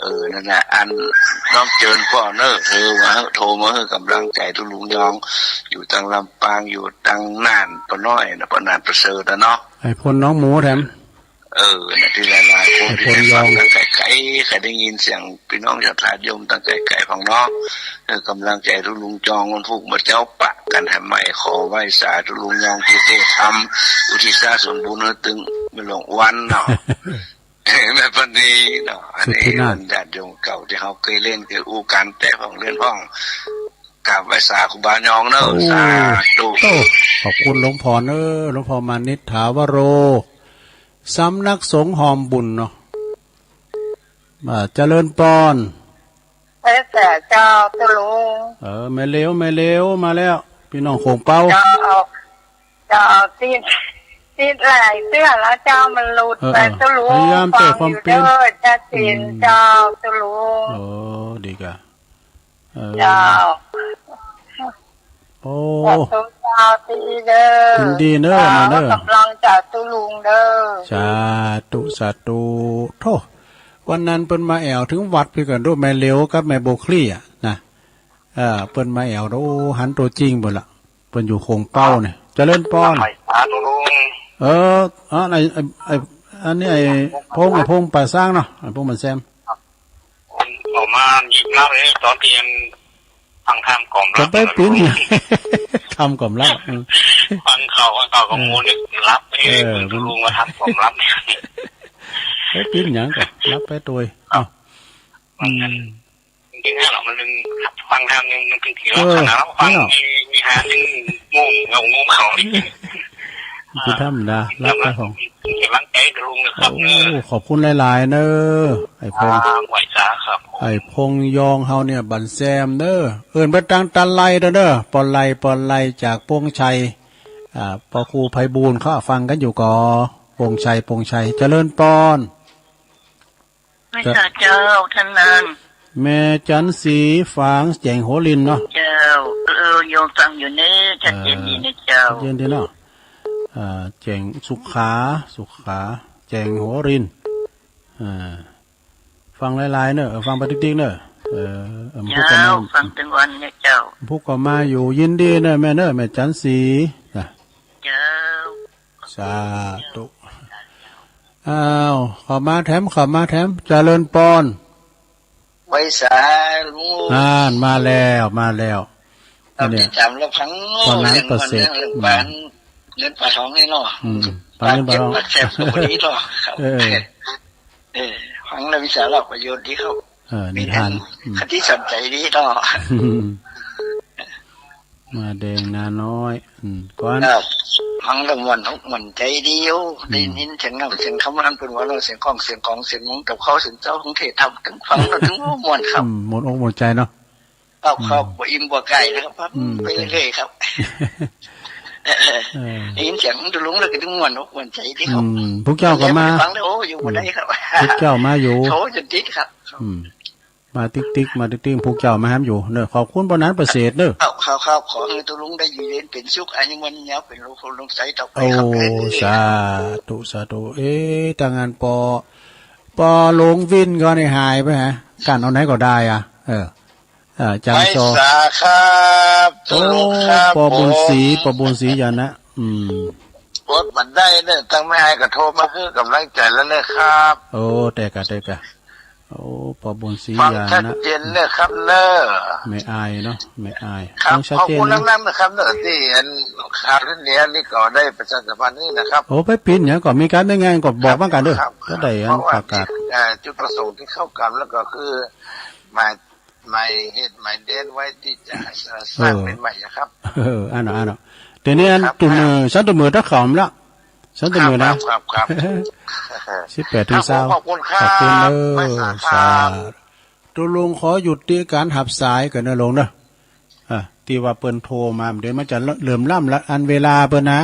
เออ นั่นแหละ อันน้องเจิญป้อเน่อ โทรมาหื้อ โทรมาหื้อก๋ำลังใจ๋ตุ๊ลุงยอง อยู่ตังลำปาง อยู่ตังน่านป้อน้อยนะ ป้อน่านประเสริฐนะเนาะ ไอ้พลหนองหมูแถม เออ นะ ตี้หลายๆ คน ไอ้พลยอง ตี้ได้ฟังตังไก๋ๆ ใผได้ยินเสียงปี้น้องศรัทธาโยมตังไก๋ๆ พ่องเนาะ เออ ก๋ำลังใจ๋ตุ๊ลุงยองวันพูกเมื่อเจ๊าปะกั๋นแถมใหม่ ขอไหว้สาตุ๊ลุงยองตี้เตรียมทำ อุทิศส่วนบุญหื้อเถิงแม่หลวงอวนเนาะ แม่ปณีเนาะ อันนี้ สุทธินาถ ญาติโยมเก่าตี้เฮาเกยเล่นเกยอู้กั๋น แต่พ่องเล่นพ่อง กราบไหว้สาครูบายองเนาะ โอ้ สาธุ โอ้ ขอบคุณหลวงพ่อเน้อ หลวงพ่อมานิษฐาวโร สำนักสงฆ์หอมบุญเนาะ อ่า เจริญปอน ไหว้สาเจ้าตุ๊ลุง เออ แม่เหลว แม่เหลวมาแล้ว ปี้น้องโข่งเป๊า เจ้า เจ้า ติด ติดหลายเตื้อแล้วเจ้า มันหลุดไป เออ ตุ๊ลุง พยายามแก้ความเปลี่ยน ฟังอยู่เด้อ ชัดเจน อืม เจ้าตุ๊ลุง โอ้ ดีก่ะ เออ เจ้า โอ้ ขอบคุณเจ้าตี้เด้อ ยินดีเน้อ เจ้า มาเน้อ ก๋ำลังใจ๋ตุ๊ลุงเด้อ สาธุ สาธุ โธ่ วันนั้นเปิ้นมาแอ่วเถิงวัดปี้ก่อ ดูแม่เหลวกับแม่บัวคลี่อะนะ เออ เปิ้นมาแอ่ว โอ้ หันตั๋วจริงเปิ้นละ เปิ้นอยู่โข่งเป๊าเนี่ย เจริญปอน ไหว้สาตุ๊ลุง เออ อ๋อ ไอ้ ไอ้ ไอ้ อันนี้ไอ้พงษ์ ไอ้พงษ์ป่าซางเนาะ ไอ้พงษ์บ้านแซม ผม ผมมาหยิบรับเลย ตอนตี้ยังฟังธรรมก่อมหลับ จะไปปิ๊น ธรรมก่อมหลับ อืม ฟังข่าว ฟังข่าวกับหมู่นี่หลับ เออ ตุ๊ลุงว่าธรรมก่อมหลับ ไปปิ๊นหยังก่อ หลับไปตวย เอ้า มัน อืม จริงๆ แล้วมันยังฟังธรรมยัง มันเป็นที่ เออ ลักษณะฟัง เนาะ มี มีหายังง่วง เงาง่วงเขา เป็นธรรมดา หลับไปของ กำลังใจ๋ตุ๊ลุงนะครับ โอ้ เออ ขอบคุณหลายๆ เน้อ ไอ้พงษ์ อ่า ไหว้สาครับ ไอ้พงษ์ยองเฮาเนี่ย บ้านแซมเน้อ เอิ้นไปตางตาไลเด้อเน้อ ปอไล ปอไลจากปงชัย อ่า ปอครูไพบูลย์เขาฟังกั๋นอยู่ก่อ ปงชัย ปงชัย เจริญปอน ไหว้สาเจ้า ต้านนัน แม่จันทร์ศรี ฝางแจ้งหัวรินเนาะ เจ้า เออ โยมฟังอยู่เน้อ ชัดเจนดีเน้อเจ้า ชัดเจนดีเนาะ อ่า แจ้งสุขา สุขา แจ้งหัวริน อ่า ฟังหลายๆ เน้อ เออ ฟังไปติ๊กๆ เน้อ เออ เออ พุกก็มา เจ้า ฟังตึงวันเน้อเจ้า พุกก็มาอยู่ ยินดีเน้อแม่เน้อ แม่จันทร์ศรี จ้ะ เจ้า สาธุ อ้าว เข้ามาแถม เข้ามาแถม เจริญปอน ไหว้สาลุง อ่าน มาแล้ว มาแล้ว เรา เนี่ย ติดต๋ามรับฟัง ตอนนั้น เรื่อง ก็เสร็จ เรื่อง เรื่องป๋า อืม เรื่องป๋าทองนี่เนาะ อืม ป๋าเงินป๋าทอง ป๋าเก็บป๋าแซมก็บ่ดีเนาะ ครับ เออ เออ ฟังแล้วมีสาระประโยชน์ดีครับ เออ นิทาน มี อืม คติสอนใจ๋ดีเนาะ มาแดงนาน้อย อืม ก่อน ครับ ฟังแล้วม่วนอกม่วนใจ๋ดีอยู่ อืม ได้ยินเสียงน้ำเสียงคำ อันเปิ้นว่าเนาะ เสียงก้องเสียงของ เสียงหงส์กับเขา เสียงเจ้าของเทศน์ธรรม ตึงฟังแล้วตึงม่วนครับ อืม ม่วนอกม่วนใจ๋เนาะ ครับ อืม ครับ บ่อิ่มบ่ไก่นะครับ อืม ไปเรื่อยๆ ครับ เออ ได้ยินเสียงตุ๊ลุงแล้วก็ตึงม่วนอกม่วนใจ๋ดีครับ อืม พุกเจ้าก็มา ฟังแล้ว โอ้ อยู่บ่ได้ครับ พุกเจ้ามาอยู่ โทรจนติดครับ อืม มาติ๊กๆ มาติ๊กๆ พุกเจ้ามาแหมอยู่เน้อ ขอบคุณปอนันประเสริฐเน้อ ครับ ครับ ครับ ขอหื้อตุ๊ลุงได้อยู่เย็นเป๋นสุข อายุมั่นยาว เป๋นโลโภคโลงใสต่อไปครับ โอ้ เออ สาธุ สาธุ เอ๊ะ ตางอั้นปอ ปอหลวงวินก็ได้หายไปฮะ กั๋นเอาไหนก็ได้อะ เออ อ่า จารย์ ไหว้สาครับ โอ้ ตุ๊ลุงครับ ปอบุญศรี ผม ปอบุญศรีญาณะ อืม อดบ่ได้เน้อ ตังแม่อายก็โทรมาหื้อก๋ำลังใจ๋แล้วเน้อครับ โอ้ แต่กะ แต่กะ โอ้ ปอบุญศรีญาณะ ฟังชัดเจนเน้อครับเน้อ แม่อายเนาะ แม่อาย ครับ ฟังชัดเจนนะ ขอบคุณนักๆ นะครับเน้อ ตี้อันข่าวตี้แล้วนี่ก็ได้ประชาสัมพันธ์นี่นะครับ โอ้ ไปปิ๊นหยังก็มีก๋านได้งานก็บอกมากั๋นเน้อ ครับ ก็ได้อันประกาศ เพราะว่า เอ่อ จุดประสงค์ตี้เข้ากั๋นแล้วก็คือ หมาย หมายเหตุหมายเดทไว้ตี้จะสร้าง เออ เป๋นใหม่อะครับ เออ อันเนาะ อันเนาะ เดี๋ยวนี้อัน ครับ ตุ่มเอ่อ ฉันตุ่มเอ่อตะขอมละ ฉันตุ่มเอ่อนะ ครับ ครับ ครับ สิบแปดถึงซาว ขอบคุณครับ ขอบคุณเน้อ ไหว้สาครับ สาธุ ตุ๊ลุงขอหยุดตี้ก๋านหับสายก่อนเน้อลุงเน้อ อ่ะ ตี้ว่าเปิ้นโทรมา เดี๋ยวมันจะเหลื่อมล้ำละ อันเวลาเปิ้นนะ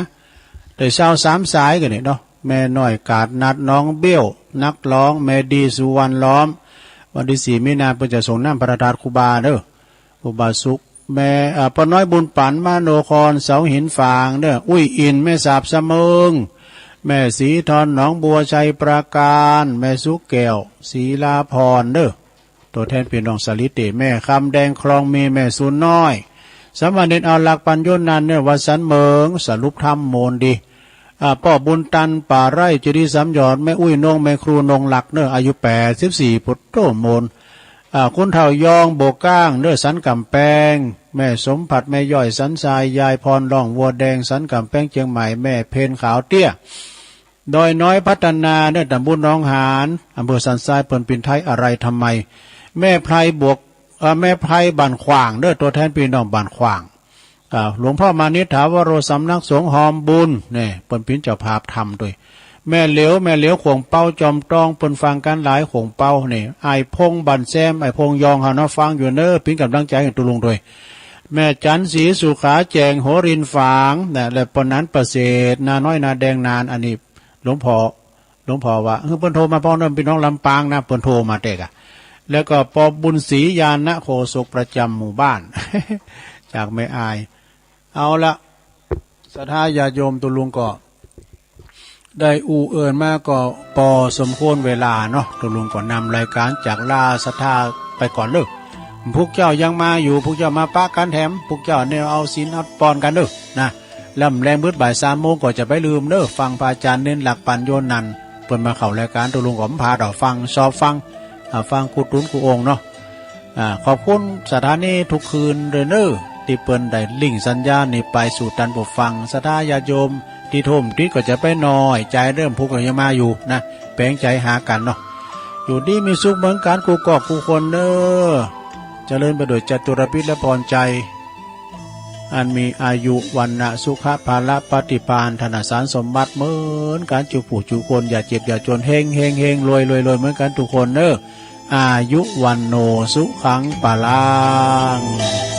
ได้ซาวสามสายก่อนนี่เนาะ แม่น้อยกาดนัด น้องเบี้ยว นักร้อง แม่ดี สุวรรณล้อม วันตี้สี่มีนาเปิ้นจะสรงน้ำพระธาตุครูบาเน้อ อุบาสุก แม่ อ่า ป้าน้อยบุญปั๋น มโนคร เสาหินฝางเน้อ อุ้ยอิน แม่สาบสะเมิง แม่ศรีทอน หนองบัว ชัยปราการ แม่สุแก้ว ศรีลาพรเน้อ ตั๋วแทนปี้น้องสาลีเต๋ แม่คำแดง คลองมี แม่สูนน้อย สามเณรเอาหลัก ปัญโญนันท์เน้อ วัดสันเหมิง สรุปธรรมโมนดี อ่า ป้อบุญตัน ป่าไร่ เจดีย์สามหยอด แม่อุ้ยนง แม่ครูนงหลักเน้อ อายุแปดสิบสี่ ปุตโตโมน อ่า คุณเฒ่ายอง โบก้างเน้อ สันก๋ำแปง แม่สมผัส แม่ย้อย สันทราย ยายพร ร่องวัวแดง สันก๋ำแปง เจียงใหม่ แม่เพน ขาวเตี้ย ดอยน้อยพัฒนาเน่อ ตำบลหนองหาน อำเภอสันทราย เปิ้นปิ๋นไทยอาลัยทำไม แม่ไพรบวก เอ่อ แม่ไพรบ้านขว้างเน่อ ตั๋วแทนปี้น้องบ้านขว้าง อ่า หลวงพ่อมานิษฐถาวโร สำนักสงฆ์ฮอมบุญ นี่ เปิ้นปิ๋นเจ้าภาพธรรมตวย แม่เหลียว แม่เหลียวขวงเปาจอมตอง เปิ้นฟังกั๋นหลายขวงเปา นี่ อ้ายพงษ์บ้านแซม อ้ายพงษ์ยองเฮาเนาะ ฟังอยู่เน่อ ปิ๋นก๋ำลังใจ๋หื้อตุ๊ลุงตวย แม่จันทร์ศรีสุขา แจ่งหัวรินฝาง นะ และป้อนันประเสริฐ นาน้อยนาแดงนาน อันนี้หลวงพ่อ หลวงพ่อว่า เออ เปิ้นโทรมาป้องเน่อ ปี้น้องลำปางนะ เปิ้นโทรมาแต๊กะ แล้วก็ปอบุญศรี ญาณโฆษกประจำหมู่บ้าน จากแม่อาย เอาละ ศรัทธาญาติโยม ตุ๊ลุงก็ได้อู้เอิ้นมาก็ปอสมควรเวลาเนาะ ตุ๊ลุงก็นำรายก๋านจากลาศรัทธาไปก่อนเน่อ พวกเจ้ายังมาอยู่ พวกเจ้ามาปะกั๋นแถม พวกเจ้าเนี่ยเอาศีลเอาปอนกั๋นเน่อ นะ แล้วแลงมืดบ่ายสามโมงก็จะไปลืมเน่อ ฟังพระอาจารย์เน้นหลักปั๋ญโยนันท์ เปิ้นมาเข้ารายก๋าน ตุ๊ลุงก็บ่พลาดดอก ฟัง ชอบฟัง อ่า ฟังกู้ตุ๊นกู้องค์เนาะ อ่า ขอบคุณศรัทธานี้ทุกคืนเลยเน่อ ตี้เปิ้นได้ลิงก์สัญญาณนี้ไปสู่ต้านผู้ฟัง ศรัทธาญาติโยม ตี้โทรบ่ติดก็จะไปน้อยใจ๋เน่อ พวกก็ยังมาอยู่นะ แป๋งใจ๋หากั๋นเนาะ อยู่ดีมีสุขเหมือนกั๋นกู้ก๊อกกู้คนเน่อ เจริญไปด้วยจตุรพิธและพรชัย อันมีอายุ วรรณะ สุขะ พละ ปฏิภาณ ธนสารสมบัติเหมือนกั๋น จุผู้จุคน อย่าเจ็บอย่าจน เฮงเฮงเฮง รวยรวยรวยเหมือนกั๋นทุกคนเน่อ อายุ วัณโณ สุขัง พลัง